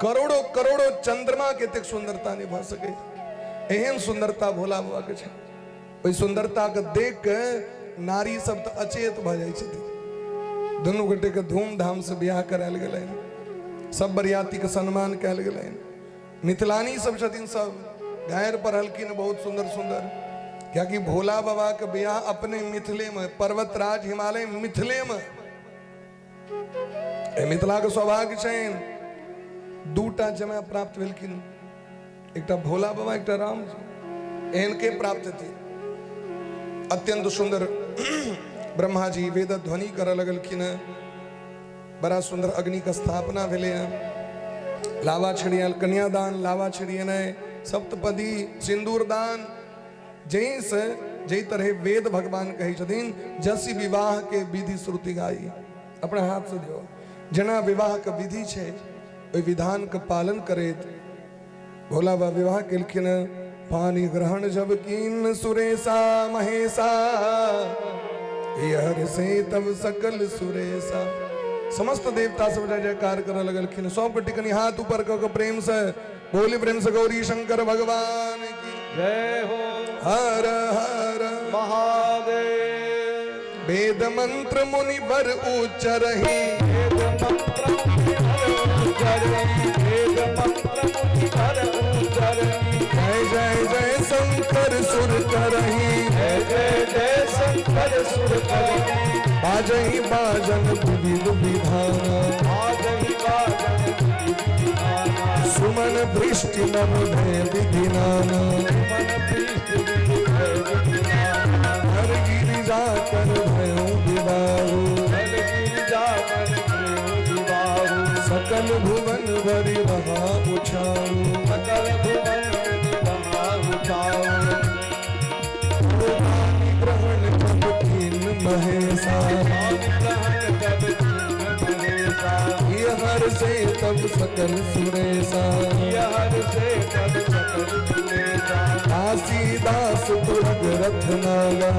करोड़ों करोड़ों चंद्रमा के एतेक सुंदरता नहीं भऽ सकै, एहन सुंदरता भोला बाबा के छै। ओहि सुंदरता के देख के नारी सब तऽ अचेत भऽ जाइ छथिन। दुनू गोटे के धूमधाम से बियाह करायल गेलनि, सब बरियाती के सम्मान कयल गेलनि। मिथिलानी सब छथिन, सब गायर पढ़लखिन बहुत सुंदर सुंदर, कियाकि भोला बाबा के बियाह अपने मिथिले में, पर्वतराज हिमालय मिथिले में, मिथिला के सौभाग्य छनि, दूटा जमाय प्राप्त भेलखिन, एकटा भोला बाबा, एकटा राम जी। एहन के प्राप्त हेतै? अत्यंत सुंदर ब्रह्मा जी वेद ध्वनि करऽ लगलखिन हेँ। बड़ा सुंदर अग्नि के स्थापना भेलै हेँ। लावा छिड़ियाल, कन्यादान, लावा छिड़ियेनाइ, सप्तपदी, सिंदूर दान, जाहिसँ जाहि तरहे वेद भगवान कहै छथिन, जसी विवाह के विधि श्रुति गाई, अपना हाथ से दियौ, जेना विवाह के विधि छै ओहि विधान के पालन करैत भोला बाबा विवाह केलखिन। पानी ग्रहण जब कीन सुरेशा महेशा, हर से तब सकल सुरेशा। समस्त देवता सब जय जयकार करऽ लगलखिन। सब गोटे कनि हाथ ऊपर कऽ के प्रेम से बोली, प्रेम से गौरी शंकर भगवान की जय हो। हर हर महादेव। वेद मंत्र मुनि वर उच्चरहि, वेद मंत्र मुनि वर उच्चरहि, वेद मंत्र मुनि वर उच्चरहि। जय जय जय शंकर सुर करहि, जय जय जय शंकर सुर करहि। बाजहि बाजन विविध विधाना, बाजहि बाजन विविध विधाना। सुमन वृष्टि नभ भय विधि नाना। सुमन वृष्टि भय विधि नाना। हर गिरिजा कर भयो विवाहु। हर गिरिजा कर भयो विवाहु। सकल भुवन भरि महा उछाऊ। सकल भुवन भरि महा उछाऊ। ग्रहण जब कीन महेशा। ग्रहण जब कीन महेशा। हर से तब सकल सुरेशा। हर से तब सकल सुरेशा। दास तुरग रथ नागा।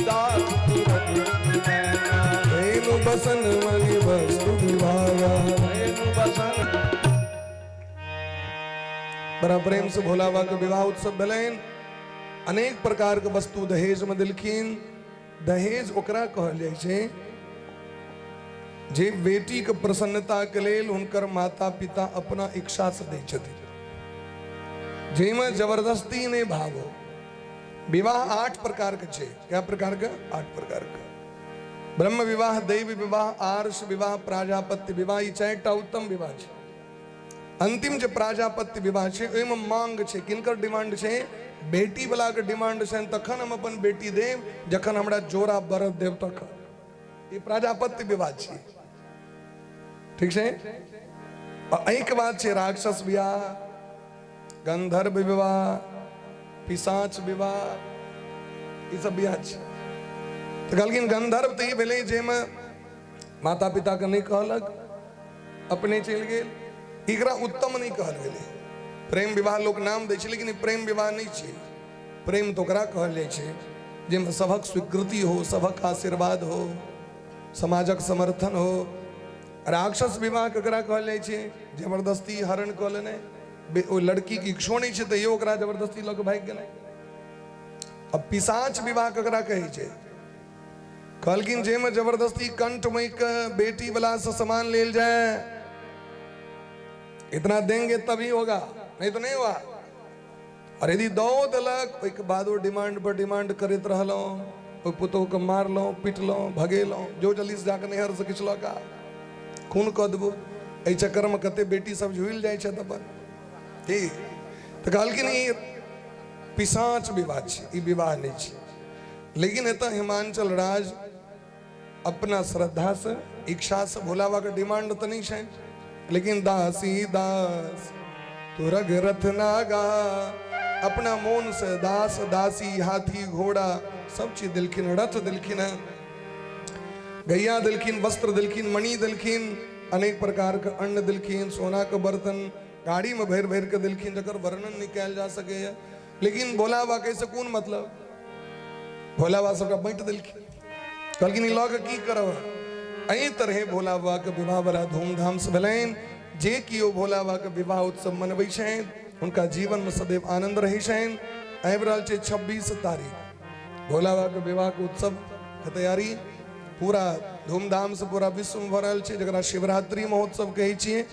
दास तुरग रथ नागा। धेनु बसन मणि वस्तु विभागा। धेनु बसन। बड़ा प्रेम से भोला बाबा के विवाह उत्सव भेलनि। अनेक प्रकार के वस्तु दहेज में देलखिन। दहेज ओकरा कहल जाइ छै जे बेटी के प्रसन्नता के लेल हुनकर माता पिता अपना इच्छा से दै छथिन, जाहिमे जबरदस्ती नहि भाव हो। विवाह 8 प्रकार के छै। क्या प्रकार के? 8 प्रकार के। ब्रह्म विवाह, दैव विवाह, आर्ष विवाह, प्राजापत्य विवाह, ई 4टा उत्तम विवाह छै। अंतिम जे प्राजापत्य विवाह छै ओहिमे मांग छै। किनकर डिमांड छै? बेटी वाला के डिमांड छै, तखन हम अपन बेटी देब जखन हमरा जोड़ा बरद देब तखन। ई प्राजापत्य विवाह छै। ठीक छै। एहिके बाद छै राक्षस विवाह, गंधर्व विवाह, पिशाच विवाह, ई सब विवाह छै। तऽ कहलखिन गंधर्व तऽ ई भेलै जाहिमे माता पिता के नहि कहलक, अपने चलि गेल। एकरा उत्तम नहि कहल गेलै। प्रेम विवाह लोक नाम दै छै, लेकिन ई प्रेम विवाह नहि छै। प्रेम तऽ ओकरा कहल जाइ छै जाहिमे सभक स्वीकृति हो, सभक आशीर्वाद हो, समाजक समर्थन हो। राक्षस विवाह ककरा कहल जाइ छै? जबरदस्ती हरण कऽ लेनाइ। ओ लड़की के इच्छो नहि छै तैयो ओकरा जबरदस्ती लऽ कऽ भागि गेनाइ। अब पिशाच विवाह ककरा कहै छै? कहलखिन जाहिमे जबरदस्ती कंठ मई के बेटी वाला से सामान लेल जाए, इतना देंगे तभी होगा, नहीं तो नहीं हुआ। और यदि दो देलक ओहिके बाद ओ डिमांड पर डिमांड करैत रहलहुँ, ओहि पुतोहके मारलहुँ, पिटलहुँ, भगेलहुँ, जो जल्दी से जाके नैहर से किछु लऽ कऽ खून कऽ देबो। एहि चक्करमे कते बेटी सब झुलि जाइ छथि अपन। ठीक, तऽ कहलखिन ई पिशाच विवाह छै, ई विवाह नहि छै। लेकिन एतऽ हिमांचल राज अपना श्रद्धा से, इच्छा से, भोला बाबा के डिमांड तऽ नहि छै, लेकिन दासी दास तुरग रथ नागा, अपना मोन से दास दासी हाथी घोड़ा सब चीज देलखिन, रथ देलखिन, गैया देलखिन, वस्त्र देलखिन, मणि देलखिन, अनेक प्रकार के अन्न देलखिन, सोना के बर्तन गाड़ी में भरि भरि के देलखिन, जकर वर्णन नहि कयल जा सकैए। लेकिन भोला बाबा के से कोन मतलब? भोला बाबा सबटा बाँटि देलखिन, कहलखिन ई लऽ के की करब। एहि तरहे भोला बाबा के विवाह बड़ा धूमधाम से भेलनि। जे केओ भोला बाबा के विवाह उत्सव मनबै छनि हुनका जीवन में सदैव आनंद रहै छनि। आबि रहल छै 26 तारीख भोला बाबा के विवाह के उत्सव के तैयारी पूरा धूमधाम से पूरा विश्व में भऽ रहल छै, जकरा शिवरात्रि महोत्सव कहै छियै।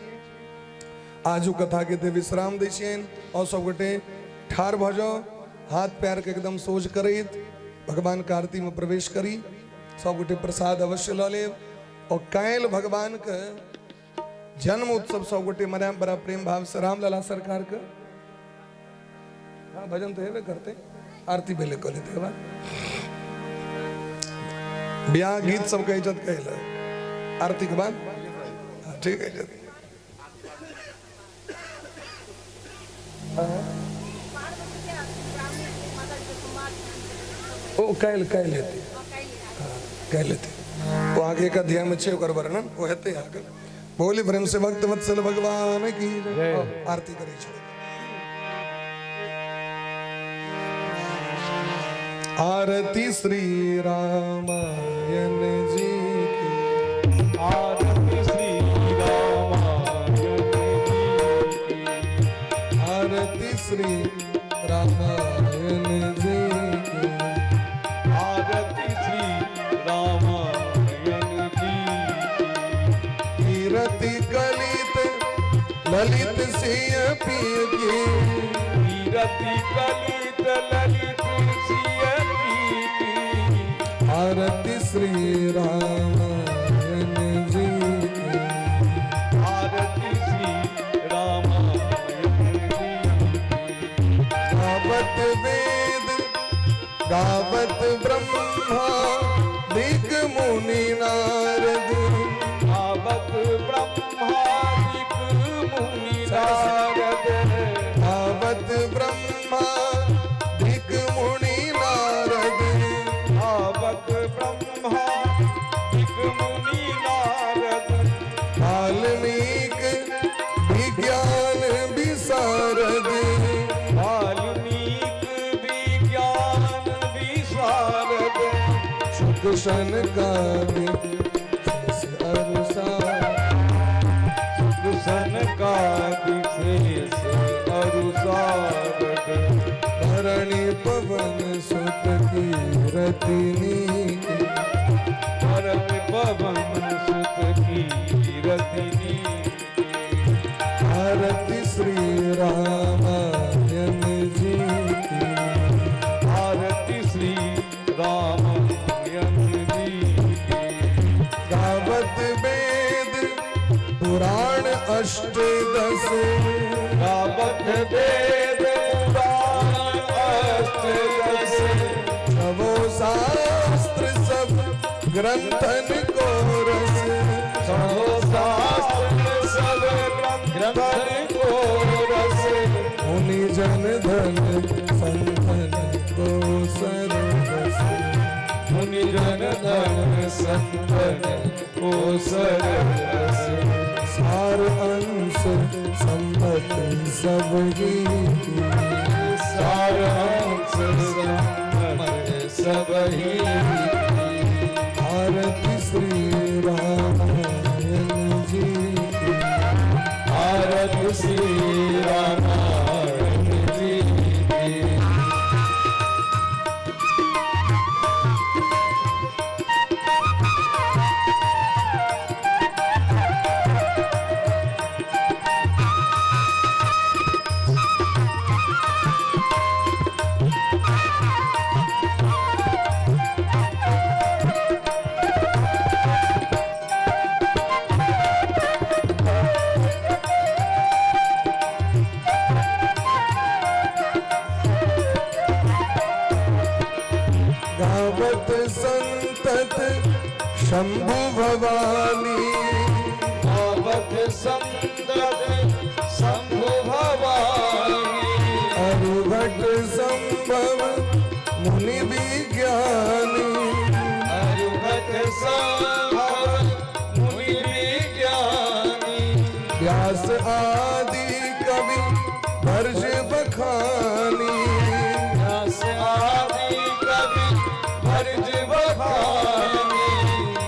आजू कथा के ते विश्राम दै छियनि और सब गोटे ठाढ़ भऽ जाउ, हाथ पैर के एकदम सोझ करैत भगवान के आरती में प्रवेश करी। सब गोटे प्रसाद अवश्य लऽ लेब। और काल्हि भगवान के जन्म उत्सव सब गोटे मनायब बड़ा प्रेम भाव से। रामलला सरकार के हाँ भजन तो हेबे करते, आरती भेले कऽ लेते बाद ब्याह गीत सब कहै छथि कहै लए आरती के बाद। हाँ, ठीक है। ओ काल्हि काल्हि हेतै, हाँ काल्हि हेतै। ओ अहाँके एक अध्याय में छै ओकर वर्णन, ओ हेतै अहाँके। बोली प्रेम से भक्त वत्सल भगवान की जय। आरती करै छै। आरती श्री रामायण जी की। आरती श्री रामायण जी की। आरती श्री रामायण जी की। आरती श्री रामायण जी की। कीरति कलित ललित सिय पिय की। कीरति कलित ललित सिय पिय की। आरती श्री रामायण जी की। आरती श्री रामायण सनकादिक शेष अरु सारद। सनकादिक शेष अरु सारद। धरणी पवन सुत की रति नीकी। परम पवन सुत की रति नीकी। आरती श्री रामायण जी की। आरती श्री रामायण जी की। गावत वेद पुराण अष्ट दस। गावत वेद पुराण अष्ट दस। नवो शास्त्र सब ग्रंथन को रस। सहो शास्त्र सब ग्रंथन को रस। मुनि जन धन संतन को सरवस। मुनि जन धन संतन को सरस। सार अंश संपत सब ही की। सार अंश संपत सब ही की। आरती श्री रामायण जी की। आरती श्री रामायण जी की। गावत संतत शंभु भवानी। गावत संतत शंभु भवानी। अरुघट संभव मुनि विज्ञानी। अरुघट संभव मुनि विज्ञानी। व्यास आदि कवि भर्ज बखानी। व्यास आदि कवि भर्ज बखानी।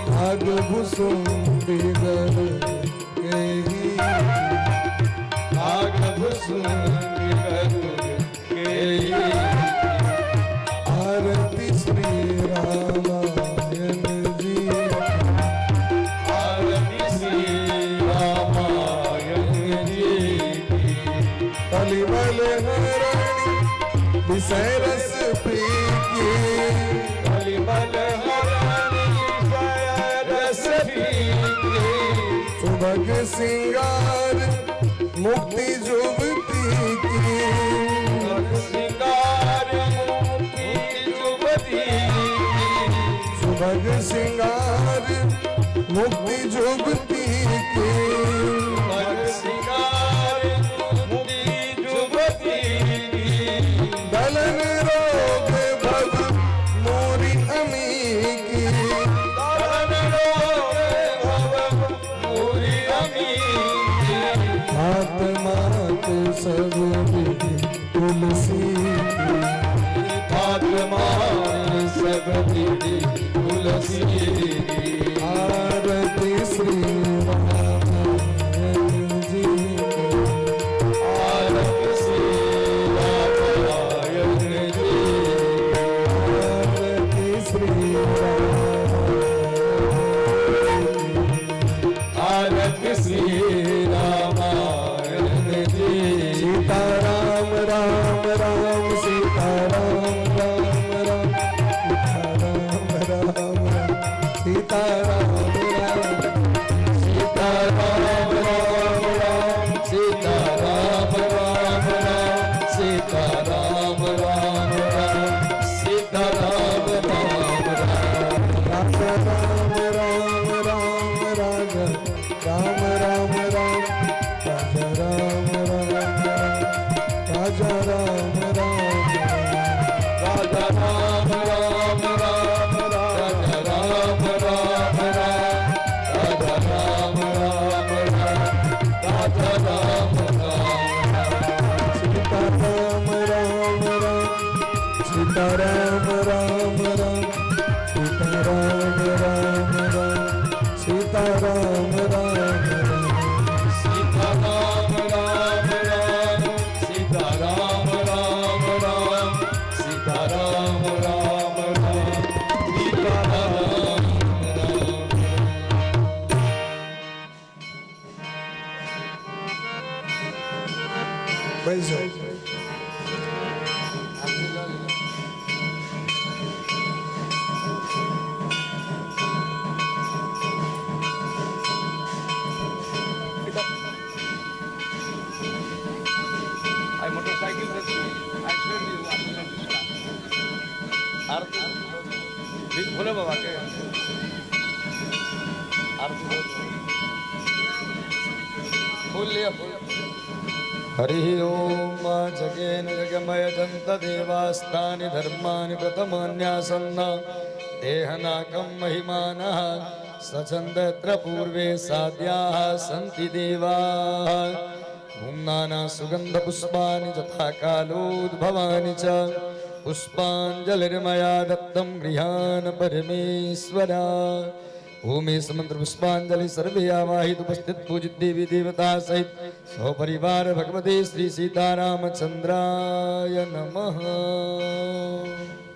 भाग भुसुंडी गरुड़ के ही। नाग भुसुंडी गरुड़ के ही। आरती श्री रामायण जी। आरती श्री रामायण जी की। कलिमल हरणी विषय रस पीकी। कलिमल हरणी विषय रस पीकी। सुभग सिंगार मुक्ति जुवती की। सिंगार मुक्ति जुवती की। सुभग सिंगार मुक्ति जुवती की। सुभग सिंगार मुक्ति जुवती की। दलन रोग भव मोरी अमी की। दलन रोग भव मोरी अमी की। मात मात सब विधि तुलसी की। मात मात सब विधि तुलसी की। आरती श्री रामायण जी की। आरती श्री रामायण जी की। आरती श्री रामायण जी। आरती श्री रामायण जी। सीता राम राम राम सीता राम राम राम सीता राम राम राम सीता राम राम। सीता राम राम राम सीता राम राम राम सीता राम राम राम सीता राम राम राम। राजा राम राम राम राजा राम राम राम राजा राम राम राम राजा राम राम राम। राजा राम राम राम राजा राम राम राम राजा राम राम राम राजा राम राम राम। सीता राम। बैस जाउ। आइ मोटरसाइकिल से छी, आइ छोड़ि दियौ, आब आरती भोले बाबा के आरती। फूल लिअ, फूल। हरिः ॐ। जगेन जगमय जन्तदेवास्तानि धर्माणि प्रथमान्यासन्न देहनाकं महिमानः सचन्दत्र पूर्वे साध्याः सन्ति देवाः। सुगन्धपुष्पाणि यथा कालोद्भवानि च पुष्पाञ्जलिर्मया दत्तं गृहान् परमेश्वरा। ओम मंत्र पुष्पांजलि सर्वे आवाहित उपस्थित पूजित देवी देवता सहित सपरिवार भगवते श्री सीतारामचंद्राय नमः।